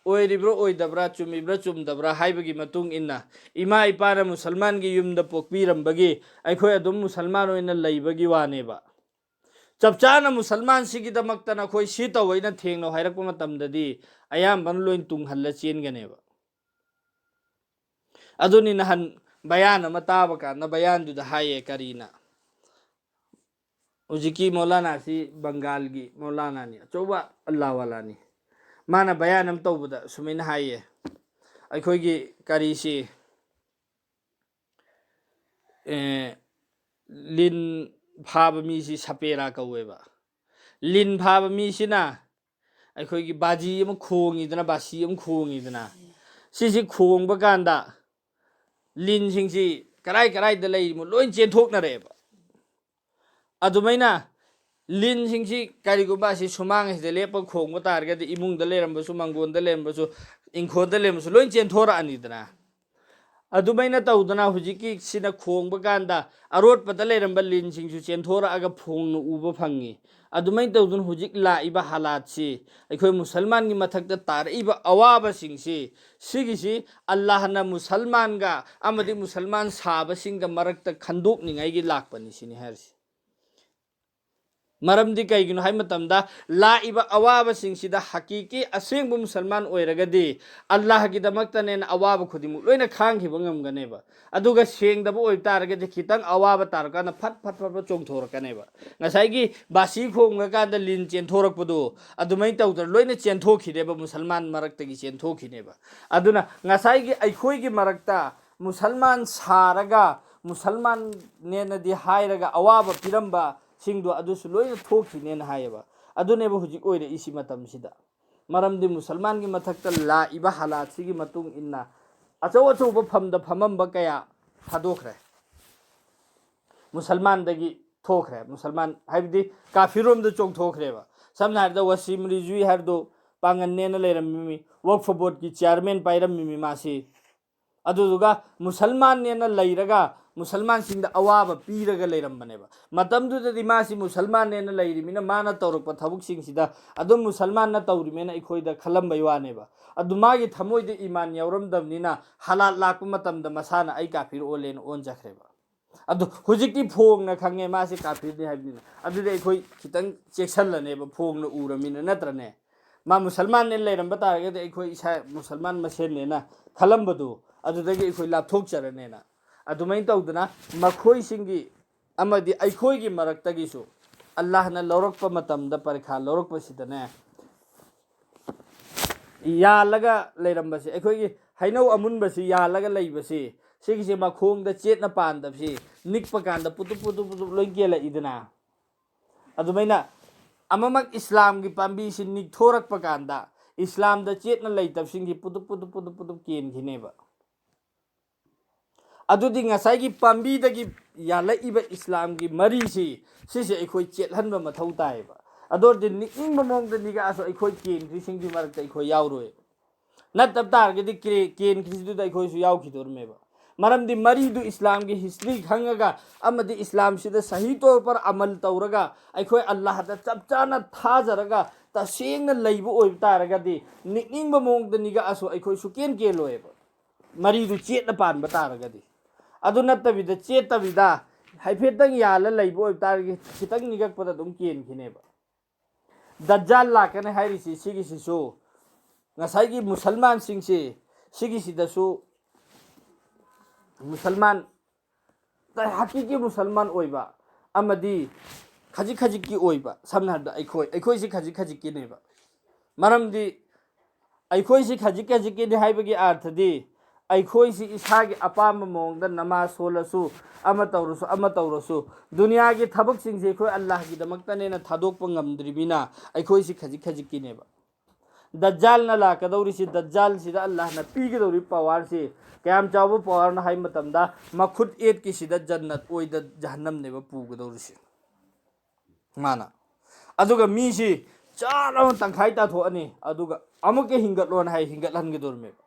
ꯑꯣꯏꯔꯤꯕ꯭ꯔꯥ ꯑꯣꯏꯗꯕ꯭ꯔꯥ, ꯆꯨꯝꯃꯤꯕ꯭ꯔꯥ ꯆꯨꯝꯗꯕ꯭ꯔꯥ ꯍꯥꯏꯕꯒꯤ ꯃꯇꯨꯡ ꯏꯟꯅ, ꯏꯃꯥ ꯏꯄꯥꯅ ꯃꯨꯁꯜꯃꯥꯟꯒꯤ ꯌꯨꯝꯗ ꯄꯣꯛꯄꯤꯔꯝꯕꯒꯤ ꯑꯩꯈꯣꯏ ꯑꯗꯨꯝ ꯃꯨꯁꯜꯃꯥꯟ ꯑꯣꯏꯅ ꯂꯩꯕꯒꯤ ꯋꯥꯅꯦꯕ꯫ ꯆꯞ ꯆꯥꯅ ꯃꯨꯁꯜꯃꯥꯟꯁꯤꯒꯤꯗꯃꯛꯇ ꯅꯈꯣꯏ ꯁꯤ ꯇꯧ, ꯑꯩꯅ ꯊꯦꯡꯅꯧ ꯍꯥꯏꯔꯛꯄ ꯃꯇꯝꯗꯗꯤ ꯑꯌꯥꯝꯕꯅ ꯂꯣꯏ ꯇꯨꯡꯍꯜꯂ ꯆꯦꯟꯒꯅꯦꯕ꯫ ꯑꯗꯨꯅꯤ ꯅꯍꯥꯟ ꯕꯌꯥꯟ ꯑꯃ ꯇꯥꯕ ꯀꯥꯟꯗ ꯕꯌꯥꯟꯗꯨꯗ ꯍꯥꯏꯌꯦ ꯀꯔꯤꯅ, ꯍꯧꯖꯤꯛꯀꯤ ꯃꯧꯂꯥꯅꯥꯁꯤ ꯕꯪꯒꯥꯜꯒꯤ ꯃꯧꯂꯥꯅꯥꯅꯤ, ꯑꯆꯧꯕ ꯑꯜꯂꯥꯋꯥꯂꯥꯅꯤ꯫ ꯃꯥꯅ ꯕꯌꯥꯟ ꯑꯃ ꯇꯧꯕꯗ ꯁꯨꯃꯥꯏꯅ ꯍꯥꯏꯌꯦ, ꯑꯩꯈꯣꯏꯒꯤ ꯀꯔꯤꯁꯤ, ꯑꯦ, ꯂꯤꯟ ꯐꯥꯕ ꯃꯤꯁꯤ ꯁꯄꯦꯔꯥ ꯀꯧꯋꯦꯕ꯫ ꯂꯤꯟ ꯐꯥꯕ ꯃꯤꯁꯤꯅ ꯑꯩꯈꯣꯏꯒꯤ ꯕꯥꯖꯤ ꯑꯃ ꯈꯣꯡꯉꯤꯗꯅ, ꯕꯥꯁꯤ ꯑꯃ ꯈꯣꯡꯉꯤꯗꯅ, ꯁꯤꯁꯤ ꯈꯣꯡꯕ ꯀꯥꯟꯗ ꯂꯤꯟꯁꯤꯡꯁꯤ ꯀꯔꯥꯏ ꯀꯔꯥꯏꯗ ꯂꯩꯔꯤꯃꯣ ꯂꯣꯏ ꯆꯦꯟꯊꯣꯛꯅꯔꯛꯑꯦꯕ꯫ ꯑꯗꯨꯃꯥꯏꯅ ꯂꯤꯟꯁꯤꯡꯁꯤ ꯀꯔꯤꯒꯨꯝꯕ ꯑꯁꯤ ꯁꯨꯃꯥꯡ ꯑꯁꯤꯗ ꯂꯦꯞꯄ ꯈꯣꯡꯕ ꯇꯥꯔꯒꯗꯤ ꯏꯃꯨꯡꯗ ꯂꯩꯔꯝꯕꯁꯨ, ꯃꯪꯒꯣꯟꯗ ꯂꯩꯔꯝꯕꯁꯨ, ꯏꯪꯈꯣꯜꯗ ꯂꯩꯔꯝꯕꯁꯨ ꯂꯣꯏ ꯆꯦꯟꯊꯣꯔꯛꯑꯅꯤꯗꯅ꯫ ꯑꯗꯨꯃꯥꯏꯅ ꯇꯧꯗꯅ ꯍꯧꯖꯤꯛꯀꯤ ꯁꯤꯅ ꯈꯣꯡꯕ ꯀꯥꯟꯗ ꯑꯔꯣꯠꯄꯗ ꯂꯩꯔꯝꯕ ꯂꯤꯟꯁꯤꯡꯁꯨ ꯆꯦꯟꯊꯣꯔꯛꯑꯒ ꯐꯣꯡꯅ ꯎꯕ ꯐꯪꯉꯤ꯫ ꯑꯗꯨꯃꯥꯏꯅ ꯇꯧꯗꯅ ꯍꯧꯖꯤꯛ ꯂꯥꯛꯏꯕ ꯍꯥꯂꯥꯠꯁꯤ, ꯑꯩꯈꯣꯏ ꯃꯨꯁꯜꯃꯥꯟꯒꯤ ꯃꯊꯛꯇ ꯇꯥꯔꯛꯏꯕ ꯑꯋꯥꯕꯁꯤꯡꯁꯤ, ꯁꯤꯒꯤꯁꯤ ꯑꯜꯂꯥꯍꯅ ꯃꯨꯁꯜꯃꯥꯟꯒ ꯑꯃꯗꯤ ꯃꯨꯁꯜꯃꯥꯟ ꯁꯥꯕꯁꯤꯡꯒ ꯃꯔꯛꯇ ꯈꯟꯗꯣꯛꯅꯤꯡꯉꯥꯏꯒꯤ ꯂꯥꯛꯄꯅꯤ ꯁꯤꯅꯤ ꯍꯥꯏꯔꯤꯁꯤ꯫ ꯃꯔꯝꯗꯤ ꯀꯩꯒꯤꯅꯣ ꯍꯥꯏꯕ ꯃꯇꯝꯗ, ꯂꯥꯛꯏꯕ ꯑꯋꯥꯕꯁꯤꯡꯁꯤꯗ ꯍꯀꯤꯀꯤ ꯑꯁꯦꯡꯕ ꯃꯨꯁꯜꯃꯥꯟ ꯑꯣꯏꯔꯒꯗꯤ ꯑꯜꯂꯥꯍꯒꯤꯗꯃꯛꯇꯅꯦꯅ ꯑꯋꯥꯕ ꯈꯨꯗꯤꯡꯃꯛ ꯂꯣꯏꯅ ꯈꯥꯡꯈꯤꯕ ꯉꯝꯒꯅꯦꯕ꯫ ꯑꯗꯨꯒ ꯁꯦꯡꯗꯕ ꯑꯣꯏꯕ ꯇꯥꯔꯒꯗꯤ ꯈꯤꯇꯪ ꯑꯋꯥꯕ ꯇꯥꯔꯀꯥꯟꯗ ꯐꯠ ꯐꯠ ꯐꯠ ꯐꯠ ꯆꯣꯡꯊꯣꯔꯛꯀꯅꯦꯕ꯫ ꯉꯁꯥꯏꯒꯤ ꯕꯥꯁꯤ ꯈꯣꯡꯉꯀꯥꯟꯗ ꯂꯤꯟ ꯆꯦꯟꯊꯣꯔꯛꯄꯗꯣ, ꯑꯗꯨꯃꯥꯏꯅ ꯇꯧꯗꯅ ꯂꯣꯏꯅ ꯆꯦꯟꯊꯣꯛꯈꯤꯅꯦꯕ, ꯃꯨꯁꯜꯃꯥꯟ ꯃꯔꯛꯇꯒꯤ ꯆꯦꯟꯊꯣꯛꯈꯤꯅꯦꯕ꯫ ꯑꯗꯨꯅ ꯉꯁꯥꯏꯒꯤ ꯑꯩꯈꯣꯏꯒꯤ ꯃꯔꯛꯇ ꯃꯨꯁꯜꯃꯥꯟ ꯁꯥꯔꯒ ꯃꯨꯁꯜꯃꯥꯟꯅꯦꯅꯗꯤ ꯍꯥꯏꯔꯒ ꯑꯋꯥꯕ ꯄꯤꯔꯝꯕꯁꯤꯡꯗꯣ ꯑꯗꯨꯁꯨ ꯂꯣꯏꯅ ꯊꯣꯛꯈꯤꯅꯦꯅ ꯍꯥꯏꯌꯦꯕ꯫ ꯑꯗꯨꯅꯦꯕ ꯍꯧꯖꯤꯛ ꯑꯣꯏꯔꯛꯏꯁꯤ ꯃꯇꯝꯁꯤꯗ꯫ ꯃꯔꯝꯗꯤ ꯃꯨꯁꯜꯃꯥꯟꯒꯤ ꯃꯊꯛꯇ ꯂꯥꯛꯏꯕ ꯍꯥꯂꯥꯠꯁꯤꯒꯤ ꯃꯇꯨꯡ ꯏꯟꯅ ꯑꯆꯧ ꯑꯆꯧꯕ ꯐꯝꯗ ꯐꯝꯃꯝꯕ ꯀꯌꯥ ꯊꯥꯗꯣꯛꯈ꯭ꯔꯦ, ꯃꯨꯁꯜꯃꯥꯟꯗꯒꯤ ꯊꯣꯛꯈ꯭ꯔꯦ꯫ ꯃꯨꯁꯜꯃꯥꯟ ꯍꯥꯏꯕꯗꯤ ꯀꯥꯐꯤꯔꯣꯝꯗ ꯆꯣꯡꯊꯣꯛꯈ꯭ꯔꯦꯕ꯫ ꯁꯝꯅ ꯍꯥꯏꯔꯕꯗ ꯋꯥꯁꯤꯝ ꯔꯤꯖꯨꯏ ꯍꯥꯏꯔꯗꯨ ꯄꯥꯡꯒꯟꯅꯦꯅ ꯂꯩꯔꯝꯃꯤꯃꯤ, ꯋꯛꯐ ꯕꯣꯔꯗꯀꯤ ꯆꯤꯌꯥꯔꯃꯦꯟ ꯄꯥꯏꯔꯝꯃꯤꯃꯤ ꯃꯥꯁꯤ꯫ ꯑꯗꯨꯗꯨꯒ ꯃꯨꯁꯜꯃꯥꯟꯅꯦꯅ ꯂꯩꯔꯒ ꯃꯨꯁꯜꯃꯥꯟꯁꯤꯡꯗ ꯑꯋꯥꯕ ꯄꯤꯔꯒ ꯂꯩꯔꯝꯕꯅꯦꯕ꯫ ꯃꯇꯝꯗꯨꯗꯗꯤ ꯃꯥꯁꯤ ꯃꯨꯁꯜꯃꯥꯟꯅꯦꯅ ꯂꯩꯔꯤꯃꯤꯅ ꯃꯥꯅ ꯇꯧꯔꯛꯄ ꯊꯕꯛꯁꯤꯡꯁꯤꯗ ꯑꯗꯨꯝ ꯃꯨꯁꯜꯃꯥꯟꯅ ꯇꯧꯔꯤꯃꯦꯅ ꯑꯩꯈꯣꯏꯗ ꯈꯜꯂꯝꯕꯩ ꯋꯥꯅꯦꯕ꯫ ꯑꯗꯨ ꯃꯥꯒꯤ ꯊꯃꯣꯏꯗ ꯏꯃꯥꯟ ꯌꯥꯎꯔꯝꯗꯕꯅꯤꯅ ꯍꯂꯥꯠ ꯂꯥꯛꯄ ꯃꯇꯝꯗ ꯃꯁꯥꯅ ꯑꯩ ꯀꯥꯐꯤꯔ ꯑꯣꯜꯂꯦꯅ ꯑꯣꯟꯖꯈ꯭ꯔꯦꯕ꯫ ꯑꯗꯨ ꯍꯧꯖꯤꯛꯇꯤ ꯐꯣꯡꯅ ꯈꯪꯉꯦ ꯃꯥꯁꯦ ꯀꯥꯐꯤꯔꯅꯤ ꯍꯥꯏꯕꯅꯤꯅ꯫ ꯑꯗꯨꯗꯤ ꯑꯩꯈꯣꯏ ꯈꯤꯇꯪ ꯆꯦꯛꯁꯤꯜꯂꯅꯦꯕ, ꯐꯣꯡꯅ ꯎꯔꯃꯤꯅ, ꯅꯠꯇ꯭ꯔꯅꯦ? ꯃꯥ ꯃꯨꯁꯜꯃꯥꯟꯅꯦꯅ ꯂꯩꯔꯝꯕ ꯇꯥꯔꯒꯗꯤ ꯑꯩꯈꯣꯏ ꯏꯁꯥ ꯃꯨꯁꯜꯃꯥꯟ ꯃꯁꯦꯟꯅꯦꯅ ꯈꯜꯂꯝꯕꯗꯨ ꯑꯗꯨꯗꯒꯤ ꯑꯩꯈꯣꯏ ꯂꯥꯞꯊꯣꯛꯆꯔꯅꯦꯅ꯫ ꯑꯗꯨꯃꯥꯏꯅ ꯇꯧꯗꯅ ꯃꯈꯣꯏꯁꯤꯡꯒꯤ ꯑꯃꯗꯤ ꯑꯩꯈꯣꯏꯒꯤ ꯃꯔꯛꯇꯒꯤꯁꯨ ꯑꯜꯂꯥꯍꯅ ꯂꯧꯔꯛꯄ ꯃꯇꯝꯗ, ꯄꯔꯤꯈꯥ ꯂꯧꯔꯛꯄꯁꯤꯗꯅꯦ, ꯌꯥꯜꯂꯒ ꯂꯩꯔꯝꯕꯁꯦ, ꯑꯩꯈꯣꯏꯒꯤ ꯍꯩꯅꯧ ꯑꯃꯨꯟꯕꯁꯤ ꯌꯥꯜꯂꯒ ꯂꯩꯕꯁꯤ, ꯁꯤꯒꯤꯁꯦ ꯃꯈꯣꯡꯗ ꯆꯦꯠꯅ ꯄꯥꯟꯗꯕꯁꯤ ꯅꯤꯛꯄ ꯀꯥꯟꯗ ꯄꯨꯇꯨꯞ ꯄꯨꯇꯨꯞ ꯄꯨꯇꯨꯞ ꯂꯣꯏ ꯀꯦꯜꯂꯛꯏꯗꯅ꯫ ꯑꯗꯨꯃꯥꯏꯅ ꯑꯃꯃꯛ ꯏꯁꯂꯥꯝꯒꯤ ꯄꯥꯝꯕꯤꯁꯤ ꯅꯤꯛꯊꯣꯔꯛꯄ ꯀꯥꯟꯗ ꯏꯁꯂꯥꯝꯗ ꯆꯦꯠꯅ ꯂꯩꯇꯕꯁꯤꯡꯁꯤ ꯄꯨꯇꯨꯞ ꯄꯨꯇꯨꯞ ꯄꯨꯇꯨꯞ ꯄꯨꯇꯨꯞ ꯀꯦꯟꯈꯤꯅꯦꯕ꯫ ꯑꯗꯨꯗꯤ ꯉꯁꯥꯏꯒꯤ ꯄꯥꯝꯕꯤꯗꯒꯤ ꯌꯥꯜꯂꯛꯏꯕ ꯏꯁꯂꯥꯝꯒꯤ ꯃꯔꯤꯁꯤ, ꯁꯤꯁꯦ ꯑꯩꯈꯣꯏ ꯆꯦꯠꯍꯟꯕ ꯃꯊꯧ ꯇꯥꯏꯌꯦꯕ꯫ ꯑꯗꯨ ꯑꯣꯏꯔꯗꯤ ꯅꯤꯛꯅꯤꯡꯕ ꯃꯑꯣꯡꯗ ꯅꯤꯛꯑꯁꯨ ꯑꯩꯈꯣꯏ ꯀꯦꯟꯈ꯭ꯔꯤꯁꯤꯡꯒꯤ ꯃꯔꯛꯇ ꯑꯩꯈꯣꯏ ꯌꯥꯎꯔꯣꯏ꯫ ꯅꯠꯇꯕ ꯇꯥꯔꯒꯗꯤ ꯀꯦ-, ꯀꯦꯟꯈ꯭ꯔꯤꯁꯤꯗꯨꯗ ꯑꯩꯈꯣꯏꯁꯨ ꯌꯥꯎꯈꯤꯗꯣꯔꯤꯃꯦꯕ꯫ ꯃꯔꯝꯗꯤ ꯃꯔꯤꯗꯨ ꯏꯁꯂꯥꯝꯒꯤ ꯍꯤꯁꯇ꯭ꯔꯤ ꯈꯪꯉꯒ ꯑꯃꯗꯤ ꯏꯁꯂꯥꯝꯁꯤꯗ ꯁꯍꯤ ꯇꯧꯔ ꯄꯔ ꯑꯃꯜ ꯇꯧꯔꯒ ꯑꯩꯈꯣꯏ ꯑꯜꯂꯥꯍꯗ ꯆꯞ ꯆꯥꯅ ꯊꯥꯖꯔꯒ ꯇꯁꯦꯡꯅ ꯂꯩꯕ ꯑꯣꯏꯕ ꯇꯥꯔꯒꯗꯤ ꯅꯤꯛꯅꯤꯡꯕ ꯃꯑꯣꯡꯗ ꯅꯤꯛꯑꯁꯨ ꯑꯩꯈꯣꯏ ꯁꯨꯀꯦꯟ ꯀꯦꯜꯂꯣꯏꯕ꯫ ꯃꯔꯤꯗꯨ ꯆꯦꯠꯅ ꯄꯥꯟꯕ ꯇꯥꯔꯒꯗꯤ꯫ ꯑꯗꯨ ꯅꯠꯇꯕꯤꯗ, ꯆꯦꯠꯇꯕꯤꯗ ꯍꯥꯏꯐꯦꯠꯇꯪ ꯌꯥꯜꯂ ꯂꯩꯕ ꯑꯣꯏꯕ ꯇꯥꯔꯒꯗꯤ ꯈꯤꯇꯪ ꯅꯤꯛꯂꯛꯄꯗ ꯑꯗꯨꯝ ꯀꯦꯟꯈꯤꯅꯦꯕ꯫ ꯗꯖꯥꯜ ꯂꯥꯛꯀꯅꯤ ꯍꯥꯏꯔꯤꯁꯤ ꯁꯤꯒꯤꯁꯤꯁꯨ ꯉꯁꯥꯏꯒꯤ ꯃꯨꯁꯜꯃꯥꯟꯁꯤꯡꯁꯤ, ꯁꯤꯒꯤꯁꯤꯗꯁꯨ ꯃꯨꯁꯜꯃꯥꯟ, ꯍꯀꯤꯀꯤ ꯃꯨꯁꯜꯃꯥꯟ ꯑꯣꯏꯕ ꯑꯃꯗꯤ ꯈꯖꯤꯛ ꯈꯖꯤꯛꯀꯤ ꯑꯣꯏꯕ, ꯁꯝꯅ ꯍꯥꯏꯔꯕꯗ ꯑꯩꯈꯣꯏ, ꯑꯩꯈꯣꯏꯁꯤ ꯈꯖꯤꯛ ꯈꯖꯤꯛꯀꯤꯅꯦꯕ꯫ ꯃꯔꯝꯗꯤ ꯑꯩꯈꯣꯏꯁꯤ ꯈꯖꯤꯛ ꯈꯖꯤꯛꯀꯤꯅꯤ ꯍꯥꯏꯕꯒꯤ ꯑꯥꯔꯊꯗꯤ ꯑꯩꯈꯣꯏꯁꯤ ꯏꯁꯥꯒꯤ ꯑꯄꯥꯝꯕ ꯃꯑꯣꯡꯗ ꯅꯃꯥꯖ ꯁꯣꯜꯂꯁꯨ, ꯑꯃ ꯇꯧꯔꯁꯨ, ꯑꯃ ꯇꯧꯔꯁꯨ, ꯗꯨꯅꯤꯌꯥꯒꯤ ꯊꯕꯛꯁꯤꯡꯁꯦ ꯑꯩꯈꯣꯏ ꯑꯜꯂꯥꯍꯒꯤꯗꯃꯛꯇꯅꯦꯅ ꯊꯥꯗꯣꯛꯄ ꯉꯝꯗ꯭ꯔꯤꯕꯅꯤꯅ ꯑꯩꯈꯣꯏꯁꯤ ꯈꯖꯤꯛ ꯈꯖꯤꯛꯀꯤꯅꯦꯕ꯫ ꯗꯖꯥꯜꯅ ꯂꯥꯛꯀꯗꯧꯔꯤꯁꯤ, ꯗꯖꯥꯜꯁꯤꯗ ꯑꯜꯂꯥꯍꯅ ꯄꯤꯒꯗꯧꯔꯤ ꯄꯋꯥꯔꯁꯤ ꯀꯌꯥꯝ ꯆꯥꯎꯕ ꯄꯋꯥꯔꯅꯣ ꯍꯥꯏꯕ ꯃꯇꯝꯗ, ꯃꯈꯨꯠ ꯑꯦꯠꯀꯤꯁꯤꯗ ꯖꯟꯅꯠ ꯑꯣꯏꯗ ꯖꯍꯟꯅꯝꯅꯦꯕ ꯄꯨꯒꯗꯧꯔꯤꯁꯤ ꯃꯥꯅ꯫ ꯑꯗꯨꯒ ꯃꯤꯁꯤ ꯆꯥꯔ ꯑꯃ ꯇꯪꯈꯥꯏ ꯇꯥꯊꯣꯛꯑꯅꯤ, ꯑꯗꯨꯒ ꯑꯃꯨꯛꯀ ꯍꯤꯡꯒꯠꯂꯣꯅ ꯍꯥꯏ, ꯍꯤꯡꯒꯠꯍꯟꯒꯗꯧꯔꯤꯃꯦꯕ꯫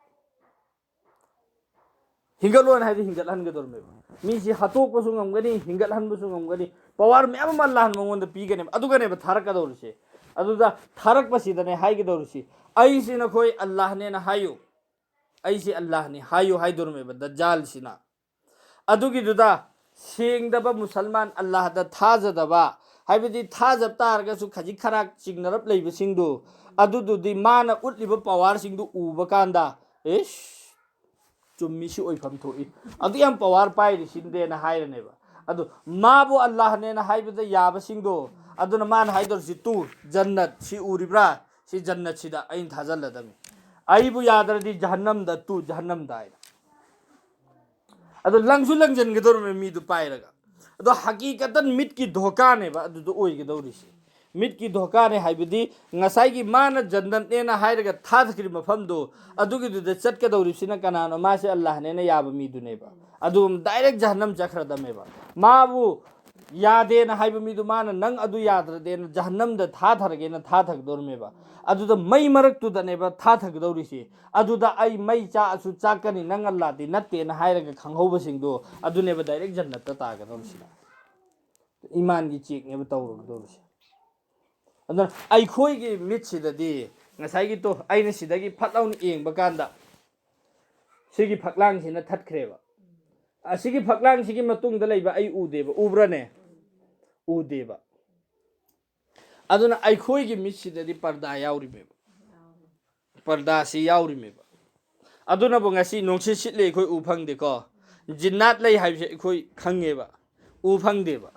ꯍꯤꯡꯒꯠꯂꯣꯅ ꯍꯥꯏꯗꯤ ꯍꯤꯡꯒꯠꯍꯟꯒꯗꯧꯔꯤꯃꯦꯕ꯫ ꯃꯤꯁꯤ ꯍꯥꯠꯇꯣꯛꯄꯁꯨ ꯉꯝꯒꯅꯤ, ꯍꯤꯡꯒꯠꯍꯟꯕꯁꯨ ꯉꯝꯒꯅꯤ꯫ ꯄꯋꯥꯔ ꯃꯌꯥꯝ ꯑꯃ ꯑꯜꯂꯥꯍꯅ ꯃꯉꯣꯟꯗ ꯄꯤꯒꯅꯦꯕ꯫ ꯑꯗꯨꯒꯅꯦꯕ ꯊꯥꯔꯛꯀꯗꯧꯔꯤꯁꯦ꯫ ꯑꯗꯨꯗ ꯊꯥꯔꯛꯄꯁꯤꯗꯅꯦ ꯍꯥꯏꯒꯗꯧꯔꯤꯁꯤ, "ꯑꯩꯁꯤ ꯅꯈꯣꯏ ꯑꯜꯂꯥꯍꯅꯦꯅ ꯍꯥꯏꯌꯨ, ꯑꯩꯁꯤ ꯑꯜꯂꯥꯍꯅꯤ ꯍꯥꯏꯌꯨ" ꯍꯥꯏꯗꯧꯔꯤꯃꯦꯕ ꯗꯖꯥꯜꯁꯤꯅ꯫ ꯑꯗꯨꯒꯤꯗꯨꯗ ꯁꯦꯡꯗꯕ ꯃꯨꯁꯜꯃꯥꯟ, ꯑꯜꯂꯥꯍꯗ ꯊꯥꯖꯗꯕ, ꯍꯥꯏꯕꯗꯤ ꯊꯥꯖꯕ ꯇꯥꯔꯒꯁꯨ ꯈꯖꯤꯛ ꯈꯔꯥꯛ ꯆꯤꯡꯅꯔꯞ ꯂꯩꯕꯁꯤꯡꯗꯨ, ꯑꯗꯨꯗꯨꯗꯤ ꯃꯥꯅ ꯎꯠꯂꯤꯕ ꯄꯋꯥꯔꯁꯤꯡꯗꯨ ꯎꯕ ꯀꯥꯟꯗ, "ꯏꯁ, ꯆꯨꯝꯃꯤ, ꯁꯤ ꯑꯣꯏꯐꯝ ꯊꯣꯛꯏ, ꯑꯗꯨ ꯌꯥꯝ ꯄꯋꯥꯔ ꯄꯥꯏꯔꯤꯁꯤꯗꯦꯅ" ꯍꯥꯏꯔꯅꯦꯕ꯫ ꯑꯗꯨ ꯃꯥꯕꯨ ꯑꯜꯂꯥꯍꯅꯦꯅ ꯍꯥꯏꯕꯗ ꯌꯥꯕꯁꯤꯡꯗꯣ, ꯑꯗꯨꯅ ꯃꯥꯅ ꯍꯥꯏꯗꯧꯔꯤꯁꯤ, "ꯇꯨ, ꯖꯟꯅꯠ ꯁꯤ ꯎꯔꯤꯕ꯭ꯔꯥ? ꯁꯤ ꯖꯟꯅꯠꯁꯤꯗ ꯑꯩꯅ ꯊꯥꯖꯜꯂꯗꯕꯅꯤ꯫ ꯑꯩꯕꯨ ꯌꯥꯗ꯭ꯔꯗꯤ ꯖꯍꯟꯅꯝꯗ, ꯇꯨ, ꯖꯍꯟꯅꯝꯗ" ꯍꯥꯏꯅ꯫ ꯑꯗꯣ ꯂꯪꯁꯨ ꯂꯪꯁꯤꯟꯒꯗꯧꯔꯤꯕꯅꯤ ꯃꯤꯗꯨ ꯄꯥꯏꯔꯒ꯫ ꯑꯗꯣ ꯍꯀꯤꯀꯇꯟ ꯃꯤꯠꯀꯤ ꯙꯣꯀꯥꯅꯦꯕ ꯑꯗꯨꯗ ꯑꯣꯏꯒꯗꯧꯔꯤꯁꯤ꯫ ꯃꯤꯠꯀꯤ ꯙꯣꯀꯥꯅꯦ ꯍꯥꯏꯕꯗꯤ ꯉꯁꯥꯏꯒꯤ ꯃꯥꯅ ꯖꯟꯅꯠꯅꯦꯅ ꯍꯥꯏꯔꯒ ꯊꯥꯊꯈ꯭ꯔꯤꯕ ꯃꯐꯝꯗꯣ, ꯑꯗꯨꯒꯤꯗꯨꯗ ꯆꯠꯀꯗꯧꯔꯤꯕꯁꯤꯅ ꯀꯅꯥꯅꯣ? ꯃꯥꯁꯦ ꯑꯜꯂꯥꯍꯅꯦꯅ ꯌꯥꯕ ꯃꯤꯗꯨꯅꯦꯕ꯫ ꯑꯗꯨ ꯗꯥꯏꯔꯦꯛ ꯖꯍꯟꯅꯝ ꯆꯠꯈ꯭ꯔꯗꯝꯃꯦꯕ꯫ ꯃꯥꯕꯨ ꯌꯥꯗꯦꯅ ꯍꯥꯏꯕ ꯃꯤꯗꯨ ꯃꯥꯅ, "ꯅꯪ ꯑꯗꯨ ꯌꯥꯗ꯭ꯔꯗꯦꯅ ꯖꯍꯟꯅꯝꯗ ꯊꯥꯊꯔꯒꯦꯅ" ꯊꯥꯊꯒꯗꯧꯔꯤꯃꯦꯕ꯫ ꯑꯗꯨꯗ ꯃꯩ ꯃꯔꯛꯇꯨꯗꯅꯦꯕ ꯊꯥꯊꯒꯗꯧꯔꯤꯁꯤ꯫ ꯑꯗꯨꯗ "ꯑꯩ ꯃꯩ ꯆꯥꯛꯑꯁꯨ ꯆꯥꯛꯀꯅꯤ, ꯅꯪ ꯑꯜꯂꯥꯗꯤ ꯅꯠꯇꯦꯅ" ꯍꯥꯏꯔꯒ ꯈꯪꯍꯧꯕꯁꯤꯡꯗꯣ, ꯑꯗꯨꯅꯦꯕ ꯗꯥꯏꯔꯦꯛ ꯖꯟꯅꯠꯇ ꯇꯥꯒꯗꯧꯔꯤꯁꯤꯅ꯫ ꯏꯃꯥꯟꯒꯤ ꯆꯦꯛꯅꯦꯕ ꯇꯧꯔꯨꯒꯗꯧꯔꯤꯁꯦ꯫ ꯑꯗꯨꯅ ꯑꯩꯈꯣꯏꯒꯤ ꯃꯤꯠꯁꯤꯗꯗꯤ ꯉꯁꯥꯏꯒꯤ ꯇꯣ, ꯑꯩꯅ ꯁꯤꯗꯒꯤ ꯐꯠ ꯂꯥꯎꯅ ꯌꯦꯡꯕ ꯀꯥꯟꯗ ꯁꯤꯒꯤ ꯐꯛꯂꯥꯡꯁꯤꯅ ꯊꯠꯈ꯭ꯔꯦꯕ꯫ ꯑꯁꯤꯒꯤ ꯐꯛꯂꯥꯡꯁꯤꯒꯤ ꯃꯇꯨꯡꯗ ꯂꯩꯕ ꯑꯩ ꯎꯗꯦꯕ꯫ ꯎꯕ꯭ꯔꯅꯦ? ꯎꯗꯦꯕ꯫ ꯑꯗꯨꯅ ꯑꯩꯈꯣꯏꯒꯤ ꯃꯤꯠꯁꯤꯗꯗꯤ ꯄꯔꯗꯥ ꯌꯥꯎꯔꯤꯃꯦꯕ꯫ ꯄꯔꯗꯥꯁꯤ ꯌꯥꯎꯔꯤꯃꯦꯕ꯫ ꯑꯗꯨꯅꯕꯨ ꯉꯁꯤ ꯅꯨꯡꯁꯤꯠ ꯁꯤꯠꯂꯦ ꯑꯩꯈꯣꯏ ꯎ ꯐꯪꯗꯦꯀꯣ, ꯖꯤꯟꯅꯥꯠ ꯂꯩ ꯍꯥꯏꯕꯁꯦ ꯑꯩꯈꯣꯏ ꯈꯪꯉꯦꯕ, ꯎ ꯐꯪꯗꯦꯕ꯫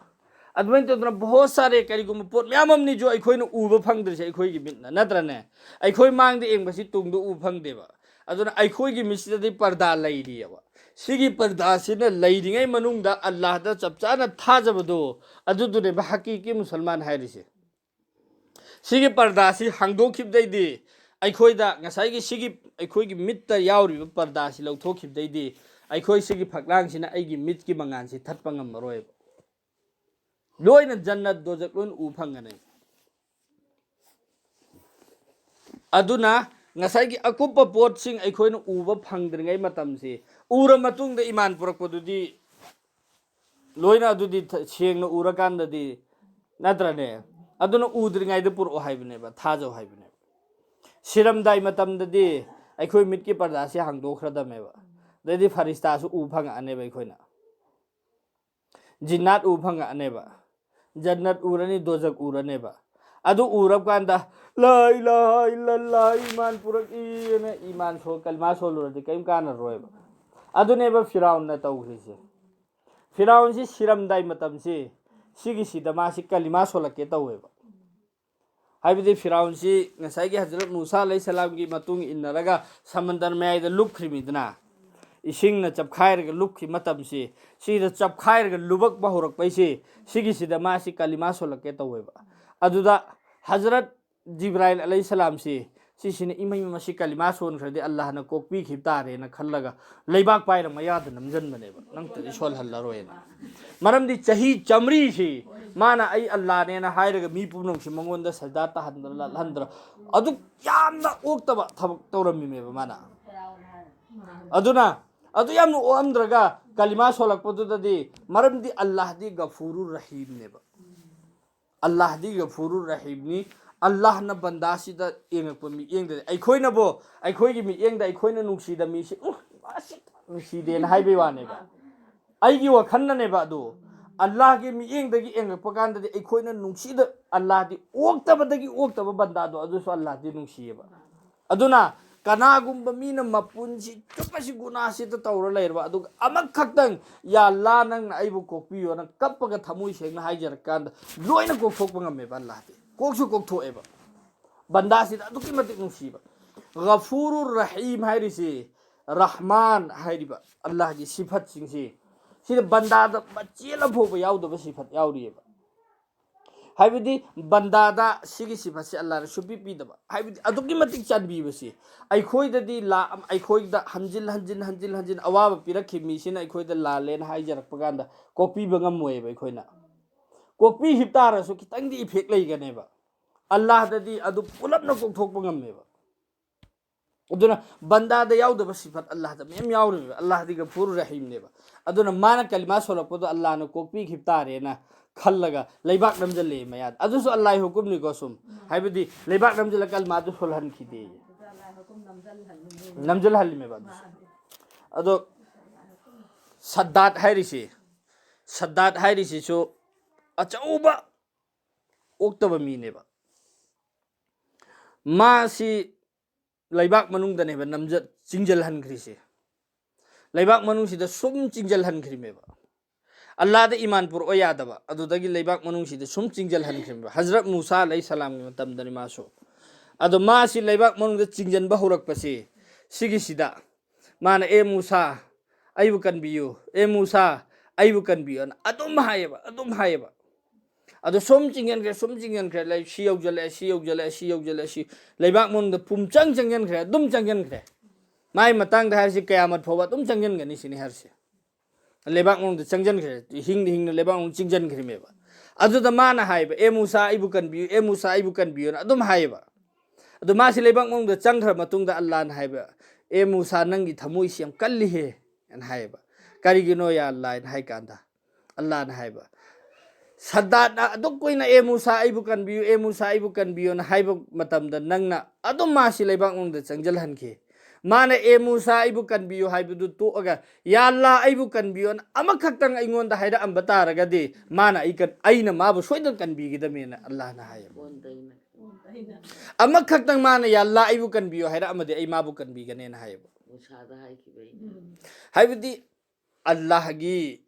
ꯑꯗꯨꯃꯥꯏꯅ ꯇꯧꯗꯅ ꯕꯍꯣꯠ ꯁꯥꯔꯦ, ꯀꯔꯤꯒꯨꯝꯕ ꯄꯣꯠ ꯃꯌꯥꯝ ꯑꯃꯅꯤꯁꯨ ꯑꯩꯈꯣꯏꯅ ꯎꯕ ꯐꯪꯗ꯭ꯔꯤꯁꯦ ꯑꯩꯈꯣꯏꯒꯤ ꯃꯤꯠꯅ, ꯅꯠꯇ꯭ꯔꯅꯦ? ꯑꯩꯈꯣꯏ ꯃꯥꯡꯗ ꯌꯦꯡꯕꯁꯤ ꯇꯨꯡꯗ ꯎ ꯐꯪꯗꯦꯕ꯫ ꯑꯗꯨꯅ ꯑꯩꯈꯣꯏꯒꯤ ꯃꯤꯠꯁꯤꯗꯗꯤ ꯄꯔꯗꯥ ꯂꯩꯔꯤꯑꯕ꯫ ꯁꯤꯒꯤ ꯄꯔꯗꯥꯁꯤꯅ ꯂꯩꯔꯤꯉꯩ ꯃꯅꯨꯡꯗ ꯑꯜꯂꯥꯍꯗ ꯆꯞ ꯆꯥꯅ ꯊꯥꯖꯕꯗꯣ, ꯑꯗꯨꯗꯨꯅꯦꯕ ꯍꯀꯤꯀꯤ ꯃꯨꯁꯜꯃꯥꯟ ꯍꯥꯏꯔꯤꯁꯦ꯫ ꯁꯤꯒꯤ ꯄꯔꯗꯥꯁꯤ ꯍꯥꯡꯗꯣꯛꯈꯤꯕꯗꯩꯗꯤ ꯑꯩꯈꯣꯏꯗ ꯉꯁꯥꯏꯒꯤ ꯁꯤꯒꯤ ꯑꯩꯈꯣꯏꯒꯤ ꯃꯤꯠꯇ ꯌꯥꯎꯔꯤꯕ ꯄꯔꯗꯥꯁꯤ ꯂꯧꯊꯣꯛꯈꯤꯕꯗꯩꯗꯤ ꯑꯩꯈꯣꯏ ꯁꯤꯒꯤ ꯐꯛꯂꯥꯡꯁꯤꯅ ꯑꯩꯒꯤ ꯃꯤꯠꯀꯤ ꯃꯉꯥꯜꯁꯤ ꯊꯠꯄ ꯉꯝꯃꯔꯣꯏꯕ꯫ ꯂꯣꯏꯅ ꯖꯟꯅꯠ ꯗꯣꯖꯛ ꯂꯣꯏꯅ ꯎ ꯐꯪꯒꯅꯤ꯫ ꯑꯗꯨꯅ ꯉꯁꯥꯏꯒꯤ ꯑꯀꯨꯞꯄ ꯄꯣꯠꯁꯤꯡ ꯑꯩꯈꯣꯏꯅ ꯎꯕ ꯐꯪꯗ꯭ꯔꯤꯉꯩ ꯃꯇꯝꯁꯤ, ꯎꯔ ꯃꯇꯨꯡꯗ ꯏꯃꯥꯟ ꯄꯨꯔꯛꯄꯗꯨꯗꯤ ꯂꯣꯏꯅ ꯑꯗꯨꯗꯤ ꯊ-, ꯁꯦꯡꯅ ꯎꯔꯀꯥꯟꯗꯗꯤ, ꯅꯠꯇ꯭ꯔꯅꯦ? ꯑꯗꯨꯅ ꯎꯗ꯭ꯔꯤꯉꯩꯗ ꯄꯨꯔꯛꯑꯣ ꯍꯥꯏꯕꯅꯦꯕ, ꯊꯥꯖꯧ ꯍꯥꯏꯕꯅꯦꯕ꯫ ꯁꯤꯔꯝꯗꯥꯏ ꯃꯇꯝꯗꯗꯤ ꯑꯩꯈꯣꯏ ꯃꯤꯠꯀꯤ ꯄꯔꯗꯥꯁꯤ ꯍꯥꯡꯗꯣꯛꯈ꯭ꯔꯗꯝꯃꯦꯕ꯫ ꯑꯗꯩꯗꯤ ꯐꯔꯤꯁꯇꯥꯁꯨ ꯎ ꯐꯪꯉꯛꯑꯅꯦꯕ ꯑꯩꯈꯣꯏꯅ꯫ ꯖꯤꯟꯅꯥꯠ ꯎ ꯐꯪꯉꯛꯑꯅꯦꯕ꯫ ꯖꯟꯅꯠ ꯎꯔꯅꯤ, ꯗꯣꯖꯛ ꯎꯔꯅꯦꯕ꯫ ꯑꯗꯨ ꯎꯔꯕ ꯀꯥꯟꯗ, "ꯂꯥ ꯏꯂꯥꯍ ꯏꯜꯂꯜꯂꯥꯍ, ꯏꯃꯥꯟ ꯄꯨꯔꯛꯏꯅ ꯏꯃꯥꯟ ꯁꯣ-, ꯀꯂꯃꯥ ꯁꯣꯜꯂꯨꯔꯗꯤ ꯀꯔꯤꯝ ꯀꯥꯟꯅꯔꯣꯏꯕ"꯫ ꯑꯗꯨꯅꯦꯕ ꯐꯤꯔꯥꯎꯟꯅ ꯇꯧꯈ꯭ꯔꯤꯁꯦ꯫ ꯐꯤꯔꯥꯎꯟꯁꯤ ꯁꯤꯔꯝꯗꯥꯏ ꯃꯇꯝꯁꯤ, ꯁꯤꯒꯤꯁꯤꯗ ꯃꯥꯁꯤ ꯀꯂꯤꯃꯥ ꯁꯣꯜꯂꯛꯀꯦ ꯇꯧꯋꯦꯕ꯫ ꯍꯥꯏꯕꯗꯤ ꯐꯤꯔꯥꯎꯟꯁꯤ ꯉꯁꯥꯏꯒꯤ ꯍꯖꯔꯠ ꯃꯨꯁꯥ ꯑꯂꯩꯍꯤ ꯁꯂꯥꯝꯒꯤ ꯃꯇꯨꯡ ꯏꯟꯅꯔꯒ ꯁꯃꯟꯗꯔ ꯃꯌꯥꯏꯗ ꯂꯨꯞꯈ꯭ꯔꯤꯃꯤꯗꯅ, ꯏꯁꯤꯡꯅ ꯆꯞꯈꯥꯏꯔꯒ ꯂꯨꯞꯈꯤ ꯃꯇꯝꯁꯤ, ꯁꯤꯗ ꯆꯞꯈꯥꯏꯔꯒ ꯂꯨꯕꯛꯄ ꯍꯧꯔꯛꯄꯩꯁꯤ, ꯁꯤꯒꯤꯁꯤꯗ ꯃꯥꯁꯤ ꯀꯂꯤꯃꯥ ꯁꯣꯜꯂꯛꯀꯦ ꯇꯧꯋꯦꯕ꯫ ꯑꯗꯨꯗ ꯍꯖꯔꯠ ꯖꯤꯕ꯭ꯔꯥꯏꯜ ꯑꯂꯩꯍꯤ ꯁꯂꯥꯝꯁꯤ, ꯁꯤꯁꯤꯅ, "ꯏꯃꯩ, ꯃꯁꯤ ꯀꯂꯤꯃꯥ ꯁꯣꯟꯈ꯭ꯔꯗꯤ ꯑꯜꯂꯥꯍꯅ ꯀꯣꯛꯄꯤꯈꯤꯕ ꯇꯥꯔꯦꯅ" ꯈꯜꯂꯒ ꯂꯩꯕꯥꯛ ꯄꯥꯏꯔ ꯃꯌꯥꯗ ꯅꯝꯁꯤꯟꯕꯅꯦꯕ, "ꯅꯪꯇꯗꯤ ꯁꯣꯜꯍꯜꯂꯔꯣꯏꯅ"꯫ ꯃꯔꯝꯗꯤ ꯆꯍꯤ ꯆꯥꯃꯔꯤꯁꯤ ꯃꯥꯅ "ꯑꯩ ꯑꯜꯂꯥꯅꯦꯅ" ꯍꯥꯏꯔꯒ ꯃꯤ ꯄꯨꯝꯅꯃꯛꯁꯤ ꯃꯉꯣꯟꯗ ꯁꯖꯗꯥ ꯇꯥꯍꯟꯗꯅ, ꯂꯥꯠꯍꯟꯗꯅ, ꯑꯗꯨ ꯌꯥꯝꯅ ꯑꯣꯛꯇꯕ ꯊꯕꯛ ꯇꯧꯔꯝꯃꯤꯃꯦꯕ ꯃꯥꯅ꯫ ꯑꯗꯨꯅ ꯑꯗꯨ ꯌꯥꯝꯅ ꯑꯣꯛꯑꯝꯗ꯭ꯔꯒ ꯀꯂꯤꯃꯥ ꯁꯣꯜꯂꯛꯄꯗꯨꯗꯗꯤ, ꯃꯔꯝꯗꯤ ꯑꯜꯂꯥꯍꯗꯤ ꯒꯐꯨꯔꯨꯔ ꯔꯍꯤꯝꯅꯦꯕ꯫ ꯑꯜꯂꯥꯍꯗꯤ ꯒꯐꯨꯔꯨꯔ ꯔꯍꯤꯝꯅꯤ꯫ ꯑꯜꯂꯥꯍꯅ ꯕꯟꯗꯥꯁꯤꯗ ꯌꯦꯡꯉꯛꯄ ꯃꯤꯠꯌꯦꯡꯗꯗꯤ, ꯑꯩꯈꯣꯏꯅꯕꯨ, ꯑꯩꯈꯣꯏꯒꯤ ꯃꯤꯠꯌꯦꯡꯗ ꯑꯩꯈꯣꯏꯅ ꯅꯨꯡꯁꯤꯗ ꯃꯤꯁꯤ, "ꯎꯝ, ꯃꯥꯁꯤ ꯅꯨꯡꯁꯤꯗꯦꯅ" ꯍꯥꯏꯕꯩ ꯋꯥꯅꯦꯕ꯫ ꯑꯩꯒꯤ ꯋꯥꯈꯜꯅꯅꯦꯕ ꯑꯗꯨ꯫ ꯑꯜꯂꯥꯍꯒꯤ ꯃꯤꯠꯌꯦꯡꯗꯒꯤ ꯌꯦꯡꯉꯛꯄ ꯀꯥꯟꯗꯗꯤ ꯑꯩꯈꯣꯏꯅ ꯅꯨꯡꯁꯤꯗ, ꯑꯜꯂꯥꯍꯗꯤ ꯑꯣꯛꯇꯕꯗꯒꯤ ꯑꯣꯛꯇꯕ ꯕꯟꯗꯥꯗꯣ ꯑꯗꯨꯁꯨ ꯑꯜꯂꯥꯍꯗꯤ ꯅꯨꯡꯁꯤꯌꯦꯕ꯫ ꯑꯗꯨꯅ ꯀꯅꯥꯒꯨꯝꯕ ꯃꯤꯅ ꯃꯄꯨꯟꯁꯤ ꯆꯨꯞꯄꯁꯤ ꯒꯨꯅꯥꯁꯤꯗ ꯇꯧꯔ ꯂꯩꯔꯕ, ꯑꯗꯨꯒ ꯑꯃꯈꯛꯇꯪ, "ꯌꯥ ꯑꯜꯂꯥ, ꯅꯪꯅ ꯑꯩꯕꯨ ꯀꯣꯛꯄꯤꯌꯣꯅ" ꯀꯞꯄꯒ ꯊꯃꯣꯏ ꯁꯦꯡꯅ ꯍꯥꯏꯖꯔꯀꯥꯟꯗ ꯂꯣꯏꯅ ꯀꯣꯛꯊꯣꯛꯄ ꯉꯝꯃꯦꯕ ꯑꯜꯂꯥꯍꯗꯤ꯫ ꯀꯣꯛꯁꯨ ꯀꯣꯛꯊꯣꯛꯑꯦꯕ꯫ ꯕꯟꯗꯥꯁꯤꯗ ꯑꯗꯨꯛꯀꯤ ꯃꯇꯤꯛ ꯅꯨꯡꯁꯤꯕ꯫ ꯒꯐꯨꯔꯨꯔ ꯔꯍꯤꯝ ꯍꯥꯏꯔꯤꯁꯤ, ꯔꯍꯃꯥꯟ ꯍꯥꯏꯔꯤꯕ ꯑꯜꯂꯥꯍꯒꯤ ꯁꯤꯐꯠꯁꯤꯡꯁꯤ, ꯁꯤꯗ ꯕꯟꯗꯥꯗ ꯃꯆꯦꯠ ꯑꯃ ꯐꯥꯎꯕ ꯌꯥꯎꯗꯕ ꯁꯤꯐꯠ ꯌꯥꯎꯔꯤꯑꯕ꯫ ꯍꯥꯏꯕꯗꯤ ꯕꯟꯗꯥꯗ ꯁꯤꯒꯤ ꯁꯤꯐꯠꯁꯦ ꯑꯜꯂꯥꯍꯅ ꯁꯨꯡꯄꯤ ꯄꯤꯗꯕ꯫ ꯍꯥꯏꯕꯗꯤ ꯑꯗꯨꯛꯀꯤ ꯃꯇꯤꯛ ꯆꯥꯟꯕꯤꯕꯁꯤ꯫ ꯑꯩꯈꯣꯏꯗꯗꯤ ꯂꯥ-, ꯑꯩꯈꯣꯏꯗ ꯍꯟꯖꯤꯟ ꯍꯟꯖꯤꯟ ꯍꯟꯖꯤꯟ ꯍꯟꯖꯤꯟ ꯑꯋꯥꯕ ꯄꯤꯔꯛꯈꯤꯕ ꯃꯤꯁꯤꯅ ꯑꯩꯈꯣꯏꯗ ꯂꯥꯜꯂꯦꯅ ꯍꯥꯏꯖꯔꯛꯄ ꯀꯥꯟꯗ ꯀꯣꯛꯄꯤꯕ ꯉꯝꯃꯣꯏꯕ ꯑꯩꯈꯣꯏꯅ꯫ ꯀꯣꯛꯄꯤꯈꯤꯕ ꯇꯥꯔꯁꯨ ꯈꯤꯇꯪꯗꯤ effect ꯂꯩꯒꯅꯦꯕ꯫ ꯑꯜꯂꯥꯍꯗꯗꯤ ꯑꯗꯨ ꯄꯨꯂꯞꯅ ꯀꯣꯛꯊꯣꯛꯄ ꯉꯝꯃꯦꯕ꯫ ꯑꯗꯨꯅ ꯕꯟꯗꯥꯗ ꯌꯥꯎꯗꯕ ꯁꯤꯐꯠ ꯑꯜꯂꯥꯍꯗ ꯃꯌꯥꯝ ꯌꯥꯎꯔꯤꯕ꯫ ꯑꯜꯂꯥꯍꯗꯤ ꯒꯐꯨꯔ ꯔꯍꯤꯝꯅꯦꯕ꯫ ꯑꯗꯨꯅ ꯃꯥꯅ ꯀꯂꯤꯃꯥ ꯁꯣꯜꯂꯛꯄꯗꯣ ꯑꯜꯂꯥꯍꯅ ꯀꯣꯛꯄꯤꯈꯤꯕ ꯇꯥꯔꯦꯅ ꯈꯜꯂꯒ ꯂꯩꯕꯥꯛ ꯅꯝꯖꯜꯂꯛꯑꯦ ꯃꯌꯥꯗ꯫ ꯑꯗꯨꯁꯨ ꯑꯜꯂꯥꯍꯒꯤ ꯍꯨꯀꯨꯝꯅꯤꯀꯣ꯫ ꯁꯨꯝ ꯍꯥꯏꯕꯗꯤ ꯂꯩꯕꯥꯛ ꯅꯝꯖꯜꯂ ꯀꯂꯤꯃꯥꯗꯨ ꯁꯣꯜꯍꯟꯈꯤꯗꯦ, ꯅꯝꯖꯜꯍꯜꯂꯤꯃꯦꯕ ꯑꯗꯨꯁꯨ꯫ ꯑꯗꯣ ꯁꯗꯥꯠ ꯍꯥꯏꯔꯤꯁꯤ, ꯁꯗꯥꯠ ꯍꯥꯏꯔꯤꯁꯤꯁꯨ ꯑꯆꯧꯕ ꯑꯣꯛꯇꯕ ꯃꯤꯅꯦꯕ꯫ ꯃꯥꯁꯤ ꯂꯩꯕꯥꯛ ꯃꯅꯨꯡꯗꯅꯦꯕ ꯅꯝꯖ-, ꯆꯤꯡꯖꯜꯍꯟꯈ꯭ꯔꯤꯁꯦ꯫ ꯂꯩꯕꯥꯛ ꯃꯅꯨꯡꯁꯤꯗ ꯁꯨꯝ ꯆꯤꯡꯖꯜꯍꯟꯈ꯭ꯔꯤꯃꯦꯕ꯫ ꯑꯜꯂꯥꯗ ꯏꯃꯥꯟ ꯄꯨꯔꯛꯑꯣ ꯌꯥꯗꯕ, ꯑꯗꯨꯗꯒꯤ ꯂꯩꯕꯥꯛ ꯃꯅꯨꯡꯁꯤꯗ ꯁꯨꯝ ꯆꯤꯡꯖꯜꯍꯟꯈ꯭ꯔꯤꯃꯦꯕ꯫ ꯍꯖꯔꯠ ꯃꯨꯁꯥ ꯑꯂꯩꯍꯤ ꯁꯂꯥꯝꯒꯤ ꯃꯇꯝꯗꯅꯤ ꯃꯥꯁꯨ꯫ ꯑꯗꯣ ꯃꯥꯁꯤ ꯂꯩꯕꯥꯛ ꯃꯅꯨꯡꯗ ꯆꯤꯡꯖꯟꯕ ꯍꯧꯔꯛꯄꯁꯤ, ꯁꯤꯒꯤꯁꯤꯗ ꯃꯥꯅ, "ꯑꯦ ꯃꯨꯁꯥ, ꯑꯩꯕꯨ ꯀꯟꯕꯤꯌꯨ, ꯑꯦ ꯃꯨꯁꯥ, ꯑꯩꯕꯨ ꯀꯟꯕꯤꯌꯨꯅ" ꯑꯗꯨꯝ ꯍꯥꯏꯌꯦꯕ, ꯑꯗꯨꯝ ꯍꯥꯏꯌꯦꯕ꯫ ꯑꯗꯣ ꯁꯨꯝ ꯆꯤꯡꯖꯟꯈ꯭ꯔꯦ, ꯁꯨꯝ ꯆꯤꯡꯖꯟꯈ꯭ꯔꯦ, ꯂꯩ-, ꯁꯤ ꯌꯧꯖꯜꯂꯛꯑꯦ, ꯁꯤ ꯌꯧꯖꯜꯂꯛꯑꯦ, ꯁꯤ ꯌꯧꯖꯜꯂꯛꯑꯦ, ꯁꯤ ꯂꯩꯕꯥꯛ ꯃꯅꯨꯡꯗ ꯄꯨꯝꯆꯪ ꯆꯪꯖꯟꯈ꯭ꯔꯦ, ꯑꯗꯨꯝ ꯆꯪꯖꯟꯈ꯭ꯔꯦ꯫ ꯃꯥꯏ ꯃꯇꯥꯡꯗ ꯍꯥꯏꯔꯤꯁꯤ ꯀꯌꯥꯃꯠ ꯐꯥꯎꯕ ꯑꯗꯨꯝ ꯆꯪꯖꯟꯒꯅꯤ ꯁꯤꯅꯤ ꯍꯥꯏꯔꯤꯁꯦ꯫ ꯂꯩꯕꯥꯛ ꯃꯅꯨꯡꯗ ꯆꯪꯖꯟꯈ꯭ꯔꯦ, ꯍꯤꯡꯅ ꯍꯤꯡꯅ ꯂꯩꯕꯥꯛ ꯃꯅꯨꯡꯗ ꯆꯤꯡꯖꯟꯈ꯭ꯔꯤꯃꯦꯕ꯫ ꯑꯗꯨꯗ ꯃꯥꯅ ꯍꯥꯏꯕ, "ꯑꯦ ꯃꯨꯁꯥ, ꯑꯩꯕꯨ ꯀꯟꯕꯤꯌꯨ, ꯑꯦ ꯃꯨꯁꯥ, ꯑꯩꯕꯨ ꯀꯟꯕꯤꯌꯨꯅ" ꯑꯗꯨꯝ ꯍꯥꯏꯌꯦꯕ꯫ ꯑꯗꯣ ꯃꯥꯁꯤ ꯂꯩꯕꯥꯛ ꯃꯅꯨꯡꯗ ꯆꯪꯈ꯭ꯔ ꯃꯇꯨꯡꯗ ꯑꯜꯂꯥꯍꯅ ꯍꯥꯏꯕ, "ꯑꯦ ꯃꯨꯁꯥ, ꯅꯪꯒꯤ ꯊꯃꯣꯏꯁꯤ ꯌꯥꯝ ꯀꯜꯂꯤꯍꯦ" ꯑꯅ ꯍꯥꯏꯌꯦꯕ꯫ "ꯀꯔꯤꯒꯤꯅꯣ ꯌꯥ ꯑꯜꯂꯥ?" ꯑꯅ ꯍꯥꯏ ꯀꯥꯟꯗ ꯑꯜꯂꯥꯍꯅ ꯍꯥꯏꯕ, ꯁꯗꯥꯠꯅ ꯑꯗꯨꯛ ꯀꯨꯏꯅ "ꯑꯦ ꯃꯨꯁꯥ, ꯑꯩꯕꯨ ꯀꯟꯕꯤꯌꯨ, ꯑꯦ ꯃꯨꯁꯥ, ꯑꯩꯕꯨ ꯀꯟꯕꯤꯌꯨꯅ" ꯍꯥꯏꯕ ꯃꯇꯝꯗ ꯅꯪꯅ ꯑꯗꯨꯝ ꯃꯥꯁꯤ ꯂꯩꯕꯥꯛ ꯃꯅꯨꯡꯗ ꯆꯪꯖꯜꯍꯟꯈꯤ꯫ ꯃꯥꯅ "ꯑꯦ ꯃꯨꯁꯥ, ꯑꯩꯕꯨ ꯀꯟꯕꯤꯌꯨ" ꯍꯥꯏꯕꯗꯨ ꯇꯣꯛꯑꯒ "ꯌꯥ ꯑꯜꯂꯥ, ꯑꯩꯕꯨ ꯀꯟꯕꯤꯌꯨꯅ" ꯑꯃꯈꯛꯇꯪ ꯑꯩꯉꯣꯟꯗ ꯍꯥꯏꯔꯛꯑꯝꯕ ꯇꯥꯔꯒꯗꯤ ꯃꯥꯅ ꯑꯩ ꯀꯟ-, ꯑꯩꯅ ꯃꯥꯕꯨ ꯁꯣꯏꯗꯅ ꯀꯟꯕꯤꯒꯗꯕꯅꯦꯅ ꯑꯜꯂꯥꯍꯅ ꯍꯥꯏꯌꯦꯕ꯫ ꯑꯣꯟꯗꯩꯅ꯫ ꯑꯃꯈꯛꯇꯪ ꯃꯥꯅ "ꯌꯥ ꯑꯜꯂꯥ, ꯑꯩꯕꯨ ꯀꯟꯕꯤꯌꯨ" ꯍꯥꯏꯔꯛꯑꯝꯃꯗꯤ ꯑꯩ ꯃꯥꯕꯨ ꯀꯟꯕꯤꯒꯅꯦꯅ ꯍꯥꯏꯌꯦꯕ꯫ ꯃꯨꯁꯥꯗ ꯍꯥꯏꯈꯤꯕꯩꯅꯦ꯫ ꯎꯝ꯫ ꯍꯥꯏꯕꯗꯤ ꯑꯜꯂꯥꯍꯒꯤ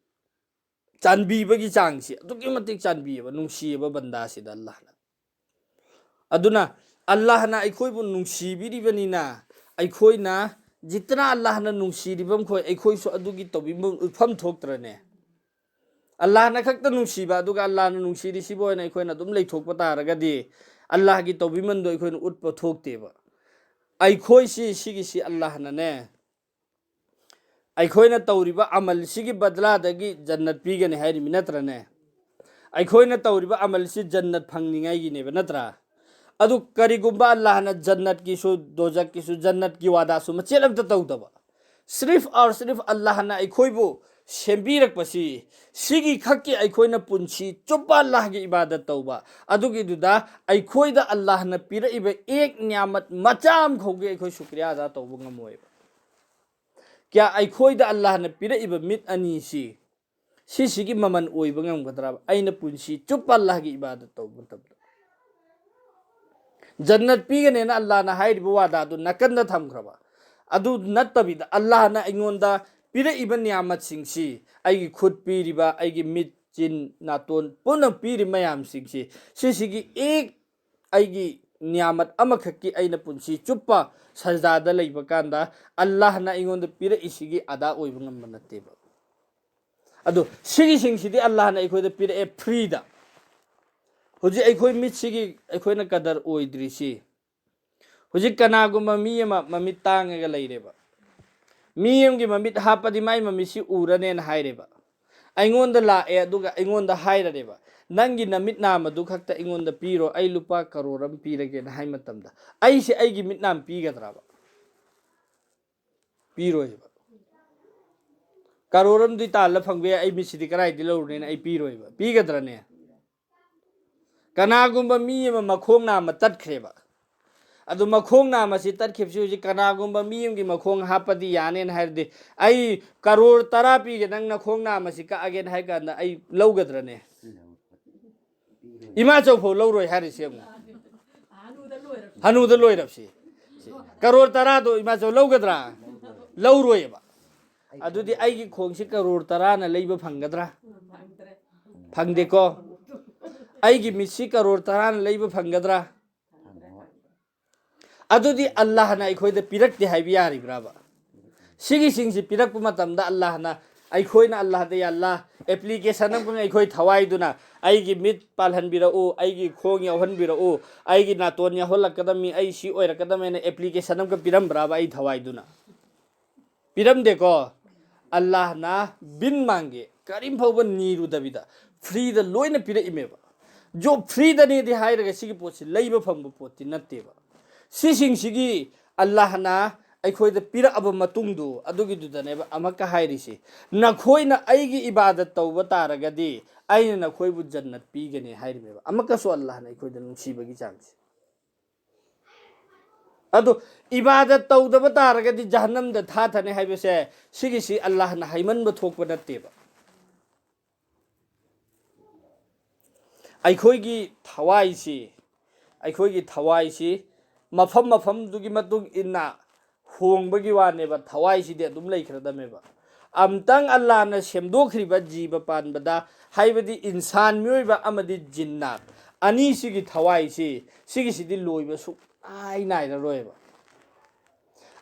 ꯆꯥꯟꯕꯤꯕꯒꯤ ꯆꯥꯡꯁꯤ ꯑꯗꯨꯛꯀꯤ ꯃꯇꯤꯛ ꯆꯥꯟꯕꯤꯌꯦꯕ, ꯅꯨꯡꯁꯤꯌꯦꯕ ꯕꯟꯗꯥꯁꯤꯗ ꯑꯜꯂꯥꯍꯅ꯫ ꯑꯗꯨꯅ ꯑꯜꯂꯥꯍꯅ ꯑꯩꯈꯣꯏꯕꯨ ꯅꯨꯡꯁꯤꯕꯤꯔꯤꯕꯅꯤꯅ ꯑꯩꯈꯣꯏꯅ ꯖꯤꯇꯅ ꯑꯜꯂꯥꯍꯅ ꯅꯨꯡꯁꯤꯔꯤꯕ ꯃꯈꯣꯏ ꯑꯩꯈꯣꯏꯁꯨ ꯑꯗꯨꯒꯤ ꯇꯧꯕꯤꯐꯝ ꯎꯠꯐꯝ ꯊꯣꯛꯇ꯭ꯔꯅꯦ? ꯑꯜꯂꯥꯍꯅ ꯈꯛꯇ ꯅꯨꯡꯁꯤꯕ, ꯑꯗꯨꯒ ꯑꯜꯂꯥꯍꯅ ꯅꯨꯡꯁꯤꯔꯤꯁꯤꯕꯨ ꯑꯣꯏꯅ ꯑꯩꯈꯣꯏꯅ ꯑꯗꯨꯝ ꯂꯩꯊꯣꯛꯄ ꯇꯥꯔꯒꯗꯤ ꯑꯜꯂꯥꯍꯒꯤ ꯇꯧꯕꯤꯃꯟꯗꯣ ꯑꯩꯈꯣꯏꯅ ꯎꯠꯄ ꯊꯣꯛꯇꯦꯕ꯫ ꯑꯩꯈꯣꯏꯁꯤ ꯁꯤꯒꯤꯁꯤ ꯑꯜꯂꯥꯍꯅꯅꯦ, ꯑꯩꯈꯣꯏꯅ ꯇꯧꯔꯤꯕ ꯑꯃꯜꯁꯤꯒꯤ ꯕꯗꯂꯥꯗꯒꯤ ꯖꯟꯅꯠ ꯄꯤꯒꯅꯤ ꯍꯥꯏꯔꯤꯃꯤ ꯅꯠꯇ꯭ꯔꯅꯦ? ꯑꯩꯈꯣꯏꯅ ꯇꯧꯔꯤꯕ ꯑꯃꯜꯁꯤ ꯖꯟꯅꯠ ꯐꯪꯅꯤꯡꯉꯥꯏꯒꯤꯅꯦꯕ ꯅꯠꯇ꯭ꯔꯥ? ꯑꯗꯨ ꯀꯔꯤꯒꯨꯝꯕ ꯑꯜꯂꯥꯍꯅ ꯖꯟꯅꯠꯀꯤꯁꯨ, ꯗꯣꯖꯛꯀꯤꯁꯨ, ꯖꯟꯅꯠꯀꯤ ꯋꯥꯗꯥꯁꯨ ꯃꯆꯦꯠ ꯑꯃꯠꯇ ꯇꯧꯗꯕ, ꯁ꯭ꯔꯤꯐ ꯑꯣꯔ ꯁ꯭ꯔꯤꯐ ꯑꯜꯂꯥꯍꯅ ꯑꯩꯈꯣꯏꯕꯨ ꯁꯦꯝꯕꯤꯔꯛꯄꯁꯤ, ꯁꯤꯒꯤ ꯈꯛꯀꯤ ꯑꯩꯈꯣꯏꯅ ꯄꯨꯟꯁꯤ ꯆꯨꯞꯄ ꯑꯜꯂꯥꯍꯒꯤ ꯏꯕꯥꯗꯠ ꯇꯧꯕ, ꯑꯗꯨꯒꯤꯗꯨꯗ ꯑꯩꯈꯣꯏꯗ ꯑꯜꯂꯥꯍꯅ ꯄꯤꯔꯛꯏꯕ ꯑꯦꯛ ꯅꯤꯌꯥꯃꯠ ꯃꯆꯥ ꯑꯃꯈꯧꯒꯤ ꯑꯩꯈꯣꯏ ꯁꯨꯀ꯭ꯔꯤꯌꯥ ꯑꯗꯥ ꯇꯧꯕ ꯉꯝꯃꯣꯏꯕ꯫ ꯀꯌꯥ ꯑꯩꯈꯣꯏꯗ ꯑꯜꯂꯥꯍꯅ ꯄꯤꯔꯛꯏꯕ ꯃꯤꯠ ꯑꯅꯤꯁꯤ, ꯁꯤꯁꯤꯒꯤ ꯃꯃꯜ ꯑꯣꯏꯕ ꯉꯝꯒꯗ꯭ꯔꯕ? ꯑꯩꯅ ꯄꯨꯟꯁꯤ ꯆꯨꯞꯄ ꯑꯜꯂꯥꯍꯒꯤ ꯏꯕꯥꯗꯠ ꯇꯧꯕ ꯃꯇꯝꯗ, ꯖꯟꯅꯠ ꯄꯤꯒꯅꯦꯅ ꯑꯜꯂꯥꯍꯅ ꯍꯥꯏꯔꯤꯕ ꯋꯥꯗꯥꯗꯨ ꯅꯥꯀꯟꯗ ꯊꯝꯈ꯭ꯔꯕ꯫ ꯑꯗꯨ ꯅꯠꯇꯕꯤꯗ ꯑꯜꯂꯥꯍꯅ ꯑꯩꯉꯣꯟꯗ ꯄꯤꯔꯛꯏꯕ ꯅꯤꯌꯥꯃꯠꯁꯤꯡꯁꯤ, ꯑꯩꯒꯤ ꯈꯨꯠ ꯄꯤꯔꯤꯕ, ꯑꯩꯒꯤ ꯃꯤꯠ, ꯆꯤꯟ, ꯅꯥꯇꯣꯟ ꯄꯨꯝꯅ ꯄꯤꯔꯤꯕ ꯃꯌꯥꯝꯁꯤꯡꯁꯤ, ꯁꯤꯁꯤꯒꯤ ꯑꯦꯛ ꯑꯩꯒꯤ ꯅꯤꯌꯥꯃꯠ ꯑꯃꯈꯛꯀꯤ ꯑꯩꯅ ꯄꯨꯟꯁꯤ ꯆꯨꯞꯄ ꯁꯖꯗꯥꯗ ꯂꯩꯕ ꯀꯥꯟꯗ ꯑꯜꯂꯥꯍꯅ ꯑꯩꯉꯣꯟꯗ ꯄꯤꯔꯛꯏꯁꯤꯒꯤ ꯑꯗꯥ ꯑꯣꯏꯕ ꯉꯝꯕ ꯅꯠꯇꯦꯕ꯫ ꯑꯗꯣ ꯁꯤꯒꯤꯁꯤꯡꯁꯤꯗꯤ ꯑꯜꯂꯥꯍꯅ ꯑꯩꯈꯣꯏꯗ ꯄꯤꯔꯛꯑꯦ ꯐ꯭ꯔꯤꯗ꯫ ꯍꯧꯖꯤꯛ ꯑꯩꯈꯣꯏ ꯃꯤꯠꯁꯤꯒꯤ ꯑꯩꯈꯣꯏꯅ ꯀꯗꯔ ꯑꯣꯏꯗ꯭ꯔꯤꯁꯤ, ꯍꯧꯖꯤꯛ ꯀꯅꯥꯒꯨꯝꯕ ꯃꯤ ꯑꯃ ꯃꯃꯤꯠ ꯇꯥꯡꯉꯒ ꯂꯩꯔꯦꯕ, ꯃꯤ ꯑꯃꯒꯤ ꯃꯃꯤꯠ ꯍꯥꯞꯄꯗꯤ ꯃꯥꯏ ꯃꯃꯤꯠꯁꯤ ꯎꯔꯅꯦꯅ ꯍꯥꯏꯔꯦꯕ, ꯑꯩꯉꯣꯟꯗ ꯂꯥꯛꯑꯦ ꯑꯗꯨꯒ ꯑꯩꯉꯣꯟꯗ ꯍꯥꯏꯔꯔꯦꯕ, "ꯅꯪꯒꯤ ꯅꯃꯤꯠ ꯅꯥꯝꯃꯗꯨ ꯈꯛꯇ ꯑꯩꯉꯣꯟꯗ ꯄꯤꯔꯣ, ꯑꯩ ꯂꯨꯄꯥ ꯀꯔꯣꯔ ꯑꯃ ꯄꯤꯔꯒꯦꯅ" ꯍꯥꯏ ꯃꯇꯝꯗ, ꯑꯩꯁꯦ ꯑꯩꯒꯤ ꯃꯤꯠ ꯅꯥꯝ ꯄꯤꯒꯗ꯭ꯔꯕ? ꯄꯤꯔꯣꯏꯕ꯫ ꯀꯔꯣꯔ ꯑꯃꯗꯤ ꯇꯥꯜꯂ ꯐꯪꯕ ꯌꯥꯏ, ꯑꯩ ꯃꯤꯠꯁꯤꯗꯤ ꯀꯗꯥꯏꯗꯤ ꯂꯧꯔꯨꯅꯦꯅ ꯑꯩ ꯄꯤꯔꯣꯏꯕ꯫ ꯄꯤꯒꯗ꯭ꯔꯅꯦ? ꯀꯅꯥꯒꯨꯝꯕ ꯃꯤ ꯑꯃ ꯃꯈꯣꯡ ꯅꯥꯝꯃ ꯇꯠꯈ꯭ꯔꯦꯕ, ꯑꯗꯨ ꯃꯈꯣꯡ ꯅꯥꯝꯃꯁꯤ ꯇꯠꯈꯤꯕꯁꯤ ꯍꯧꯖꯤꯛ ꯀꯅꯥꯒꯨꯝꯕ ꯃꯤ ꯑꯃꯒꯤ ꯃꯈꯣꯡ ꯍꯥꯞꯄꯗꯤ ꯌꯥꯅꯦꯅ ꯍꯥꯏꯔꯗꯤ, "ꯑꯩ ꯀꯔꯣꯔ ꯇꯔꯥ ꯄꯤꯒꯦ, ꯅꯪ ꯅꯈꯣꯡ ꯅꯥꯝꯃꯁꯤ ꯀꯛꯑꯒꯦꯅ" ꯍꯥꯏ ꯀꯥꯟꯗ ꯑꯩ ꯂꯧꯒꯗ꯭ꯔꯅꯦ? ꯏꯃꯥꯆꯧ ꯐꯥꯎ ꯂꯧꯔꯣꯏ ꯍꯥꯏꯔꯤꯁꯤ ꯑꯃꯨꯛ꯫ ꯍꯅꯨꯗ ꯂꯣꯏꯔꯕꯁꯤ꯫ ꯀꯔꯣꯔ ꯇꯔꯥꯗꯣ ꯏꯃꯥꯆꯧ ꯂꯧꯒꯗ꯭ꯔꯥ? ꯂꯧꯔꯣꯏꯕ꯫ ꯑꯗꯨꯗꯤ ꯑꯩꯒꯤ ꯈꯣꯡꯁꯤ ꯀꯔꯣꯔ ꯇꯔꯥꯅ ꯂꯩꯕ ꯐꯪꯒꯗ꯭ꯔꯥ? ꯐꯪꯗꯦꯀꯣ꯫ ꯑꯩꯒꯤ ꯃꯤꯠꯁꯤ ꯀꯔꯣꯔ ꯇꯔꯥꯅ ꯂꯩꯕ ꯐꯪꯒꯗ꯭ꯔꯥ? ꯑꯗꯨꯗꯤ ꯑꯜꯂꯥꯍꯅ ꯑꯩꯈꯣꯏꯗ ꯄꯤꯔꯛꯇꯦ ꯍꯥꯏꯕ ꯌꯥꯔꯤꯕ꯭ꯔꯥꯕ? ꯁꯤꯒꯤꯁꯤꯡꯁꯤ ꯄꯤꯔꯛꯄ ꯃꯇꯝꯗ ꯑꯜꯂꯥꯍꯅ, ꯑꯩꯈꯣꯏꯅ ꯑꯜꯂꯥꯍꯗ, "ꯌꯥ ꯑꯜꯂꯥꯍ, ꯑꯦꯄ꯭ꯂꯤꯀꯦꯁꯟ ꯑꯃꯈꯛ ꯑꯩꯈꯣꯏ ꯊꯋꯥꯏꯗꯨꯅ ꯑꯩꯒꯤ ꯃꯤꯠ ꯄꯥꯜꯍꯟꯕꯤꯔꯛꯎ, ꯑꯩꯒꯤ ꯈꯣꯡ ꯌꯥꯎꯍꯟꯕꯤꯔꯛꯎ, ꯑꯩꯒꯤ ꯅꯥꯇꯣꯟ ꯌꯥꯎꯍꯜꯂꯛꯀꯗꯕꯅꯤ, ꯑꯩ ꯁꯤ ꯑꯣꯏꯔꯛꯀꯗꯕꯅꯤꯅ" ꯑꯦꯄ꯭ꯂꯤꯀꯦꯁꯟ ꯑꯃꯈꯛ ꯄꯤꯔꯝꯕ꯭ꯔꯥꯕ ꯑꯩ ꯊꯋꯥꯏꯗꯨꯅ? ꯄꯤꯔꯝꯗꯦꯀꯣ꯫ ꯑꯜꯂꯥꯍꯅ ꯕꯤꯟ ꯃꯥꯡꯒꯦ ꯀꯔꯤꯝ ꯐꯥꯎꯕ ꯅꯤꯔꯨꯗꯕꯤꯗ ꯐ꯭ꯔꯤꯗ ꯂꯣꯏꯅ ꯄꯤꯔꯛꯏꯃꯦꯕ꯫ ꯖꯣꯕ ꯐ꯭ꯔꯤꯗꯅꯦꯗꯤ ꯍꯥꯏꯔꯒ ꯁꯤꯒꯤ ꯄꯣꯠꯁꯤ ꯂꯩꯕ ꯐꯪꯕ ꯄꯣꯠꯇꯤ ꯅꯠꯇꯦꯕ꯫ ꯁꯤꯁꯤꯡꯁꯤꯒꯤ ꯑꯜꯂꯥꯍꯅ ꯑꯩꯈꯣꯏꯗ ꯄꯤꯔꯛꯑꯕ ꯃꯇꯨꯡꯗꯨ ꯑꯗꯨꯒꯤꯗꯨꯗꯅꯦꯕ ꯑꯃꯨꯛꯀ ꯍꯥꯏꯔꯤꯁꯤ, "ꯅꯈꯣꯏꯅ ꯑꯩꯒꯤ ꯏꯕꯥꯗꯠ ꯇꯧꯕ ꯇꯥꯔꯒꯗꯤ ꯑꯩꯅ ꯅꯈꯣꯏꯕꯨ ꯖꯟꯅꯠ ꯄꯤꯒꯅꯤ" ꯍꯥꯏꯔꯤꯃꯦꯕ꯫ ꯑꯃꯨꯛꯀꯁꯨ ꯑꯜꯂꯥꯍꯅ ꯑꯩꯈꯣꯏꯗ ꯅꯨꯡꯁꯤꯕꯒꯤ ꯆꯥꯡꯁꯦ꯫ ꯑꯗꯣ ꯏꯕꯥꯗꯠ ꯇꯧꯗꯕ ꯇꯥꯔꯒꯗꯤ ꯖꯍꯟꯅꯝꯗ ꯊꯥꯊꯅꯤ ꯍꯥꯏꯕꯁꯦ ꯁꯤꯒꯤꯁꯤ ꯑꯜꯂꯥꯍꯅ ꯍꯥꯏꯃꯟꯕ ꯊꯣꯛꯄ ꯅꯠꯇꯦꯕ꯫ ꯑꯩꯈꯣꯏꯒꯤ ꯊꯋꯥꯏꯁꯤ, ꯑꯩꯈꯣꯏꯒꯤ ꯊꯋꯥꯏꯁꯤ ꯃꯐꯝ ꯃꯐꯝꯗꯨꯒꯤ ꯃꯇꯨꯡ ꯏꯟꯅ ꯍꯣꯡꯕꯒꯤ ꯋꯥꯅꯦꯕ, ꯊꯋꯥꯏꯁꯤꯗꯤ ꯑꯗꯨꯝ ꯂꯩꯈ꯭ꯔꯗꯝꯃꯦꯕ꯫ ꯑꯝꯇꯪ ꯑꯜꯂꯥꯅ ꯁꯦꯝꯗꯣꯛꯈ꯭ꯔꯤꯕ ꯖꯤꯕ ꯄꯥꯟꯕꯗ, ꯍꯥꯏꯕꯗꯤ ꯏꯟꯁꯥꯟ ꯃꯤꯑꯣꯏꯕ ꯑꯃꯗꯤ ꯖꯤꯟꯅꯥꯠ ꯑꯅꯤꯁꯤꯒꯤ ꯊꯋꯥꯏꯁꯤ, ꯁꯤꯒꯤꯁꯤꯗꯤ ꯂꯣꯏꯕ ꯁꯨꯛꯅꯥꯏ ꯅꯥꯏꯔꯔꯣꯏꯕ꯫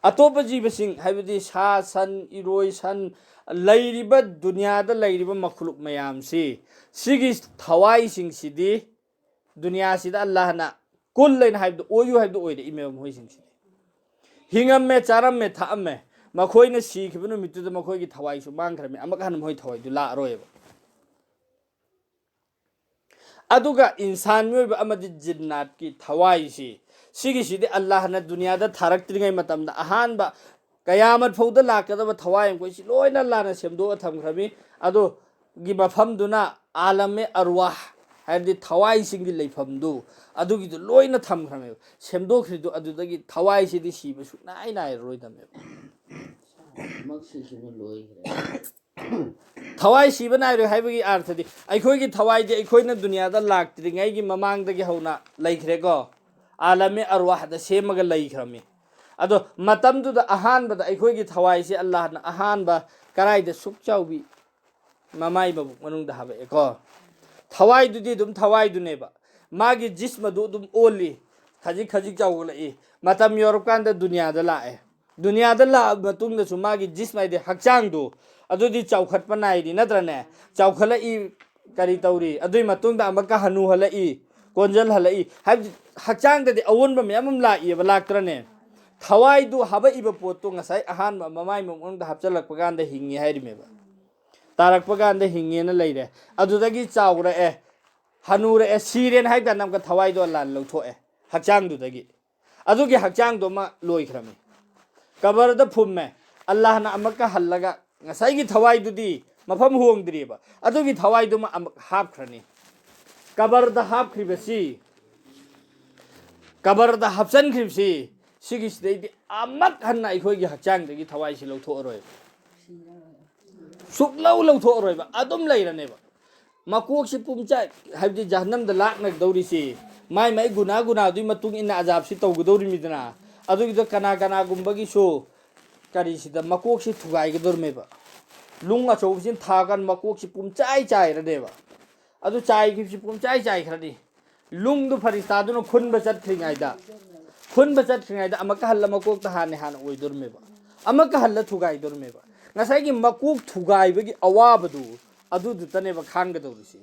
ꯑꯇꯣꯞꯄ ꯖꯤꯕꯁꯤꯡ, ꯍꯥꯏꯕꯗꯤ ꯁꯥ ꯁꯟ, ꯏꯔꯣꯏ ꯁꯟ, ꯂꯩꯔꯤꯕ ꯗꯨꯅꯤꯌꯥꯗ ꯂꯩꯔꯤꯕ ꯃꯈꯂꯨꯛ ꯃꯌꯥꯝꯁꯤ, ꯁꯤꯒꯤ ꯊꯋꯥꯏꯁꯤꯡꯁꯤꯗꯤ ꯗꯨꯅꯤꯌꯥꯁꯤꯗ ꯑꯜꯂꯥꯍꯅ ꯀꯨꯜ ꯂꯩꯅ ꯍꯥꯏꯕꯗꯣ, ꯑꯣꯏꯌꯨ ꯍꯥꯏꯕꯗꯣ ꯑꯣꯏꯔꯛꯏꯃꯦꯕ ꯃꯈꯣꯏꯁꯤꯡꯁꯤꯗꯤ꯫ ꯍꯤꯡꯉꯝꯃꯦ, ꯆꯥꯔꯝꯃꯦ, ꯊꯛꯑꯝꯃꯦ꯫ ꯃꯈꯣꯏꯅ ꯁꯤꯈꯤꯕ ꯅꯨꯃꯤꯠꯇꯨꯗ ꯃꯈꯣꯏꯒꯤ ꯊꯋꯥꯏꯁꯨ ꯃꯥꯡꯈ꯭ꯔꯝꯃꯦ, ꯑꯃꯨꯛ ꯍꯟꯅ ꯃꯈꯣꯏ ꯊꯋꯥꯏꯗꯨ ꯂꯥꯛꯑꯔꯣꯏꯕ꯫ ꯑꯗꯨꯒ ꯏꯟꯁꯥꯟ ꯃꯤꯑꯣꯏꯕ ꯑꯃꯗꯤ ꯖꯤꯟꯅꯥꯠꯀꯤ ꯊꯋꯥꯏꯁꯤ, ꯁꯤꯒꯤꯁꯤꯗꯤ ꯑꯜꯂꯥꯍꯅ ꯗꯨꯅꯤꯌꯥꯗ ꯊꯥꯔꯛꯇ꯭ꯔꯤꯉꯩ ꯃꯇꯝꯗ ꯑꯍꯥꯟꯕ ꯀꯌꯥꯃꯠ ꯐꯥꯎꯗ ꯂꯥꯛꯀꯗꯕ ꯊꯋꯥꯏ ꯃꯈꯣꯏꯁꯤ ꯂꯣꯏꯅ ꯑꯜꯂꯥꯍꯅ ꯁꯦꯝꯗꯣꯛꯑ ꯊꯝꯈ꯭ꯔꯝꯃꯤ꯫ ꯑꯗꯨꯒꯤ ꯃꯐꯝꯗꯨꯅ ꯑꯥꯂꯝꯃꯦ ꯑꯔꯋꯥꯍ, ꯍꯥꯏꯕꯗꯤ ꯊꯋꯥꯏꯁꯤꯡꯒꯤ ꯂꯩꯐꯝꯗꯨ, ꯑꯗꯨꯒꯤꯗꯨ ꯂꯣꯏꯅ ꯊꯝꯈ꯭ꯔꯝꯃꯦꯕ꯫ ꯁꯦꯝꯗꯣꯛꯈ꯭ꯔꯤꯗꯨ ꯑꯗꯨꯗꯒꯤ ꯊꯋꯥꯏꯁꯤꯗꯤ ꯁꯤꯕ ꯁꯨꯛꯅꯥꯏ ꯅꯥꯏꯔꯔꯣꯏꯗꯝꯃꯦꯕ꯫ ꯃꯛ ꯁꯤꯈꯤꯕꯅ ꯂꯣꯏꯈ꯭ꯔꯦ꯫ ꯊꯋꯥꯏ ꯁꯤꯕ ꯅꯥꯏꯔꯣꯏ ꯍꯥꯏꯕꯒꯤ ꯑꯥꯔꯊꯗꯤ, ꯑꯩꯈꯣꯏꯒꯤ ꯊꯋꯥꯏꯗꯤ ꯑꯩꯈꯣꯏꯅ ꯗꯨꯅꯤꯌꯥꯗ ꯂꯥꯛꯇ꯭ꯔꯤꯉꯩꯒꯤ ꯃꯃꯥꯡꯗꯒꯤ ꯍꯧꯅ ꯂꯩꯈ꯭ꯔꯦꯀꯣ꯫ ꯑꯥꯂꯝꯃꯦ ꯑꯔꯋꯥꯍꯗ ꯁꯦꯝꯃꯒ ꯂꯩꯈ꯭ꯔꯝꯃꯤ꯫ ꯑꯗꯣ ꯃꯇꯝꯗꯨꯗ ꯑꯍꯥꯟꯕꯗ ꯑꯩꯈꯣꯏꯒꯤ ꯊꯋꯥꯏꯁꯤ ꯑꯜꯂꯥꯍꯅ ꯑꯍꯥꯟꯕ ꯀꯔꯥꯏꯗ ꯁꯨꯛ ꯆꯥꯎꯕꯤ? ꯃꯃꯥꯏ ꯃꯕꯨꯛ ꯃꯅꯨꯡꯗ ꯍꯥꯄꯛꯑꯦꯀꯣ꯫ ꯊꯋꯥꯏꯗꯨꯗꯤ ꯑꯗꯨꯝ ꯊꯋꯥꯏꯗꯨꯅꯦꯕ, ꯃꯥꯒꯤ ꯖꯤꯁꯃꯗꯨ ꯑꯗꯨꯝ ꯑꯣꯜꯂꯤ, ꯈꯖꯤꯛ ꯈꯖꯤꯛ ꯆꯥꯎꯈꯠꯂꯛꯏ꯫ ꯃꯇꯝ ꯌꯧꯔꯀꯥꯟꯗ ꯗꯨꯅꯤꯌꯥꯗ ꯂꯥꯛꯑꯦ꯫ ꯗꯨꯅꯤꯌꯥꯗ ꯂꯥꯛꯑꯕ ꯃꯇꯨꯡꯗꯁꯨ ꯃꯥꯒꯤ ꯖꯤꯁꯃ ꯍꯥꯏꯗꯤ ꯍꯛꯆꯥꯡꯗꯨ ꯑꯗꯨꯗꯤ ꯆꯥꯎꯈꯠꯄ ꯅꯥꯏꯔꯤ ꯅꯠꯇ꯭ꯔꯅꯦ? ꯆꯥꯎꯈꯠꯂꯛꯏ, ꯀꯔꯤ ꯇꯧꯔꯤ? ꯑꯗꯨꯏ ꯃꯇꯨꯡꯗ ꯑꯃꯨꯛꯀ ꯍꯅꯨ ꯍꯜꯂꯛꯏ, ꯀꯣꯟꯖꯜ ꯍꯜꯂꯛꯏ꯫ ꯍꯥꯏꯕꯗꯤ ꯍꯛꯆꯥꯡꯗꯗꯤ ꯑꯑꯣꯟꯕ ꯃꯌꯥꯝ ꯑꯃ ꯂꯥꯛꯏꯑꯕ, ꯂꯥꯛꯇ꯭ꯔꯅꯦ? ꯊꯋꯥꯏꯗꯨ ꯍꯥꯄꯛꯏꯕ ꯄꯣꯠꯇꯣ ꯉꯁꯥꯏ ꯑꯍꯥꯟꯕ ꯃꯃꯥꯏ ꯃꯅꯨꯡꯗ ꯍꯥꯞꯆꯤꯜꯂꯛꯄ ꯀꯥꯟꯗ ꯍꯤꯡꯉꯤ ꯍꯥꯏꯔꯤꯃꯦꯕ꯫ ꯇꯥꯔꯛꯄ ꯀꯥꯟꯗ ꯍꯤꯡꯉꯦꯅ ꯂꯩꯔꯦ꯫ ꯑꯗꯨꯗꯒꯤ ꯆꯥꯎꯔꯛꯑꯦ꯫ ꯍꯅꯨꯔꯛꯑꯦ, ꯁꯤꯔꯦꯅ ꯍꯥꯏꯕ ꯀꯥꯟꯗ ꯑꯃꯨꯛꯀ ꯊꯋꯥꯏꯗꯣ ꯑꯜꯂꯥꯍꯅ ꯂꯧꯊꯣꯛꯑꯦ ꯍꯛꯆꯥꯡꯗꯨꯗꯒꯤ꯫ ꯑꯗꯨꯒꯤ ꯍꯛꯆꯥꯡꯗꯣ ꯑꯃ ꯂꯣꯏꯈ꯭ꯔꯃꯤ꯫ ꯀꯕꯔꯗ ꯐꯨꯝꯃꯦ, ꯑꯜꯂꯥꯍꯅ ꯑꯃꯨꯛꯀ ꯍꯜꯂꯒ ꯉꯁꯥꯏꯒꯤ ꯊꯋꯥꯏꯗꯨꯗꯤ ꯃꯐꯝ ꯍꯣꯡꯗ꯭ꯔꯤꯑꯕ, ꯑꯗꯨꯒꯤ ꯊꯋꯥꯏꯗꯨꯃ ꯑꯃꯨꯛ ꯍꯥꯞꯈ꯭ꯔꯅꯤ꯫ ꯀꯕꯔꯗ ꯍꯥꯞꯈ꯭ꯔꯤꯕꯁꯤ, ꯀꯕꯔꯗ ꯍꯥꯞꯆꯤꯟꯈ꯭ꯔꯤꯕꯁꯤ, ꯁꯤꯒꯤꯁꯤꯗꯩꯗꯤ ꯑꯃꯨꯛ ꯍꯟꯅ ꯑꯩꯈꯣꯏꯒꯤ ꯍꯛꯆꯥꯡꯗꯒꯤ ꯊꯋꯥꯏꯁꯤ ꯂꯧꯊꯣꯛꯑꯔꯣꯏꯕ꯫ ꯁꯨꯛꯂꯧ ꯂꯧꯊꯣꯛꯑꯔꯣꯏꯕ, ꯑꯗꯨꯝ ꯂꯩꯔꯅꯦꯕ꯫ ꯃꯀꯣꯛꯁꯤ ꯄꯨꯝꯆꯥꯏ, ꯍꯥꯏꯕꯗꯤ ꯖꯍꯟꯅꯝꯗ ꯂꯥꯛꯅꯒꯗꯧꯔꯤꯁꯤ ꯃꯥꯏ ꯃꯥꯏ ꯒꯨꯅꯥ ꯒꯨꯅꯥꯗꯨꯒꯤ ꯃꯇꯨꯡ ꯏꯟꯅ ꯑꯖꯥꯕꯁꯤ ꯇꯧꯒꯗꯧꯔꯤꯃꯤꯗꯅ꯫ ꯑꯗꯨꯒꯤꯗ ꯀꯅꯥ ꯀꯅꯥꯒꯨꯝꯕꯒꯤꯁꯨ ꯀꯔꯤꯁꯤꯗ ꯃꯀꯣꯛꯁꯤ ꯊꯨꯒꯥꯏꯒꯗꯧꯔꯤꯃꯦꯕ꯫ ꯂꯨꯡ ꯑꯆꯧꯕꯁꯤꯅ ꯊꯥꯀꯥꯟ ꯃꯀꯣꯛꯁꯤ ꯄꯨꯝꯆꯥꯏ ꯆꯥꯏꯔꯅꯦꯕ꯫ ꯑꯗꯨ ꯆꯥꯏꯈꯤꯕꯁꯤ ꯄꯨꯝꯆꯥꯏ ꯆꯥꯏꯈ꯭ꯔꯅꯤ꯫ ꯂꯨꯡꯗꯨ ꯐꯔꯤꯁꯇꯥꯗꯨꯅ ꯈꯨꯟꯕ ꯆꯠꯈ꯭ꯔꯤꯉꯩꯗ, ꯈꯨꯟꯕ ꯆꯠꯈ꯭ꯔꯤꯉꯩꯗ ꯑꯃꯨꯛꯀ ꯍꯜꯂ ꯃꯀꯣꯛꯇ ꯍꯥꯟꯅ ꯍꯥꯟꯅ ꯑꯣꯏꯗꯣꯔꯝꯃꯦꯕ, ꯑꯃꯨꯛꯀ ꯍꯜꯂ ꯊꯨꯒꯥꯏꯗꯣꯔꯝꯃꯦꯕ꯫ ꯉꯁꯥꯏꯒꯤ ꯃꯀꯣꯛ ꯊꯨꯒꯥꯏꯕꯒꯤ ꯑꯋꯥꯕꯗꯨ ꯑꯗꯨꯗꯨꯇꯅꯦꯕ ꯈꯥꯡꯒꯗꯧꯔꯤꯁꯤ꯫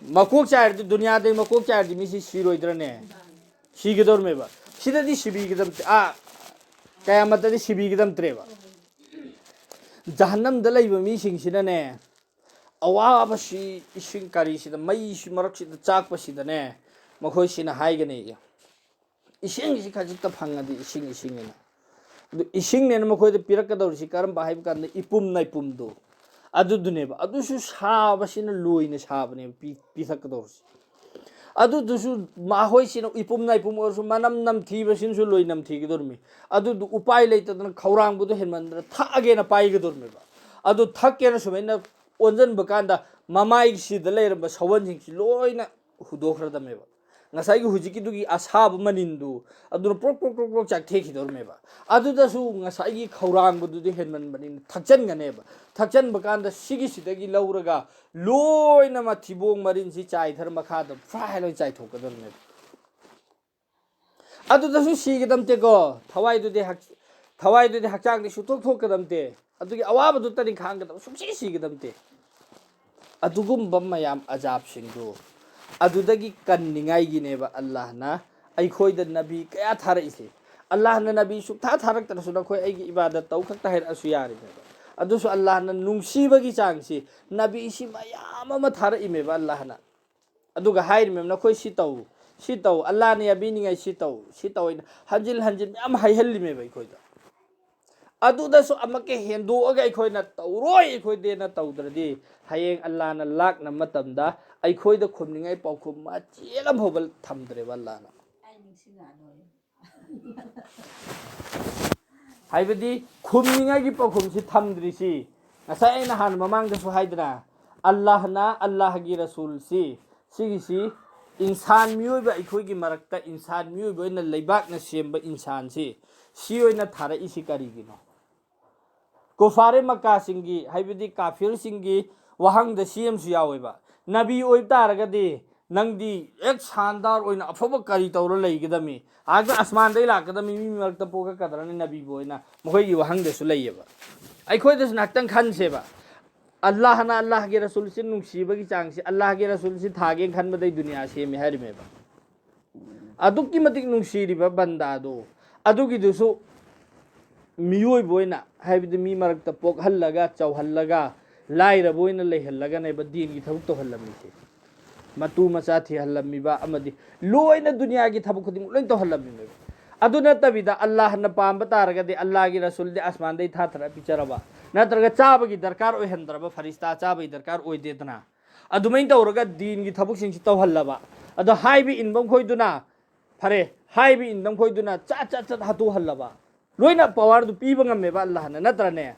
ꯃꯀꯣꯛ ꯆꯥꯏꯔꯗꯤ, ꯗꯨꯅꯤꯌꯥꯗꯩ ꯃꯀꯣꯛ ꯆꯥꯏꯔꯗꯤ ꯃꯤꯁꯤ ꯁꯤꯔꯣꯏꯗ꯭ꯔꯅꯦ? ꯁꯤꯒꯗꯧꯔꯝꯃꯦꯕ꯫ ꯁꯤꯗꯗꯤ ꯁꯤꯕꯤꯒꯗꯕ, ꯑꯥ, ꯀꯌꯥꯃꯠꯇꯗꯤ ꯁꯤꯕꯤꯒꯗꯕꯇ꯭ꯔꯦꯕ꯫ ꯖꯍꯟꯅꯝꯗ ꯂꯩꯕ ꯃꯤꯁꯤꯡꯁꯤꯅꯅꯦ, ꯑꯋꯥꯕꯁꯤ ꯏꯁꯤꯡ ꯀꯔꯤꯁꯤꯗ, ꯃꯩꯁꯤ ꯃꯔꯛꯁꯤꯗ ꯆꯥꯛꯄꯁꯤꯗꯅꯦ, ꯃꯈꯣꯏꯁꯤꯅ ꯍꯥꯏꯒꯅꯤ, "ꯏꯁꯤꯡꯁꯤ ꯈꯖꯤꯛꯇ ꯐꯪꯉꯗꯤ ꯏꯁꯤꯡ, ꯏꯁꯤꯡ" ꯑꯅ꯫ ꯑꯗꯨ ꯏꯁꯤꯡꯅꯦꯅ ꯃꯈꯣꯏꯗ ꯄꯤꯔꯛꯀꯗꯧꯔꯤꯁꯤ ꯀꯔꯝꯕ ꯍꯥꯏꯕ ꯀꯥꯟꯗ ꯏꯄꯨꯝ ꯅꯥꯏꯄꯨꯝꯗꯣ ꯑꯗꯨꯗꯨꯅꯦꯕ꯫ ꯑꯗꯨꯁꯨ ꯁꯥꯕꯁꯤꯅ ꯂꯣꯏꯅ ꯁꯥꯕꯅꯦꯕ ꯄꯤ-, ꯄꯤꯊꯛꯀꯗꯧꯔꯤꯁꯤ꯫ ꯑꯗꯨꯗꯨꯁꯨ ꯃꯈꯣꯏꯁꯤꯅ ꯏꯄꯨꯝ ꯅꯥꯏꯄꯨꯝ ꯑꯣꯏꯔꯁꯨ ꯃꯅꯝ ꯅꯝꯊꯤꯕꯁꯤꯅꯁꯨ ꯂꯣꯏ ꯅꯝꯊꯤꯒꯗꯧꯔꯤꯃꯤ꯫ ꯑꯗꯨꯗꯨ ꯎꯄꯥꯏ ꯂꯩꯇꯗꯅ ꯈꯧꯔꯥꯡꯕꯗꯣ ꯍꯦꯟꯃꯟꯗꯅ ꯊꯛꯑꯒꯦꯅ ꯄꯥꯏꯒꯗꯧꯔꯤꯃꯦꯕ꯫ ꯑꯗꯨ ꯊꯛꯀꯦꯅ ꯁꯨꯃꯥꯏꯅ ꯑꯣꯟꯁꯤꯟꯕ ꯀꯥꯟꯗ ꯃꯃꯥꯏꯁꯤꯗ ꯂꯩꯔꯝꯕ ꯁꯋꯟꯁꯤꯡꯁꯤ ꯂꯣꯏꯅ ꯍꯨꯗꯣꯛꯈ꯭ꯔꯗꯝꯃꯦꯕ꯫ ꯉꯁꯥꯏꯒꯤ ꯍꯧꯖꯤꯛꯀꯤꯗꯨꯒꯤ ꯑꯁꯥꯕ ꯃꯅꯤꯟꯗꯨ ꯑꯗꯨꯅ ꯄ꯭ꯔꯣꯛ ꯄ꯭ꯔꯣꯛ ꯄ꯭ꯔꯣꯛ ꯄ꯭ꯔꯣꯛ ꯆꯥꯛꯊꯦꯛꯈꯤꯗꯧꯔꯝꯃꯦꯕ꯫ ꯑꯗꯨꯗꯁꯨ ꯉꯁꯥꯏꯒꯤ ꯈꯧꯔꯥꯡꯕꯗꯨꯗꯤ ꯍꯦꯟꯃꯟꯕꯅꯤꯅ ꯊꯛꯆꯟꯒꯅꯦꯕ꯫ ꯊꯛꯆꯟꯕ ꯀꯥꯟꯗ ꯁꯤꯒꯤꯁꯤꯗꯒꯤ ꯂꯧꯔꯒ ꯂꯣꯏꯅ ꯃꯊꯤꯕꯣꯡ ꯃꯔꯤꯟꯁꯤ ꯆꯥꯏꯊꯔ ꯃꯈꯥꯗ ꯐ꯭ꯔꯥꯏ ꯍꯥꯏꯅ ꯆꯥꯏꯊꯣꯛꯀꯗꯧꯔꯝꯃꯦꯕ꯫ ꯑꯗꯨꯗꯁꯨ ꯁꯤꯒꯗꯝꯇꯦꯀꯣ꯫ ꯊꯋꯥꯏꯗꯨꯗꯤ ꯍꯛ-, ꯊꯋꯥꯏꯗꯨꯗꯤ ꯍꯛꯆꯥꯡꯗꯤ ꯁꯨꯡꯊꯣꯛ ꯊꯣꯛꯀꯗꯝꯇꯦ꯫ ꯑꯗꯨꯒꯤ ꯑꯋꯥꯕꯗꯨꯇꯅꯤ ꯈꯥꯡꯒꯗꯕ, ꯁꯨꯡꯁꯤ ꯁꯤꯒꯗꯝꯇꯦ꯫ ꯑꯗꯨꯒꯨꯝꯕ ꯃꯌꯥꯝ ꯑꯖꯥꯕꯁꯤꯡꯗꯨ ꯑꯗꯨꯗꯒꯤ ꯀꯟꯅꯤꯡꯉꯥꯏꯒꯤꯅꯦꯕ ꯑꯜꯂꯥꯍꯅ ꯑꯩꯈꯣꯏꯗ ꯅꯕꯤ ꯀꯌꯥ ꯊꯥꯔꯛꯏꯁꯦ꯫ ꯑꯜꯂꯥꯍꯅ ꯅꯕꯤ ꯁꯨꯛꯊꯥ ꯊꯥꯔꯛꯇ꯭ꯔꯁꯨ ꯅꯈꯣꯏ ꯑꯩꯒꯤ ꯏꯕꯥꯗꯠ ꯇꯧ ꯈꯛꯇ ꯍꯥꯏꯔꯛꯑꯁꯨ ꯌꯥꯔꯤꯅꯦꯕ꯫ ꯑꯗꯨꯁꯨ ꯑꯜꯂꯥꯍꯅ ꯅꯨꯡꯁꯤꯕꯒꯤ ꯆꯥꯡꯁꯤ ꯅꯕꯤꯁꯤ ꯃꯌꯥꯝ ꯑꯃ ꯊꯥꯔꯛꯏꯃꯦꯕ ꯑꯜꯂꯥꯍꯅ꯫ ꯑꯗꯨꯒ ꯍꯥꯏꯔꯤꯃꯦꯕ, "ꯅꯈꯣꯏ ꯁꯤ ꯇꯧ, ꯁꯤ ꯇꯧ, ꯑꯜꯂꯥꯅ ꯌꯥꯕꯤꯅꯤꯡꯉꯥꯏ ꯁꯤ ꯇꯧ, ꯁꯤ ꯇꯧ" ꯍꯥꯏꯅ ꯍꯟꯖꯤꯟ ꯍꯟꯖꯤꯟ ꯃꯌꯥꯝ ꯍꯥꯏꯍꯜꯂꯤꯃꯦꯕ ꯑꯩꯈꯣꯏꯗ꯫ ꯑꯗꯨꯗꯁꯨ ꯑꯃꯨꯛꯀ ꯍꯦꯟꯗꯣꯛꯑꯒ ꯑꯩꯈꯣꯏꯅ "ꯇꯧꯔꯣꯏ ꯑꯩꯈꯣꯏꯗꯦꯅ" ꯇꯧꯗ꯭ꯔꯗꯤ, ꯍꯌꯦꯡ ꯑꯜꯂꯥꯅ ꯂꯥꯛꯅ ꯃꯇꯝꯗ ꯑꯩꯈꯣꯏꯗ ꯈꯨꯝꯅꯤꯡꯉꯥꯏ ꯄꯥꯎꯈꯨꯝ ꯃꯆꯦꯠ ꯑꯃ ꯐꯥꯎꯕ ꯊꯝꯗ꯭ꯔꯦꯕ ꯑꯜꯂꯥꯅ꯫ ꯍꯥꯏꯕꯗꯤ ꯈꯨꯝꯅꯤꯡꯉꯥꯏꯒꯤ ꯄꯥꯎꯈꯨꯝꯁꯤ ꯊꯝꯗ꯭ꯔꯤꯁꯤ, ꯉꯁꯥꯏ ꯑꯩꯅ ꯍꯥꯟꯅ ꯃꯃꯥꯡꯗꯁꯨ ꯍꯥꯏꯗꯅ, ꯑꯜꯂꯥꯍꯅ ꯑꯜꯂꯥꯍꯒꯤ ꯔꯁꯨꯜꯁꯤ, ꯁꯤꯒꯤꯁꯤ ꯏꯟꯁꯥꯟ ꯃꯤꯑꯣꯏꯕ, ꯑꯩꯈꯣꯏꯒꯤ ꯃꯔꯛꯇ ꯏꯟꯁꯥꯟ ꯃꯤꯑꯣꯏꯕ ꯑꯣꯏꯅ ꯂꯩꯕꯥꯛꯅ ꯁꯦꯝꯕ ꯏꯟꯁꯥꯟꯁꯤ, ꯁꯤ ꯑꯣꯏꯅ ꯊꯥꯔꯛꯏꯁꯤ ꯀꯔꯤꯒꯤꯅꯣ? ꯀꯨꯐꯥꯔꯦ ꯃꯛꯀꯥꯁꯤꯡꯒꯤ, ꯍꯥꯏꯕꯗꯤ ꯀꯥꯐꯤꯔꯁꯤꯡꯒꯤ ꯋꯥꯍꯪꯗ ꯁꯤ ꯑꯃꯁꯨ ꯌꯥꯎꯋꯦꯕ, "ꯅꯕꯤ ꯑꯣꯏꯕ ꯇꯥꯔꯒꯗꯤ ꯅꯪꯗꯤ ꯍꯦꯛ ꯁꯥꯟꯗꯥꯔ ꯑꯣꯏꯅ ꯑꯐꯕ ꯀꯔꯤ ꯇꯧꯔ ꯂꯩꯒꯗꯝꯃꯤ? ꯑꯥꯒ ꯑꯁꯃꯥꯟꯗꯩ ꯂꯥꯛꯀꯗꯝꯃꯤ, ꯃꯤ ꯃꯔꯛꯇ ꯄꯣꯛꯀꯀꯗ꯭ꯔꯅꯤ ꯅꯕꯤꯕꯨ ꯑꯣꯏꯅ?" ꯃꯈꯣꯏꯒꯤ ꯋꯥꯍꯪꯗꯁꯨ ꯂꯩꯌꯦꯕ꯫ ꯑꯩꯈꯣꯏꯗꯁꯨ ꯉꯥꯏꯍꯥꯛꯇꯪ ꯈꯟꯁꯦꯕ, ꯑꯜꯂꯥꯍꯅ ꯑꯜꯂꯥꯍꯒꯤ ꯔꯁꯨꯜꯁꯤ ꯅꯨꯡꯁꯤꯕꯒꯤ ꯆꯥꯡꯁꯤ, ꯑꯜꯂꯥꯍꯒꯤ ꯔꯁꯨꯜꯁꯤ ꯊꯥꯒꯦꯅ ꯈꯟꯕꯗꯩ ꯗꯨꯅꯤꯌꯥ ꯁꯦꯝꯃꯦ ꯍꯥꯏꯔꯤꯃꯦꯕ꯫ ꯑꯗꯨꯛꯀꯤ ꯃꯇꯤꯛ ꯅꯨꯡꯁꯤꯔꯤꯕ ꯕꯟꯗꯥꯗꯣ, ꯑꯗꯨꯒꯤꯗꯨꯁꯨ ꯃꯤꯑꯣꯏꯕ ꯑꯣꯏꯅ, ꯍꯥꯏꯕꯗꯤ ꯃꯤ ꯃꯔꯛꯇ ꯄꯣꯛꯍꯜꯂꯒ, ꯆꯥꯎꯍꯜꯂꯒ, ꯂꯥꯏꯔꯕ ꯑꯣꯏꯅ ꯂꯩꯍꯜꯂꯒꯅꯦꯕ ꯗꯤꯟꯒꯤ ꯊꯕꯛ ꯇꯧꯍꯜꯂꯝꯃꯤꯁꯦ꯫ ꯃꯇꯨ ꯃꯆꯥ ꯊꯤꯍꯜꯂꯝꯃꯤꯕ ꯑꯃꯗꯤ ꯂꯣꯏꯅ ꯗꯨꯅꯤꯌꯥꯒꯤ ꯊꯕꯛ ꯈꯨꯗꯤꯡꯃꯛ ꯂꯣꯏ ꯇꯧꯍꯜꯂꯝꯃꯤꯕ꯫ ꯑꯗꯨ ꯅꯠꯇꯕꯤꯗ, ꯑꯜꯂꯥꯍꯅ ꯄꯥꯝꯕ ꯇꯥꯔꯒꯗꯤ ꯑꯜꯂꯥꯍꯒꯤ ꯔꯁꯨꯜꯗꯤ ꯑꯁꯃꯥꯟꯗꯩ ꯊꯥꯊꯔ ꯄꯤꯖꯔꯕ, ꯅꯠꯇ꯭ꯔꯒ ꯆꯥꯕꯒꯤ ꯗꯔꯀꯥꯔ ꯑꯣꯏꯍꯟꯗ꯭ꯔꯕ, ꯐꯔꯤꯁꯇꯥ ꯆꯥꯕꯒꯤ ꯗꯔꯀꯥꯔ ꯑꯣꯏꯗꯦꯗꯅ꯫ ꯑꯗꯨꯃꯥꯏꯅ ꯇꯧꯔꯒ ꯗꯤꯟꯒꯤ ꯊꯕꯛꯁꯤꯡꯁꯤ ꯇꯧꯍꯜꯂꯕ꯫ ꯑꯗꯣ ꯍꯥꯏꯕ ꯏꯟꯕ ꯃꯈꯣꯏꯗꯨꯅ, ꯐꯔꯦ, ꯍꯥꯏꯕ ꯏꯟꯕ ꯃꯈꯣꯏꯗꯨꯅ ꯆꯠ ꯆꯠ ꯆꯠ ꯍꯥꯠꯇꯣꯛꯍꯜꯂꯕ꯫ ꯂꯣꯏꯅ ꯄꯋꯥꯔꯗꯨ ꯄꯤꯕ ꯉꯝꯃꯦꯕ ꯑꯜꯂꯥꯍꯅ, ꯅꯠꯇ꯭ꯔꯅꯦ?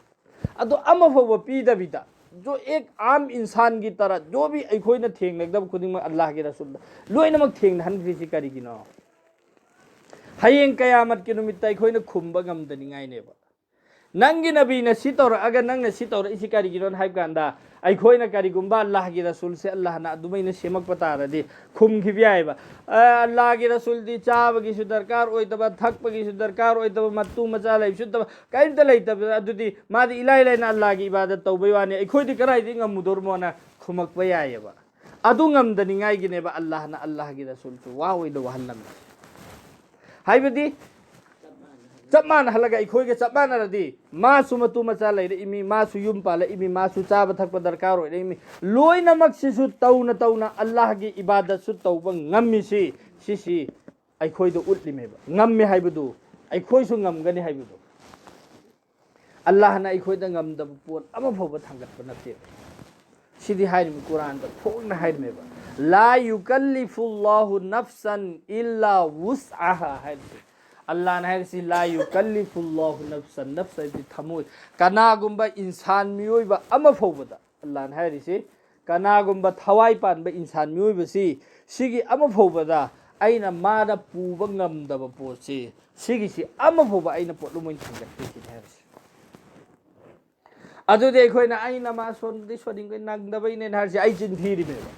ꯑꯗꯣ ꯑꯃ ꯐꯥꯎꯕ ꯄꯤꯗꯕꯤꯗ, ꯖꯣ ꯑꯦꯛ ꯑꯥꯝ ꯏꯟꯁꯥꯟꯒꯤ ꯇꯔꯥ, ꯖꯣ ꯕꯤ ꯑꯩꯈꯣꯏꯅ ꯊꯦꯡꯅꯒꯗꯕ ꯈꯨꯗꯤꯡꯃꯛ ꯑꯜꯂꯥꯍꯒꯤ ꯔꯁꯨꯜꯗ ꯂꯣꯏꯅꯃꯛ ꯊꯦꯡꯅꯍꯟꯈ꯭ꯔꯤꯁꯤ ꯀꯔꯤꯒꯤꯅꯣ? ꯍꯌꯦꯡ ꯀꯌꯥꯃꯠꯀꯤ ꯅꯨꯃꯤꯠꯇ ꯑꯩꯈꯣꯏꯅ ꯈꯨꯝꯕ ꯉꯝꯗꯅꯤꯡꯉꯥꯏꯅꯦꯕ꯫ ꯅꯪꯒꯤ ꯅꯕꯤꯅ ꯁꯤ ꯇꯧꯔꯛꯑꯒ ꯅꯪꯅ ꯁꯤ ꯇꯧꯔꯛꯏꯁꯤ ꯀꯔꯤꯒꯤꯅꯣ ꯍꯥꯏꯕ ꯀꯥꯟꯗ, ꯑꯩꯈꯣꯏꯅ ꯀꯔꯤꯒꯨꯝꯕ ꯑꯜꯂꯥꯍꯒꯤ ꯔꯁꯨꯜꯁꯦ ꯑꯜꯂꯥꯍꯅ ꯑꯗꯨꯃꯥꯏꯅ ꯁꯦꯝꯃꯛꯄ ꯇꯥꯔꯗꯤ ꯈꯨꯝꯈꯤꯕ ꯌꯥꯏꯑꯕ꯫ "ꯑ, ꯑꯜꯂꯥꯍꯒꯤ ꯔꯁꯨꯜꯗꯤ ꯆꯥꯕꯒꯤꯁꯨ ꯗꯔꯀꯥꯔ ꯑꯣꯏꯗꯕ, ꯊꯛꯄꯒꯤꯁꯨ ꯗꯔꯀꯥꯔ ꯑꯣꯏꯗꯕ, ꯃꯇꯨ ꯃꯆꯥ ꯂꯩꯕꯁꯨ ꯅꯠꯇꯕ, ꯀꯔꯤꯝꯇ ꯂꯩꯇꯕ, ꯑꯗꯨꯗꯤ ꯃꯥꯗꯤ ꯏꯂꯥꯏ ꯂꯥꯏꯅ ꯑꯜꯂꯥꯍꯒꯤ ꯏꯕꯥꯗꯠ ꯇꯧꯕꯩ ꯋꯥꯅꯤ, ꯑꯩꯈꯣꯏꯗꯤ ꯀꯗꯥꯏꯗꯒꯤ ꯉꯝꯃꯨꯗꯧꯔꯤꯃꯣꯅ?" ꯈꯨꯝꯃꯛꯄ ꯌꯥꯏꯑꯕ꯫ ꯑꯗꯨ ꯉꯝꯗꯅꯤꯡꯉꯥꯏꯒꯤꯅꯦꯕ ꯑꯜꯂꯥꯍꯅ ꯑꯜꯂꯥꯍꯒꯤ ꯔꯁꯨꯜꯁꯨ ꯋꯥ ꯑꯣꯏꯅ ꯋꯥꯍꯜꯂꯝꯃꯤ꯫ ꯍꯥꯏꯕꯗꯤ ꯆꯞ ꯃꯥꯟꯅꯍꯜꯂꯒ ꯑꯩꯈꯣꯏꯒ ꯆꯞ ꯃꯥꯟꯅꯔꯗꯤ, ꯃꯥꯁꯨ ꯃꯇꯨ ꯃꯆꯥ ꯂꯩꯔꯛꯏꯃꯤ, ꯃꯥꯁꯨ ꯌꯨꯝ ꯄꯥꯜꯂꯛꯏꯃꯤ, ꯃꯥꯁꯨ ꯆꯥꯕ ꯊꯛꯄ ꯗꯔꯀꯥꯔ ꯑꯣꯏꯔꯛꯏꯃꯤ, ꯂꯣꯏꯅꯃꯛꯁꯤꯁꯨ ꯇꯧꯅ ꯇꯧꯅ ꯑꯜꯂꯥꯍꯒꯤ ꯏꯕꯥꯗꯠꯁꯨ ꯇꯧꯕ ꯉꯝꯃꯤꯁꯤ, ꯁꯤꯁꯤ ꯑꯩꯈꯣꯏꯗ ꯎꯠꯂꯤꯃꯦꯕ꯫ ꯉꯝꯃꯤ ꯍꯥꯏꯕꯗꯨ, ꯑꯩꯈꯣꯏꯁꯨ ꯉꯝꯒꯅꯤ ꯍꯥꯏꯕꯗꯨ꯫ ꯑꯜꯂꯥꯍꯅ ꯑꯩꯈꯣꯏꯗ ꯉꯝꯗꯕ ꯄꯣꯠ ꯑꯃ ꯐꯥꯎꯕ ꯊꯥꯡꯒꯠꯄ ꯅꯠꯇꯦꯕ꯫ ꯁꯤꯗꯤ ꯍꯥꯏꯔꯤꯕ ꯀꯨꯔꯥꯟꯗ ꯐꯣꯡꯅ ꯍꯥꯏꯔꯤꯃꯦꯕ, "لا يكلف الله نفسا إلا وسعها" ꯍꯥꯏꯔꯤꯁꯤ꯫ ꯑꯜꯂꯥꯍꯅ ꯍꯥꯏꯔꯤꯁꯤ "لا يكلف الله نفسا"꯫ ꯅꯐꯁ ꯍꯥꯏꯕꯗꯤ ꯊꯃꯣꯏ꯫ ꯀꯅꯥꯒꯨꯝꯕ ꯏꯟꯁꯥꯟ, ꯃꯤꯑꯣꯏꯕ ꯑꯃ ꯐꯥꯎꯕꯗ, ꯑꯜꯂꯥꯍꯅ ꯍꯥꯏꯔꯤꯁꯤ, ꯀꯅꯥꯒꯨꯝꯕ ꯊꯋꯥꯏ ꯄꯥꯟꯕ ꯏꯟꯁꯥꯟ, ꯃꯤꯑꯣꯏꯕꯁꯤ, ꯁꯤꯒꯤ ꯑꯃ ꯐꯥꯎꯕꯗ ꯑꯩꯅ ꯃꯥꯅ ꯄꯨꯕ ꯉꯝꯗꯕ ꯄꯣꯠꯁꯤ, ꯁꯤꯒꯤꯁꯤ ꯑꯃ ꯐꯥꯎꯕ ꯑꯩꯅ ꯄꯣꯠꯂꯨꯝ ꯑꯣꯏꯅ ꯊꯥꯡꯒꯠꯇꯦ ꯁꯤꯅꯤ ꯍꯥꯏꯔꯤꯁꯤ꯫ ꯑꯗꯨꯗꯤ ꯑꯩꯈꯣꯏꯅ, "ꯑꯩ ꯅꯃꯥꯖ ꯁꯣꯟꯕꯗꯤ ꯁꯣꯟꯅꯤꯡꯕꯩ ꯅꯪꯗꯕꯩꯅꯦꯅ" ꯍꯥꯏꯔꯤꯁꯦ, ꯑꯩ ꯆꯤꯟ ꯊꯤꯔꯤꯃꯦꯕ꯫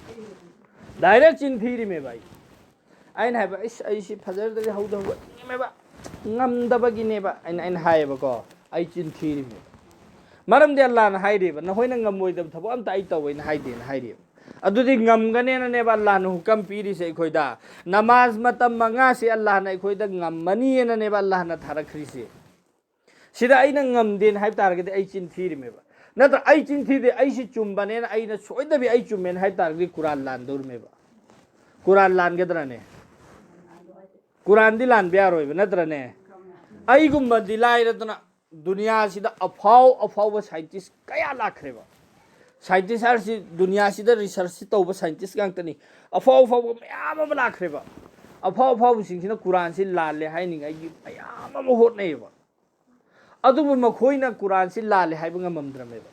ꯗꯥꯏꯔꯦꯛ ꯆꯤꯟ ꯊꯤꯔꯤꯃꯦꯕ ꯑꯩ꯫ ꯑꯩꯅ ꯍꯥꯏꯕ, "ꯏꯁ, ꯑꯩꯁꯤ ꯐꯖꯔꯗꯗꯤ ꯍꯧꯗ ꯍꯧꯒꯠꯅꯤꯡꯉꯤꯃꯦꯕ, ꯉꯝꯗꯕꯒꯤꯅꯦꯕ" ꯑꯩꯅ, ꯑꯩꯅ ꯍꯥꯏꯌꯦꯕꯀꯣ꯫ ꯑꯩ ꯆꯤꯟ ꯊꯤꯔꯤꯃꯦꯕ꯫ ꯃꯔꯝꯗꯤ ꯑꯜꯂꯥꯍꯅ ꯍꯥꯏꯔꯤꯕ, "ꯅꯈꯣꯏꯅ ꯉꯝꯃꯣꯏꯗꯕ ꯊꯕꯛ ꯑꯝꯇ ꯑꯩ ꯇꯧꯋꯦꯅ ꯍꯥꯏꯗꯦꯅ" ꯍꯥꯏꯔꯤꯕ꯫ ꯑꯗꯨꯗꯤ ꯉꯝꯒꯅꯦꯅꯅꯦꯕ ꯑꯜꯂꯥꯍꯅ ꯍꯨꯀꯝ ꯄꯤꯔꯤꯁꯦ ꯑꯩꯈꯣꯏꯗ꯫ ꯅꯃꯥꯖ ꯃꯇꯝ ꯃꯉꯥꯁꯦ ꯑꯜꯂꯥꯍꯅ ꯑꯩꯈꯣꯏꯗ ꯉꯝꯃꯅꯤꯅꯅꯦꯕ ꯑꯜꯂꯥꯍꯅ ꯊꯥꯔꯛꯈ꯭ꯔꯤꯁꯦ꯫ ꯁꯤꯗ ꯑꯩꯅ ꯉꯝꯗꯦꯅ ꯍꯥꯏꯕ ꯇꯥꯔꯒꯗꯤ ꯑꯩ ꯆꯤꯟ ꯊꯤꯔꯤꯃꯦꯕ꯫ ꯅꯠꯇ꯭ꯔ? ꯑꯩ ꯆꯤꯟ ꯊꯤꯗꯦ, ꯑꯩꯁꯤ ꯆꯨꯝꯕꯅꯦꯅ, ꯑꯩꯅ ꯁꯣꯏꯗꯕꯤ ꯑꯩ ꯆꯨꯝꯃꯦꯅ ꯍꯥꯏꯕ ꯇꯥꯔꯒꯗꯤ ꯀꯨꯔꯥꯟ ꯂꯥꯟꯗꯧꯔꯤꯃꯦꯕ꯫ ꯀꯨꯔꯥꯟ ꯂꯥꯟꯒꯗ꯭ꯔꯅꯦ? ꯀꯨꯔꯥꯟꯗꯤ ꯂꯥꯟꯕ ꯌꯥꯔꯣꯏꯕ, ꯅꯠꯇ꯭ꯔꯅꯦ? ꯑꯩꯒꯨꯝꯕꯗꯤ ꯂꯥꯏꯔꯗꯅ, ꯗꯨꯅꯤꯌꯥꯁꯤꯗ ꯑꯐꯥꯎ ꯑꯐꯥꯎꯕ ꯁꯥꯏꯟꯇꯤꯁ ꯀꯌꯥ ꯂꯥꯛꯈ꯭ꯔꯦꯕ꯫ ꯁꯥꯏꯟꯇꯤꯁ ꯍꯥꯏꯔꯤꯁꯤ ꯗꯨꯅꯤꯌꯥꯁꯤꯗ ꯔꯤꯁꯔꯁꯁꯤ ꯇꯧꯕ ꯁꯥꯏꯟꯇꯤꯁ ꯉꯥꯛꯇꯅꯤ꯫ ꯑꯐꯥꯎ ꯑꯐꯥꯎꯕ ꯃꯌꯥꯝ ꯑꯃ ꯂꯥꯛꯈ꯭ꯔꯦꯕ꯫ ꯑꯐꯥꯎ ꯑꯐꯥꯎꯕꯁꯤꯡꯁꯤꯅ ꯀꯨꯔꯥꯟꯁꯤ ꯂꯥꯜꯂꯦ ꯍꯥꯏꯅꯤꯡꯉꯥꯏꯒꯤ ꯃꯌꯥꯝ ꯑꯃ ꯍꯣꯠꯅꯩꯌꯦꯕ꯫ ꯑꯗꯨꯕꯨ ꯃꯈꯣꯏꯅ ꯀꯨꯔꯥꯟꯁꯤ ꯂꯥꯜꯂꯦ ꯍꯥꯏꯕ ꯉꯝꯃꯝꯗ꯭ꯔꯃꯦꯕ꯫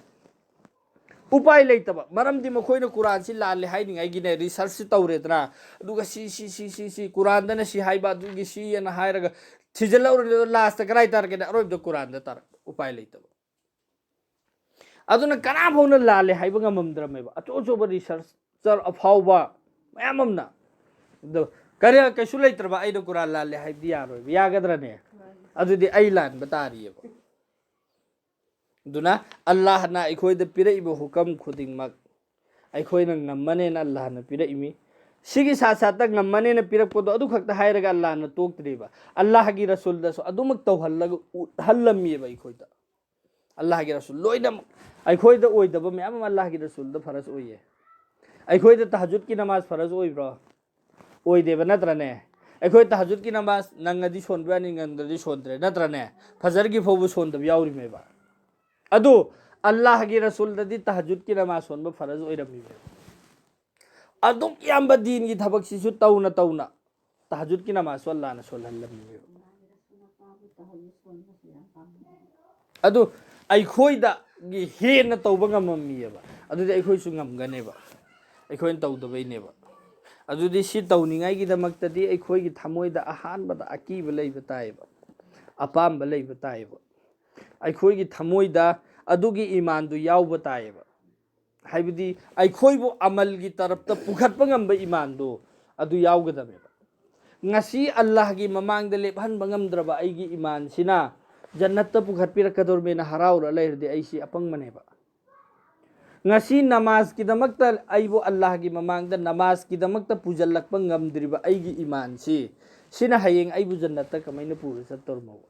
ꯎꯄꯥꯏ ꯂꯩꯇꯕ꯫ ꯃꯔꯝꯗꯤ ꯃꯈꯣꯏꯅ ꯀꯨꯔꯥꯟꯁꯤ ꯂꯥꯜꯂꯦ ꯍꯥꯏꯅꯤꯡꯉꯥꯏꯒꯤꯅꯦ ꯔꯤꯁꯔꯁꯁꯤ ꯇꯧꯔꯦꯗꯅ꯫ ꯑꯗꯨꯒ ꯁꯤ, ꯁꯤ, ꯁꯤ, ꯁꯤ, ꯁꯤ, ꯀꯨꯔꯥꯟꯗꯅ ꯁꯤ ꯍꯥꯏꯕ, ꯑꯗꯨꯒꯤ ꯁꯤꯑꯅ ꯍꯥꯏꯔꯒ ꯊꯤꯖꯤꯜꯍꯧꯔꯦ꯫ ꯂꯥꯁꯇ ꯀꯗꯥꯏ ꯇꯥꯔꯛꯀꯦꯗ? ꯑꯔꯣꯏꯕꯗ ꯀꯨꯔꯥꯟꯗ ꯇꯥꯔꯛꯄ꯫ ꯎꯄꯥꯏ ꯂꯩꯇꯕ꯫ ꯑꯗꯨꯅ ꯀꯅꯥ ꯐꯥꯎꯅ ꯂꯥꯜꯂꯦ ꯍꯥꯏꯕ ꯉꯝꯃꯝꯗ꯭ꯔꯃꯦꯕ꯫ ꯑꯆꯧ ꯑꯆꯧꯕ ꯔꯤꯁꯔꯆꯔ ꯑꯐꯥꯎꯕ ꯃꯌꯥꯝ ꯑꯃꯅ꯫ ꯑꯗꯣ ꯀꯔꯤ, ꯀꯩꯁꯨ ꯂꯩꯇ꯭ꯔꯕ ꯑꯩꯅ ꯀꯨꯔꯥꯟ ꯂꯥꯜꯂꯦ ꯍꯥꯏꯕꯗꯤ ꯌꯥꯔꯣꯏꯕ꯫ ꯌꯥꯒꯗ꯭ꯔꯅꯦ? ꯑꯗꯨꯗꯤ ꯑꯩ ꯂꯥꯟꯕ ꯇꯥꯔꯤꯌꯦꯕ꯫ ꯑꯗꯨꯅ ꯑꯜꯂꯥꯍꯅ ꯑꯩꯈꯣꯏꯗ ꯄꯤꯔꯛꯏꯕ ꯍꯨꯀꯝ ꯈꯨꯗꯤꯡꯃꯛ ꯑꯩꯈꯣꯏꯅ ꯉꯝꯃꯅꯦꯅ ꯑꯜꯂꯥꯍꯅ ꯄꯤꯔꯛꯏꯃꯤ꯫ ꯁꯤꯒꯤ ꯁꯥꯠ ꯁꯥꯠꯇ ꯉꯝꯃꯅꯦꯅ ꯄꯤꯔꯛꯄꯗꯣ ꯑꯗꯨ ꯈꯛꯇ ꯍꯥꯏꯔꯒ ꯑꯜꯂꯥꯍꯅ ꯇꯣꯛꯇ꯭ꯔꯤꯕ꯫ ꯑꯜꯂꯥꯍꯒꯤ ꯔꯁꯨꯜꯗꯁꯨ ꯑꯗꯨꯃꯛ ꯇꯧꯍꯜꯂꯒ ꯎꯠꯍꯜꯂꯝꯃꯤꯕ ꯑꯩꯈꯣꯏꯗ꯫ ꯑꯜꯂꯥꯍꯒꯤ ꯔꯁꯨꯜ ꯂꯣꯏꯅꯃꯛ ꯑꯩꯈꯣꯏꯗ ꯑꯣꯏꯗꯕ ꯃꯌꯥꯝ ꯑꯃ ꯑꯜꯂꯥꯍꯒꯤ ꯔꯁꯨꯜꯗ ꯐꯔꯖ ꯑꯣꯏꯌꯦ꯫ ꯑꯩꯈꯣꯏꯗ ꯇꯍꯖꯨꯗꯀꯤ ꯅꯃꯥꯖ ꯐꯔꯖ ꯑꯣꯏꯕ꯭ꯔꯣ? ꯑꯣꯏꯗꯦꯕ, ꯅꯠꯇ꯭ꯔꯅꯦ? ꯑꯩꯈꯣꯏ ꯇꯍꯖꯨꯗꯀꯤ ꯅꯃꯥꯖ ꯅꯪꯉꯗꯤ ꯁꯣꯟꯕ ꯌꯥꯅꯤ, ꯉꯝꯗ꯭ꯔꯗꯤ ꯁꯣꯟꯗ꯭ꯔꯦ, ꯅꯠꯇ꯭ꯔꯅꯦ? ꯐꯖꯔꯒꯤ ꯐꯥꯎꯕ ꯁꯣꯟꯗꯕ ꯌꯥꯎꯔꯤꯃꯦꯕ꯫ ꯑꯗꯨ ꯑꯜꯂꯥꯍꯒꯤ ꯔꯁꯨꯜꯗꯗꯤ ꯇꯍꯖꯨꯗꯀꯤ ꯅꯃꯥꯖ ꯁꯣꯟꯕ ꯐꯔꯖ ꯑꯣꯏꯔꯝꯃꯤꯕ꯫ ꯑꯗꯨꯛ ꯌꯥꯝꯕ ꯗꯤꯟꯒꯤ ꯊꯕꯛꯁꯤꯁꯨ ꯇꯧꯅ ꯇꯧꯅ ꯇꯍꯖꯨꯗꯀꯤ ꯅꯃꯥꯖꯁꯨ ꯑꯜꯂꯥꯍꯅ ꯁꯣꯜꯍꯜꯂꯝꯃꯤꯕ꯫ ꯑꯗꯨ ꯑꯩꯈꯣꯏꯗꯒꯤ ꯍꯦꯟꯅ ꯇꯧꯕ ꯉꯝꯃꯝꯃꯤꯑꯕ꯫ ꯑꯗꯨꯗꯤ ꯑꯩꯈꯣꯏꯁꯨ ꯉꯝꯒꯅꯦꯕ꯫ ꯑꯩꯈꯣꯏꯅ ꯇꯧꯗꯕꯩꯅꯦꯕ꯫ ꯑꯗꯨꯗꯤ ꯁꯤ ꯇꯧꯅꯤꯡꯉꯥꯏꯒꯤꯗꯃꯛꯇꯗꯤ ꯑꯩꯈꯣꯏꯒꯤ ꯊꯃꯣꯏꯗ ꯑꯍꯥꯟꯕꯗ ꯑꯀꯤꯕ ꯂꯩꯕ ꯇꯥꯏꯌꯦꯕ꯫ ꯑꯄꯥꯝꯕ ꯂꯩꯕ ꯇꯥꯏꯌꯦꯕ꯫ ꯑꯩꯈꯣꯏꯒꯤ ꯊꯃꯣꯏꯗ ꯑꯗꯨꯒꯤ ꯏꯃꯥꯟꯗꯨ ꯌꯥꯎꯕ ꯇꯥꯏꯌꯦꯕ꯫ ꯍꯥꯏꯕꯗꯤ ꯑꯩꯈꯣꯏꯕꯨ ꯑꯃꯜꯒꯤ ꯇꯔꯞꯇ ꯄꯨꯈꯠꯄ ꯉꯝꯕ ꯏꯃꯥꯟꯗꯣ ꯑꯗꯨ ꯌꯥꯎꯒꯗꯕꯅꯦꯕ꯫ ꯉꯁꯤ ꯑꯜꯂꯥꯍꯒꯤ ꯃꯃꯥꯡꯗ ꯂꯦꯞꯍꯟꯕ ꯉꯝꯗ꯭ꯔꯕ ꯑꯩꯒꯤ ꯏꯃꯥꯟꯁꯤꯅ ꯖꯟꯅꯠꯇ ꯄꯨꯈꯠꯄꯤꯔꯛꯀꯗꯧꯔꯤꯕꯅ ꯍꯔꯥꯎꯔ ꯂꯩꯔꯗꯤ ꯑꯩꯁꯤ ꯑꯄꯪꯕꯅꯦꯕ꯫ ꯉꯁꯤ ꯅꯃꯥꯖꯀꯤꯗꯃꯛꯇ ꯑꯩꯕꯨ ꯑꯜꯂꯥꯍꯒꯤ ꯃꯃꯥꯡꯗ ꯅꯃꯥꯖꯀꯤꯗꯃꯛꯇ ꯄꯨꯁꯤꯜꯂꯛꯄ ꯉꯝꯗ꯭ꯔꯤꯕ ꯑꯩꯒꯤ ꯏꯃꯥꯟꯁꯤ, ꯁꯤꯅ ꯍꯌꯦꯡ ꯑꯩꯕꯨ ꯖꯟꯅꯠꯇ ꯀꯃꯥꯏꯅ ꯄꯨꯔ ꯆꯠꯇꯧꯔꯤꯅꯣ?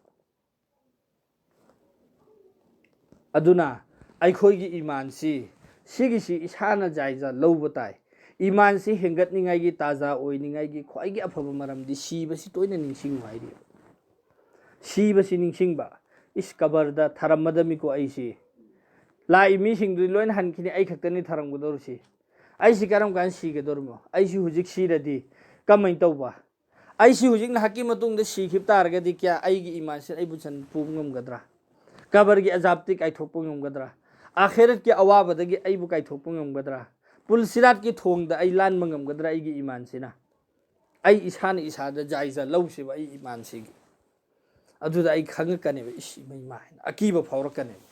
ꯑꯗꯨꯅ ꯑꯩꯈꯣꯏꯒꯤ ꯏꯃꯥꯟꯁꯤ, ꯁꯤꯒꯤꯁꯤ ꯏꯁꯥꯅ ꯖꯥꯏꯖꯥ ꯂꯧꯕ ꯇꯥꯏ꯫ ꯏꯃꯥꯟꯁꯤ ꯍꯦꯟꯒꯠꯅꯤꯡꯉꯥꯏꯒꯤ, ꯇꯥꯖꯥ ꯑꯣꯏꯅꯤꯡꯉꯥꯏꯒꯤ ꯈ꯭ꯋꯥꯏꯒꯤ ꯑꯐꯕ ꯃꯔꯝꯗꯤ ꯁꯤꯕꯁꯤ ꯇꯣꯏꯅ ꯅꯤꯡꯁꯤꯡꯉꯨ ꯍꯥꯏꯔꯤ꯫ ꯁꯤꯕꯁꯤ ꯅꯤꯡꯁꯤꯡꯕ, ꯏꯁ, ꯀꯕꯔꯗ ꯊꯥꯔꯝꯃꯗꯃꯤꯀꯣ ꯑꯩꯁꯤ, ꯂꯥꯛꯏ ꯃꯤꯁꯤꯡꯗꯨꯗꯤ ꯂꯣꯏꯅ ꯍꯟꯈꯤꯅꯤ, ꯑꯩ ꯈꯛꯇꯅꯤ ꯊꯥꯔꯝꯒꯗꯧꯔꯤꯁꯤ꯫ ꯑꯩꯁꯤ ꯀꯔꯝ ꯀꯥꯟꯗ ꯁꯤꯒꯗꯧꯔꯤꯃꯣ? ꯑꯩꯁꯤ ꯍꯧꯖꯤꯛ ꯁꯤꯔꯗꯤ ꯀꯃꯥꯏꯅ ꯇꯧꯕ? ꯑꯩꯁꯤ ꯍꯧꯖꯤꯛ ꯅꯍꯥꯛꯀꯤ ꯃꯇꯨꯡꯗ ꯁꯤꯈꯤꯕ ꯇꯥꯔꯒꯗꯤ ꯀꯌꯥ ꯑꯩꯒꯤ ꯏꯃꯥꯟꯁꯤꯅ ꯑꯩꯕꯨ ꯆꯟ ꯄꯨꯕ ꯉꯝꯒꯗ꯭ꯔꯥ? ꯀꯕꯔꯒꯤ ꯑꯖꯥꯕꯇꯤ ꯀꯥꯏꯊꯣꯛꯄ ꯉꯝꯒꯗ꯭ꯔꯥ? ꯑꯥꯈꯤꯔꯠꯀꯤ ꯑꯋꯥꯕꯗꯒꯤ ꯑꯩꯕꯨ ꯀꯥꯏꯊꯣꯛꯄ ꯉꯝꯒꯗ꯭ꯔꯥ? ꯄꯨꯜꯁꯤꯔꯥꯠꯀꯤ ꯊꯣꯡꯗ ꯑꯩ ꯂꯥꯟꯕ ꯉꯝꯒꯗ꯭ꯔꯥ ꯑꯩꯒꯤ ꯏꯃꯥꯟꯁꯤꯅ? ꯑꯩ ꯏꯁꯥꯅ ꯏꯁꯥꯗ ꯖꯥꯏꯖꯥ ꯂꯧꯁꯦꯕ ꯑꯩ ꯏꯃꯥꯟꯁꯤꯒꯤ꯫ ꯑꯗꯨꯗ ꯑꯩ ꯈꯪꯉꯛꯀꯅꯦꯕ, ꯏꯁ, ꯏꯃꯩ ꯃꯥ ꯍꯥꯏꯅ ꯑꯀꯤꯕ ꯐꯥꯎꯔꯛꯀꯅꯦꯕ꯫